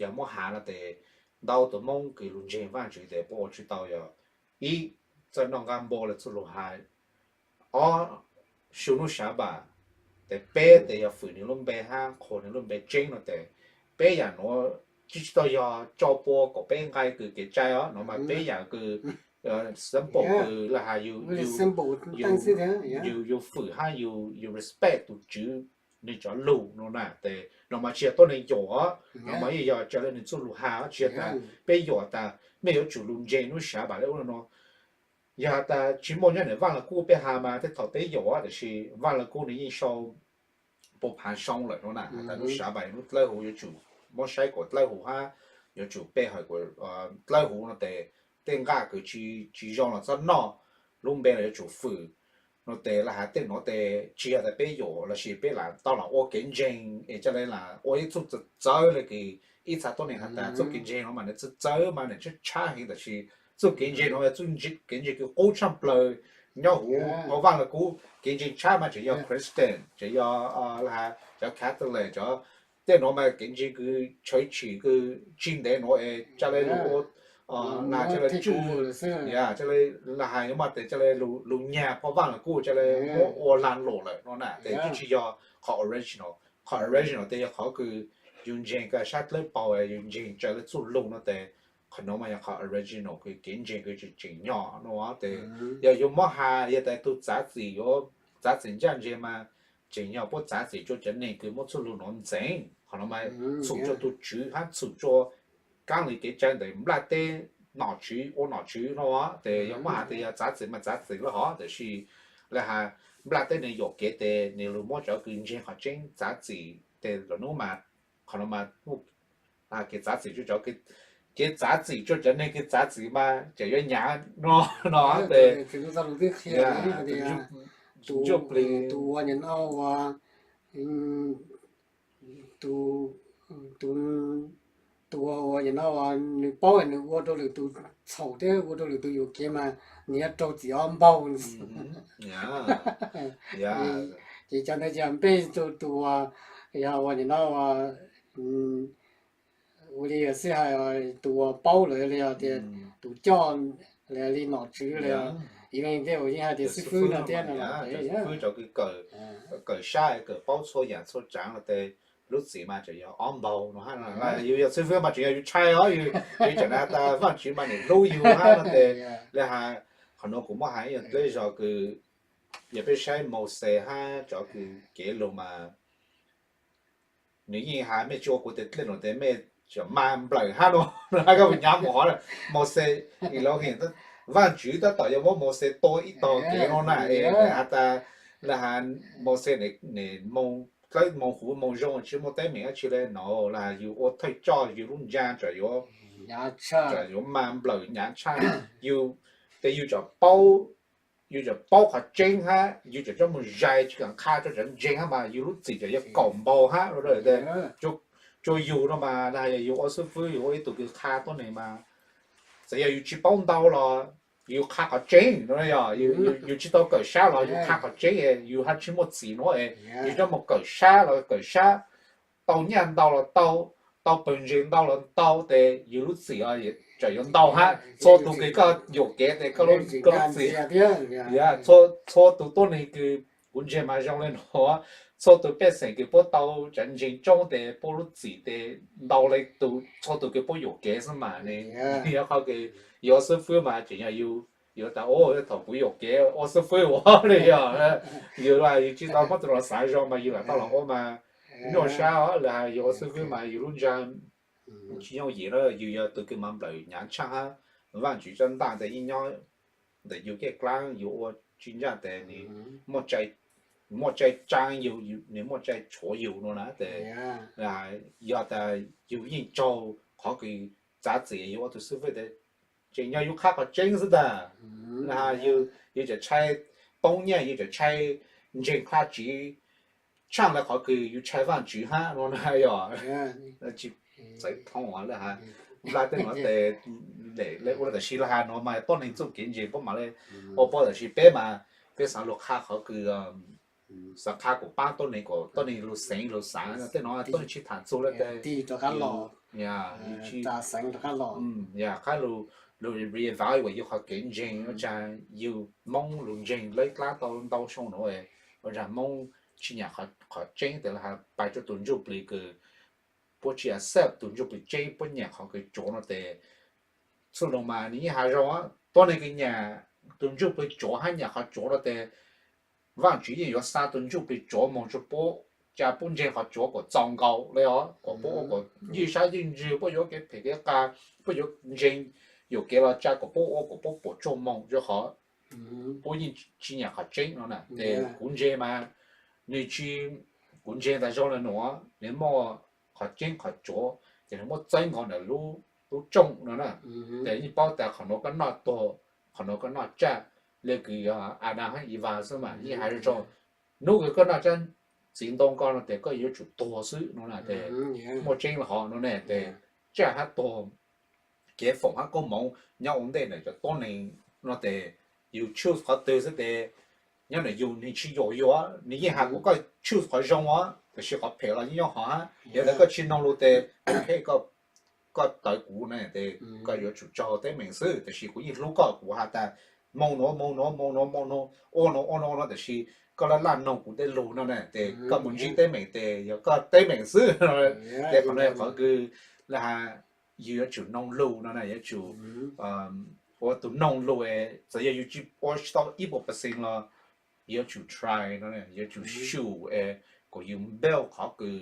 yog muab has no tes ntau tus Moob kws lug ntseeg Vaajtswv tes puab ua tsis tau yog ib, txawj noj nqaj npua le txuj lug has, ob, su nub sav npam, tes peb tes yog fwm nwg lub npe hab qhuas nwg lub npe tseeb no tes peb yaam nuav tsis tsis tau yog tso pua kaum peb nqai kws kev cai os no mas peb yaam kws simple kws lawv has yus, yus fwm hab yus respect tus Tswv nwg cov lug no na tes no mas tsis yog tuab neeg yaum os, no mas yeej yog raws le nwg txuj lug has os, tsis yog tas peb yaum tas mej yuav tsum lug ntseeg nub sav npam le ub le no. Yog has tas tsis muaj nyob ntawm Vaaj Lug Kub peb has mas tej thaum peb yaum os, tab sis Vaaj Lug Kub nwg yeej sau pua phaav soo lawm no na, has tas nub sav npam lub dlawb huv yuav tsum muab saib kuas dlawb huv hab yuav tsum pe hawm kuas dlawb huv no tes tej nqaj kws tsis zoo los txhob noj, lub npe los yuav tsum fwm no tes lawv has tej nuav tes tsis yog tas peb yaum lossis peb lam tau los ua kev ntseeg es ca le lam ua ib txuj txawv txawv le kws ib txha tuab neeg has tas txuj kev ntseeg no mas nws txawv txawv mas nws tshab tshab heev tab sis txuj kev ntseeg no yog txuj kev ntseeg kws qub tshaj plaws nyob huv hauv Vaaj Lug Kub. Kev ntseeg tshab mas tseem yog Christian, tseem yog cov Catholic, cov tej nuav mas kev ntseeg kws tshawv tshim kws tsis ntev nuav es ca le lug ua, ca le tswj, ca le lawv has yuav mas tes ca le lug nyag phau Vaaj Lug Kub ca le muab ua lag luam lawm no na tes tsis tsis yog qhov original. Qhov original tes yog qhov kws yus ntseeg kag sab dlawb paug, yus ntseeg raws le txuj lug no tes qhov nuav mas yog qhov original kws kev ntseeg kws tseem tseem nyob no tes yog yus muab has yog tas tug txav txim yuav txav txim ncaaj ntseg mas tseem yog puab txav txim rua cov neeg kws muab txuj lug nuav ntxeev. Qhov nuav mas txhum rua tug Tswv hab txhum rua kaab le kev cai ntawm nplaj teb nom tswv ua nom tswv no tes yog muab has tes yog txav txim mas txav txim lawm hov, tab sis lawv has nplaj teb nwg yuam kev tes nwg lug muab cov kws ntseeg qhov tseeb txav txim tes lawm nub mas qhov nuav mas kev txav txim rua cov, kev txav txim rua cov neeg kws txav txim mas tseem yuav nyav no no tes tus ntsuj plig, tus uas nim no uas tus, tus, tus uas nim no uas nws paub nws ua rau lwm tus txhaum thiab ua rau lwm tus yuam kev mas nws yuav raug txim ob npaug. Ces cov ntawd ces npej rau tus uas, yog uas nim no uas ua li xib hais tus uas paub lawm li tias tus coj li nom tswv li, ib leeg tej uas yeej hais tias xib fwb no thiab no. Xib fwb cov kws kawm sab kawm paub txhua yam txhua tsaav no tes lub txim mas tseem yog ob npaug no hab. Yus yog xib fwb mas tseem yog yus tshaib os, yus tseem has tas Vaajtswv mas nws hlub yus hab no tes li has. Qhov nuav kuv muab has ib yam dleb zog kws yog peb saib Mauxes hab cov kws kev lug mas nws yeej has mej tsi ua kuv tes dlej nuav tes mej tseem mas nplawm hab no, koj puas nyav mus hov. Mauxes, Vaajtswv tab tom yuav muab Mauxes tua ib tog kev no na es has tas, li has Mauxes ne, dlawb moo huv moo zoo tsi muaj teeb meem dab tsi le no, li has yus ua thawj coj yus lub ntsag tseem yuav, tseem yuav mas nplawm nyav tshaj. Yus, tes yus tseem paub, yus tseem paub qhov tseeb hab yus tseem coj mus zais tsis kam qha rua cov ntseeg hab mas yus lub txim tseem yuav kaum npaug hab. Rua yus no mas yog yus ua xib fwb yus ua ib tug kws qha tuab neeg mas txawm yog yus tsis paub ntau los yus qha qhov tseeb no, yog yus tsis tau kawm sab los yus qha qhov tseeb, yus hab tsis muaj txim nuav es yus coj mus kawm sab los kawm sab, tau nyaj ntau los tau, tau pawg ntseeg ntau los tau tes yus lub txim tseem yuav ntau hab. Txhua tug kws koj yuam kev tes koj lub txim, txhua tug tuab neeg kws kuv ntseeg mas zoo le nuav, txhua tus pej xeem kws puab tau cov ntseeg tsoob tes puab lub txim tes ntau le tus txhua tus kws puab yuam kev xwb mas ne. Yog qhov kws yus ua xib fwb mas tseem yog yus, yus tas ua thaum kuv yuam kev ua xib fwb ua li yog yus, yus tsis tau muab tus los xav zoo mas yus lam tau los ua mas nyuaj sab os. Lawv has yus ua xib fwb mas yus lub ntsag tsis yooj yim na, yus yog tus kws mas nplawm hnyav tshaaj hab Vaajtswv coj ntaj tes yeej nyob ntawm yus kev dlaab, yus ua tsis ntsaj tes nws muaj tsaig tsaab yus, nws muaj tsaig tshuav yus no na tes yog tas yus yeej raug qhov kws txav txim yus ua tus xib fwb tes tseem yog yus qha qhov tseeb xwb tag. Yus tseem tshai poob nyiaj, yus tseem tshai ntseeg dlaab tsi tshaaj le qhov kws yus tshai Vaajtswv hab no na yog tsis txawv thoob lawm has. Nplaj tej nuav tes le ua le tam sim lawv has nuav mas tuab neeg txuj kev ntseeg puab mam le ua puab, tam sis peb mas peb xaav lug qha qhov kws xaav qha kuas paab tuab neeg, kuas tuab neeg lug xeev lug xaav tej nuav tuab neeg tsis tham txug le tes yog qab lug, lug re-evaluate yus qhov kev ntseeg ua tsaag. Yus Moob lug ntseeg lawv dlaab tau ntau xyoo nuav ua tsaag Moob tsis nyam qhov tseeb tes lawv has pais rua tus ntsuj plig kws puab tsis accept tus ntsuj plig tseeb, puab nyam qhov kws tsuav no tes txhua lug mas nws yeej has zoo, tuab neeg kws nyam tus ntsuj plig tsuav hab nyam qhov tsuav no tes Vaajtswv yeej yuav xa tus ntsuj plig tsuav moog rua puab, ca puab ntseeg qhov tsuav kuas txaus nkaus le os, kuas puab ua kuas ywj sab ywj ntsws, puab yuav kev phem kev qas, puab yuav ntseeg yuam kev los ca kuas puab ua kuas puab puas tsuaj moog rua qhov puab yeej tsis nyam qhov tseeb no na. Tes kuv ntseeg mas nws tsis, kuv ntseeg tas zoo le nuav nws muaj qhov tseeb qhov tsuav ces nws muab txeeb nkaus ntawm lub rooj no na. Tes yeej paub tas qhov nuav koj noj tuag, qhov nuav koj noj tsaj, le kws yog Adas hab Evas xwb mas yeej has zoo zoo, nub kws koj noj tsab txiv ntoo ko no tes koj yuav tsum tuag xwb no na. Tes muaj tseeb le hov no ne tes tsaj hab tuag, kev foom hab koob moov nyob ua ntej ntawm cov tuab neeg no tes yus choose qhov twg xwb tes nyob ntawm yus, nws tsis yuam yus, nws yeej has kuas koj choose qhov zoo os, tab sis qhov phem los yeej nyob hov hab. Yog tas koj tsis noog lug tes, ok, koj tawv kuv na tes koj yuav tsum tsaug teeb meem xwb, tab sis kuv yeej hlub koj, kuv has tas moog nuav moog nuav moog nuav moog nuav, ua nuav ua nuav ua nuav, tab sis koj laj laj noog kuv tej lug no na tes koj mus ntsib teeb meem tes yog koj teeb meem xwb. Tes qhov no qhov kws lawv has yus yuav tsum noog lug no na, yuav tsum ua tus noog lug. Txawm yog yus tsis ua tsis tau ib puas percent los yuav tsum try no, yuav tsum xyum es kuas yus build qhov kws,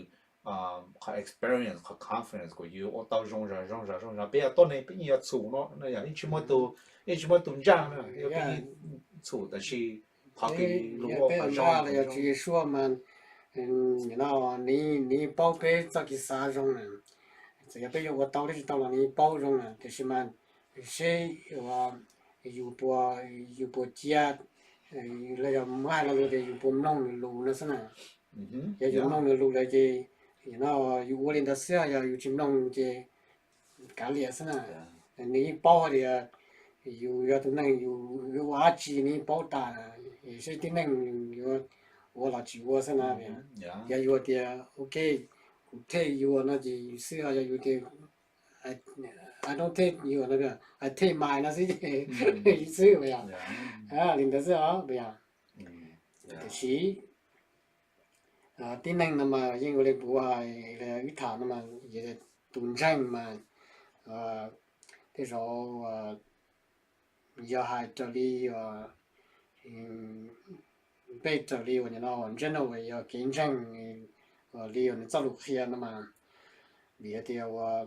qhov experience, qhov confidence kuas yus ua tau zoo zog zoo zog zoo zog. Peb yog tuab neeg peb yeej yuav txhum no, yog yeej tsis muaj tus, yeej tsis muaj tus ntsaaj na, yog peb yeej txhum tab sis qhov kws lug ua qhov zoo los yog tsis suaj mas no nws yeej paub peb txoj kev xav zoo na. Txawm yog peb yuav ua tau thiab tsis tau los nws yeej paub zoo na, tiam sis mas seb yus puas, yus puas cia, los yog muab hais lo lus tias yus puas mloog nws lus no xwb na. Yog yus mloog nws lus lawm ces no yus ua li ntawd xwb, yog yus tsis mloog ces kav liam xwb na. Nws yeej paub hais tias yus yog tus neeg yus yuav ua dab tsi nws yeej paub tas, seb tib neeg yuav ua los tsis ua xwb na. Yog yus tias ok, kuv take yours no ces xwb, yog yus tias I don't take yours no, I take mine no xwb ces xwb yog li ntawd xwb os yog. Tiam sis tib neeg no mas yeej ua li kuv hais, wb tham no mas tus ntseeg mas tej zaum yog hais raws li, peb raws li uas nim no general yog kev ntseeg li uas nws txoj lus qhia no mas, vim hais tias uas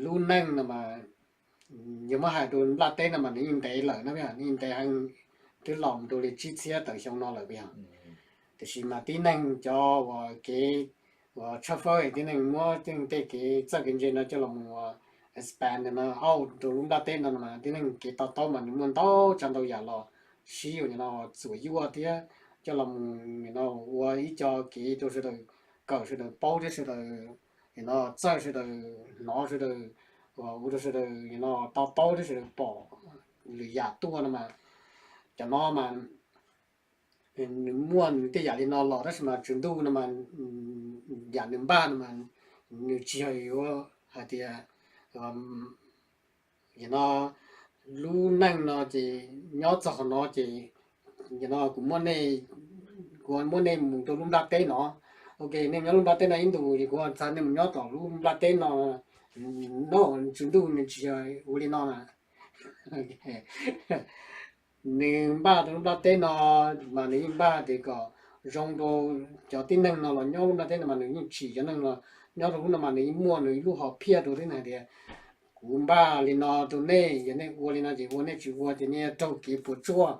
lub neej no mas yog muab hais rau nplaj teb no mas nws yeej ntev lawm na, nws yeej ntev heev, twb los mus rau li tsib txhiab tawm xyoo no lawm yog. Tiam sis mas tib neeg cov uas kev uas tshawb fawb tib neeg muab tej kev txawj kev ntse no coj los mus expand no out rau lub nplaj teb no mas tib neeg kev to taub mas nws muaj ntau tsav ntau yam los sib uas nim no txuam yuaj thiab coj los mus nim no ua ib co kev rau sawv daws kawm sawv daws paub thiab sawv daws nim no txawj sawv daws hnov sawv daws ua rau sawv daws nim no to taub thiab sawv daws pom lwm yam tuaj no mas cov no mas nws muaj nws tej yam li no los tab sis mas tswv ntuj no mas yam nws npaj no mas nws tsis yog yuav hais tias nim no lub neej no ces nyob txog qhov no ces nim no kuv muab nej kuv muab nej mus rau lub nplaj teb no. Ok, nej nyob lub nplaj teb no ib ntus ces kuv txhad nej mus nyob tom lub nplaj teb no. No, tswv ntuj nws tsis yog ua li no na. Nws npaj rau lub nplaj teb no mas nws yeej npaj tias kom zoo rau cov tib neeg no los nyob lub nplaj teb no mas nws yeej tsim cov neeg los nyob rau lub no mas nws yeej muaj nws ib lub hom phiaj rau tib neeg tias kuv npaj li no rau nej, yog nej ua li no ces ua, nej tsis ua ces nej yuav raug kev puas tsuaj,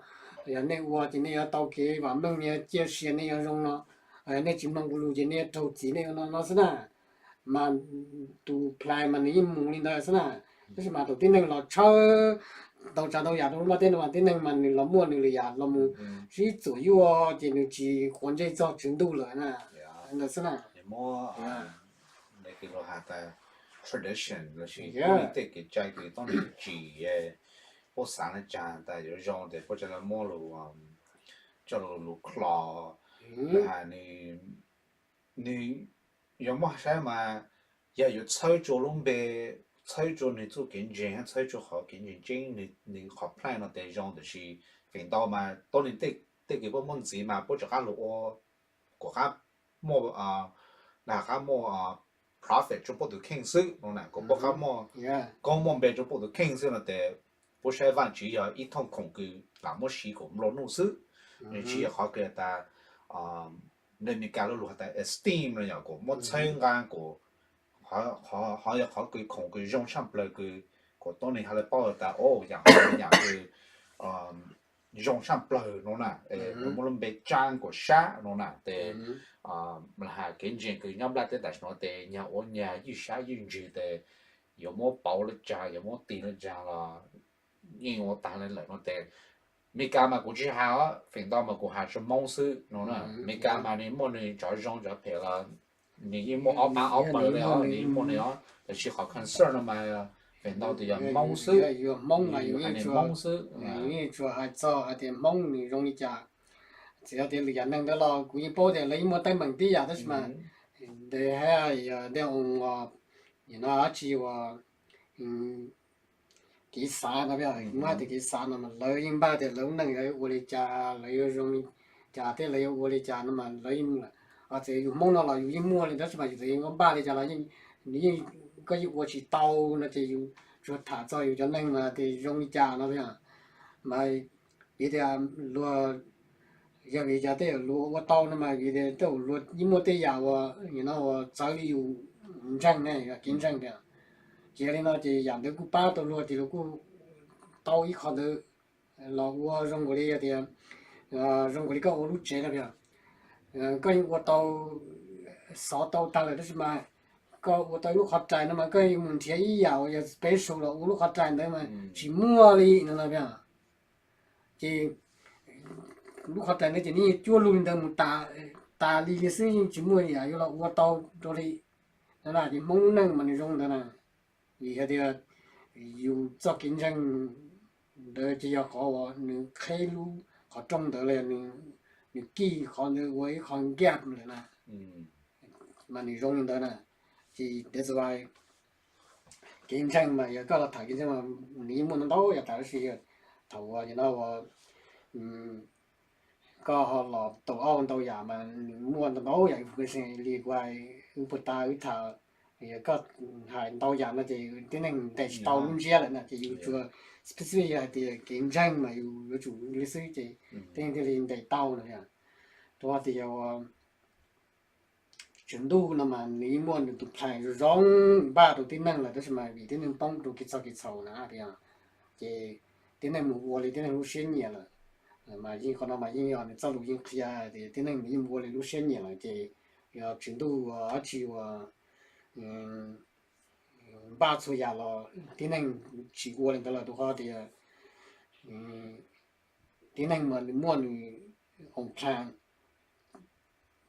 yog nej ua ces nej yuav tau kev vam meej, nej yuav ciaj sia, nej yuav zoo no, yog nej tsis mloog kuv lus ces nej yuav raug txim, nej yuav no no xwb na. Mas tus plan mas nws yeej mus li ntawd xwb na. Tab sis mas tus tib neeg los tshawb, tau tsav ntau yam rau lub nplaj teb no mas tib neeg mas nws los muaj nws lwm yam los mus sib txuam yuaj ces nws tsis quav ntsej txog tswv ntuj lawm na. Ntawd xwb na. Tradition lossis tej kev cai kws tau nws tsim, puab xav le caag tas yuav zoo tes puab tsa le muab lug coj lug lug klo. Nwg, nwg yuav muab saib mas yog yuav txhawb rua lub npe, txhawb rua nwg txuj kev ntseeg, txhawb rua qhov kev ntseeg tseeb, nwg qhov plan no tes zoo, tab sis feem ntau mas tuab neeg tej kws puab muab ntxiv mas puab rov qab lug ua, kuas qab muaj, dag qab muaj profit rua puab tus kheej xwb no na, kuas puab qab muaj koob muaj npe rua puab tus kheej xwb no tes puab saib Vaajtswv yog ib thooj khoom kws lam muab siv kuas nplua nuj xwb. Nwg tsis yog qhov kws tas, le Meskas lub lug has tas esteem no yog kuas muab txhawb nqaa kuas, ho yog qhov kws khoom kws zoo tshaj plawg kws kuas tuab neeg ha le paub tas o yaam, yaam kws zoo tshaj plawg no na, muaj lub npe tsaa kuas sab no na tes, has kev ntseeg kws nyob nplaj teb tam sim no tes nyag ua nyag ywj sab ywj ntsws tes yuav muab pauv le caag yuav muab tig le caag los yeej ua taag le lawm no tes. Meskas mas kuv tsis has, feem ntau mas kuv has rua Moob xwb no na. Meskas mas nwg muaj nwg cov zoo cov phem los nwg yeej muaj ob pab ob pawg le os, nwg yeej muaj nwg os, tab sis qhov concern no mas feem ntau tes yog Moob xwb, nwg has nwg Moob xwb. Tsuas hais txog hais tias Hmoob nws zoo li cas, txawm yog tias lwm yam neeg ntawd los kuv yeej paub tias lawv yeej muaj teeb meem tib yam tab sis mas ntawd hab yog tej no dab tsi uas kev xav no, muab hais tias kev xav no mas lawv yeej npaj tias lawv lub neej yuav ua li cas, lawv yuav zoo li cas thiab lawv yuav ua li cas no mas lawv yeej, txawm yus Hmoob no los yus yeej muaj li tab sis mas yus txawm yuav npaj li cas los nws yeej, koj yeej ua tsis tau no ces yus tsuas tham txog yus cov neeg mas tias zoo li cas no mas piv tias luag, yog vim cas tej luag ua tau no mas vim tias tej luag yeej muaj tej yam uas no uas txawv li yus ntseeg ne, kev ntseeg tias. Ces yog li no ces yam ntawd kuj pab tau luag ces luag kuj tau ib qho ntawd los ua zoo nkaus li tias, zoo nkaus li koj ua lub tsev no yog koj yeej ua tau, xov tau tag lawm tab sis mas koj ua tau ib lub qhov rais no mas koj yuav mus nrhiav ib yam uas yog special los ua lub qhov rais ntawd mas tsis muaj li no no. Ces lub qhov rais ntawd ces nws cuab lug li ntawd mus tas li xwb, yeej tsis muaj yam yuav los ua tau rau li. No na ces Hmoob lub neej mas nws zoo ntawd na. Vim hais tias yus txoj kev ntseeg ntawd ces yog qhov uas nws qheb lub qhov rooj ntawd los yog nws kij qhov ntawd ua ib qho gap lawm na, mas nws zoo li ntawd na. Ces that's why kev ntseeg mas yog koj los tham kev ntseeg mas nws yeej muaj ntau ntau yam tas tab sis thaum uas no uas koj ho los tau auj ntau yam mas nws muaj ntau ntau yam information li kuv hais wb puag ta wb tham. Yog koj hais ntau yam no ces tib neeg ntes tsis tau lub ntsiab lawm na ces yus tsuas specific yog hais tias kev ntseeg mas yus yuav tsum li xwb ces tib neeg thiaj li ntes tau no. Rau qhov tias yog tswv ntuj no mas nws yeej muaj nws tus plan zoo zoo npaj rau tib neeg lawm tab sis mas vim tib neeg poob rau kev txhaum kev txhaum na tias, ces tib neeg mus ua li tib neeg lub siab nyiam lawm. Mas yeej qhov no mas yeej yog nws txoj lus yeej qhia tias tib neeg mus yeej mus ua li lub siab nyiam lawm ces yog tswv ntuj ua dab tsi uas npaj txhua yam los tib neeg tsis ua li ntawd lawm rau qhov tias tib neeg mas nws muaj nws own plan,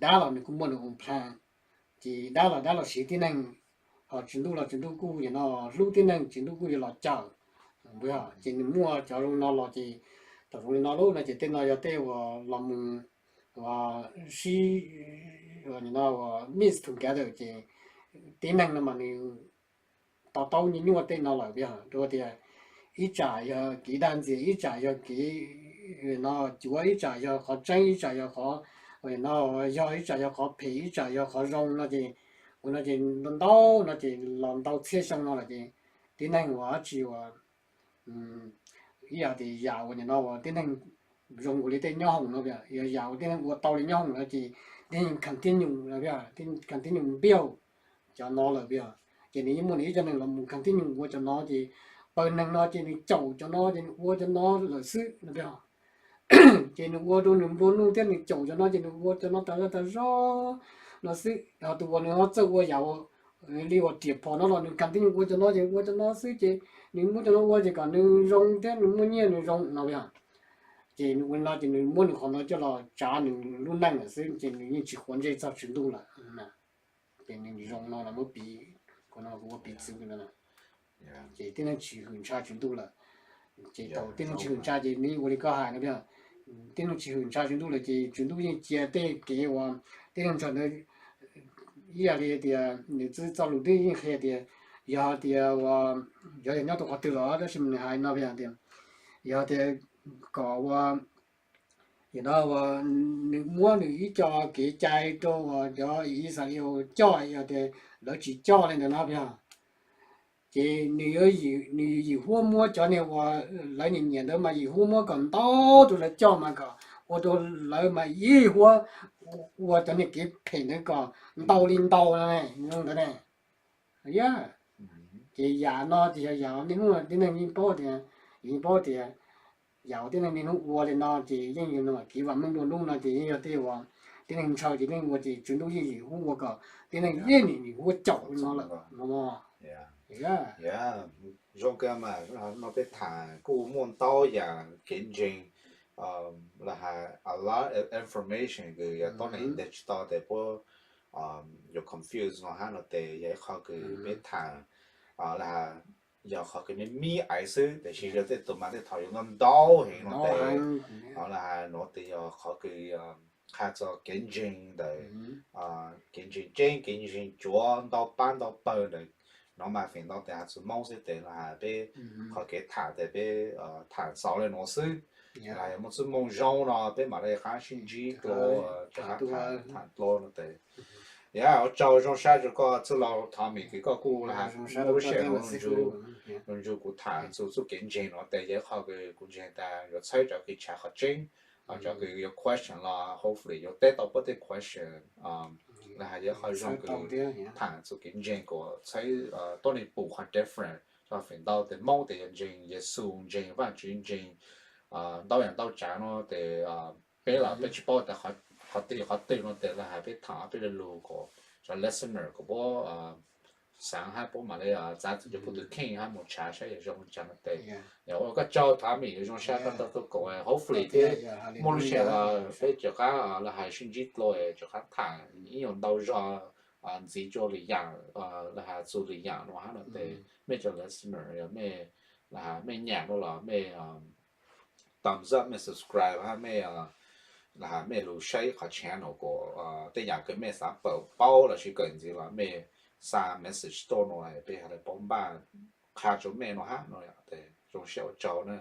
dab los nws kuj muaj nws own plan. Ces dab los dab los siv tib neeg, ho tswv ntuj los tswv ntuj kuj yog no hlub tib neeg, tswv ntuj kuj yuav los cawm. Ces nws muaj cov zoo no los ces thaum zoo li no lub no ces tej no yog tej uas los mus sib no mix together ces tib neeg no mas nws to taub nyuaj nyuaj tej no lawm, rau tias ib tsam yog kev dag ntxias, ib tsam yog kev no cuav, ib tsam yog qhov tseeb, ib tsam yog qhov No yog ib tsam yog qhov phem ib tsam yog qhov zoo no ces, ua no ces ntau no ces los ntau txhiab xyoo no lawm ces tib neeg uas dab tsi uas ib yam tias yam uas nim no uas tib neeg zoo nkaus li tej nyob hoom no, yog yam uas tib neeg ua tau li nyob hoom no ces tib neeg continue, continue build cov no lawm. Ces nws yeej muaj nws ib co neeg los mus continue ua cov no ces pawg neeg no ces nws caum cov no ces nws ua cov no lawm xwb no. Ces nws ua rau nws nplua nuj thiab nws caum cov no ces nws ua cov no tas zog tas zog no xwb. Ho tus uas nws ho txawj ua yam li uas riam phom no los nws continue ua cov no ces ua cov no xwb ces nws muab cov no ua ces kom nws zoo thiab nws muaj nyiaj nws zoo no. Ces nws ua li no ces nws muab nws qhov no coj los tsav nws lub neej lawm xwb ces nws yeej tsis quav ntsej txog Tswv Ntuj lawm. Ces nws zoo no los muab piv, kuv no kuv ua piv txwv no. Ces tib neeg tsis hwm ntsha Tswv Ntuj lawm. Ces thaum tib neeg tsis hwm ntsha ces nws yeej ua li koj hais no, tib neeg tsis hwm ntsha Tswv Ntuj lawm ces Tswv Ntuj yeej cia tej kev uas tib neeg ntshaw ntawd ib yam li tias nws txwv txoj lus twb yeej qhia tias yog tias uas yog tias nyob rau qhov twg los tab sis mas nws hais no tias yog tias kom ua, no nws muab nws ib co kev cai rau uas cov Yixalayees coj, yog tias lawv tsis coj li ntawd no yog ces nws, nws yim huab muab cov niag uas lawv nyiam nyiam ntawd mas yim huab muab kom ntau rau lawv coj mas kom ua rau lawv mas yim huab ua cov niag kev phem ntawd kom ntau li ntau no ne, ntawd ne. Yog ces yam no ces yog yam niaj hnub tib neeg yeej paub tias, yeej paub tias yam uas tib neeg niaj hnub ua li no ces yeej yog no kev vam meej nplua nuj no ces yeej yog tej uas tib neeg ntshaw ces tib neeg ua ces Tswv Ntuj yeej yim huab ua kom tib neeg yeej yim huab caum li no lawm no. Zoo kawg mas, no peb tham kuj muaj ntau yam kev ntseeg, los hais a lot of information kws yog tuab neeg nteg tsis tau tes puab yuav confuse no hab no tes yog ib qho kws peb tham, los hais yog qhov kws me me ais xwb tab sis yog tej tug mas tej thaum yuav ntau ntau heev no tes, los hais no tes yog qhov kws qha txog kev ntseeg ntawm kev ntseeg tseeb kev ntseeg cuav ntau pab ntau pawg ntawm no mas feem ntau tes has txug Moob xwb tes los hais peb qhov kev tham tes peb tham xaus le nuav xwb. Los yog muaj txuj moo zoo no peb mam le qab sib ntsib dlua rov qab tham dlua no tes. Yog ua tsaug zoo sab rua koj txwj laug Tommy kws koj kuj ua lub sij hawm nuav nrug kuv tham txug txuj kev ntseeg no tes yog ib qho kws kuv ntseeg tas yuav txhawb cov kws tshav qhov tseeb, cov kws yuav question los hopefully yuav teb tau puab tej question, los hais yog ib qho zoo kws tham txug kev ntseeg kuas txhawb tuab neeg pum qhov different. Feem ntau tes Moob tes yog ntseeg Yexus ntseeg Vaajtswv ntseeg ntau yam ntau tsav no tes peb los peb tsis paub tas qhov twg qhov twg no tes los hais peb tham peb le lug kom cov listener kom puab xaav hab puab mam le txav txug cov puab tus kheej hab mus tshav saib yog zoo li cas no tes. Yog ua koj tsaug Tommy, zoo sab koj tau tuaj koom, hopefully peb muaj lub sij hawm peb rov qab los hais sib ntsib dlua rov qab tham ib nyuag ntau zog ntxiv rua lwm yaam, los hais txug lwm yaam no hab no tes mej cov listener yog mej, los hais mej nyam no los mej thumbs up, mej subscribe hab mej, los hais mej lug saib qhov channel kuas tej yaam kws mej xaav paub lossis kawm ntxiv los mej xa message tuaj no peb ho le paub npaj qha rua mej no hab no. Zoo sab ua tsaug na.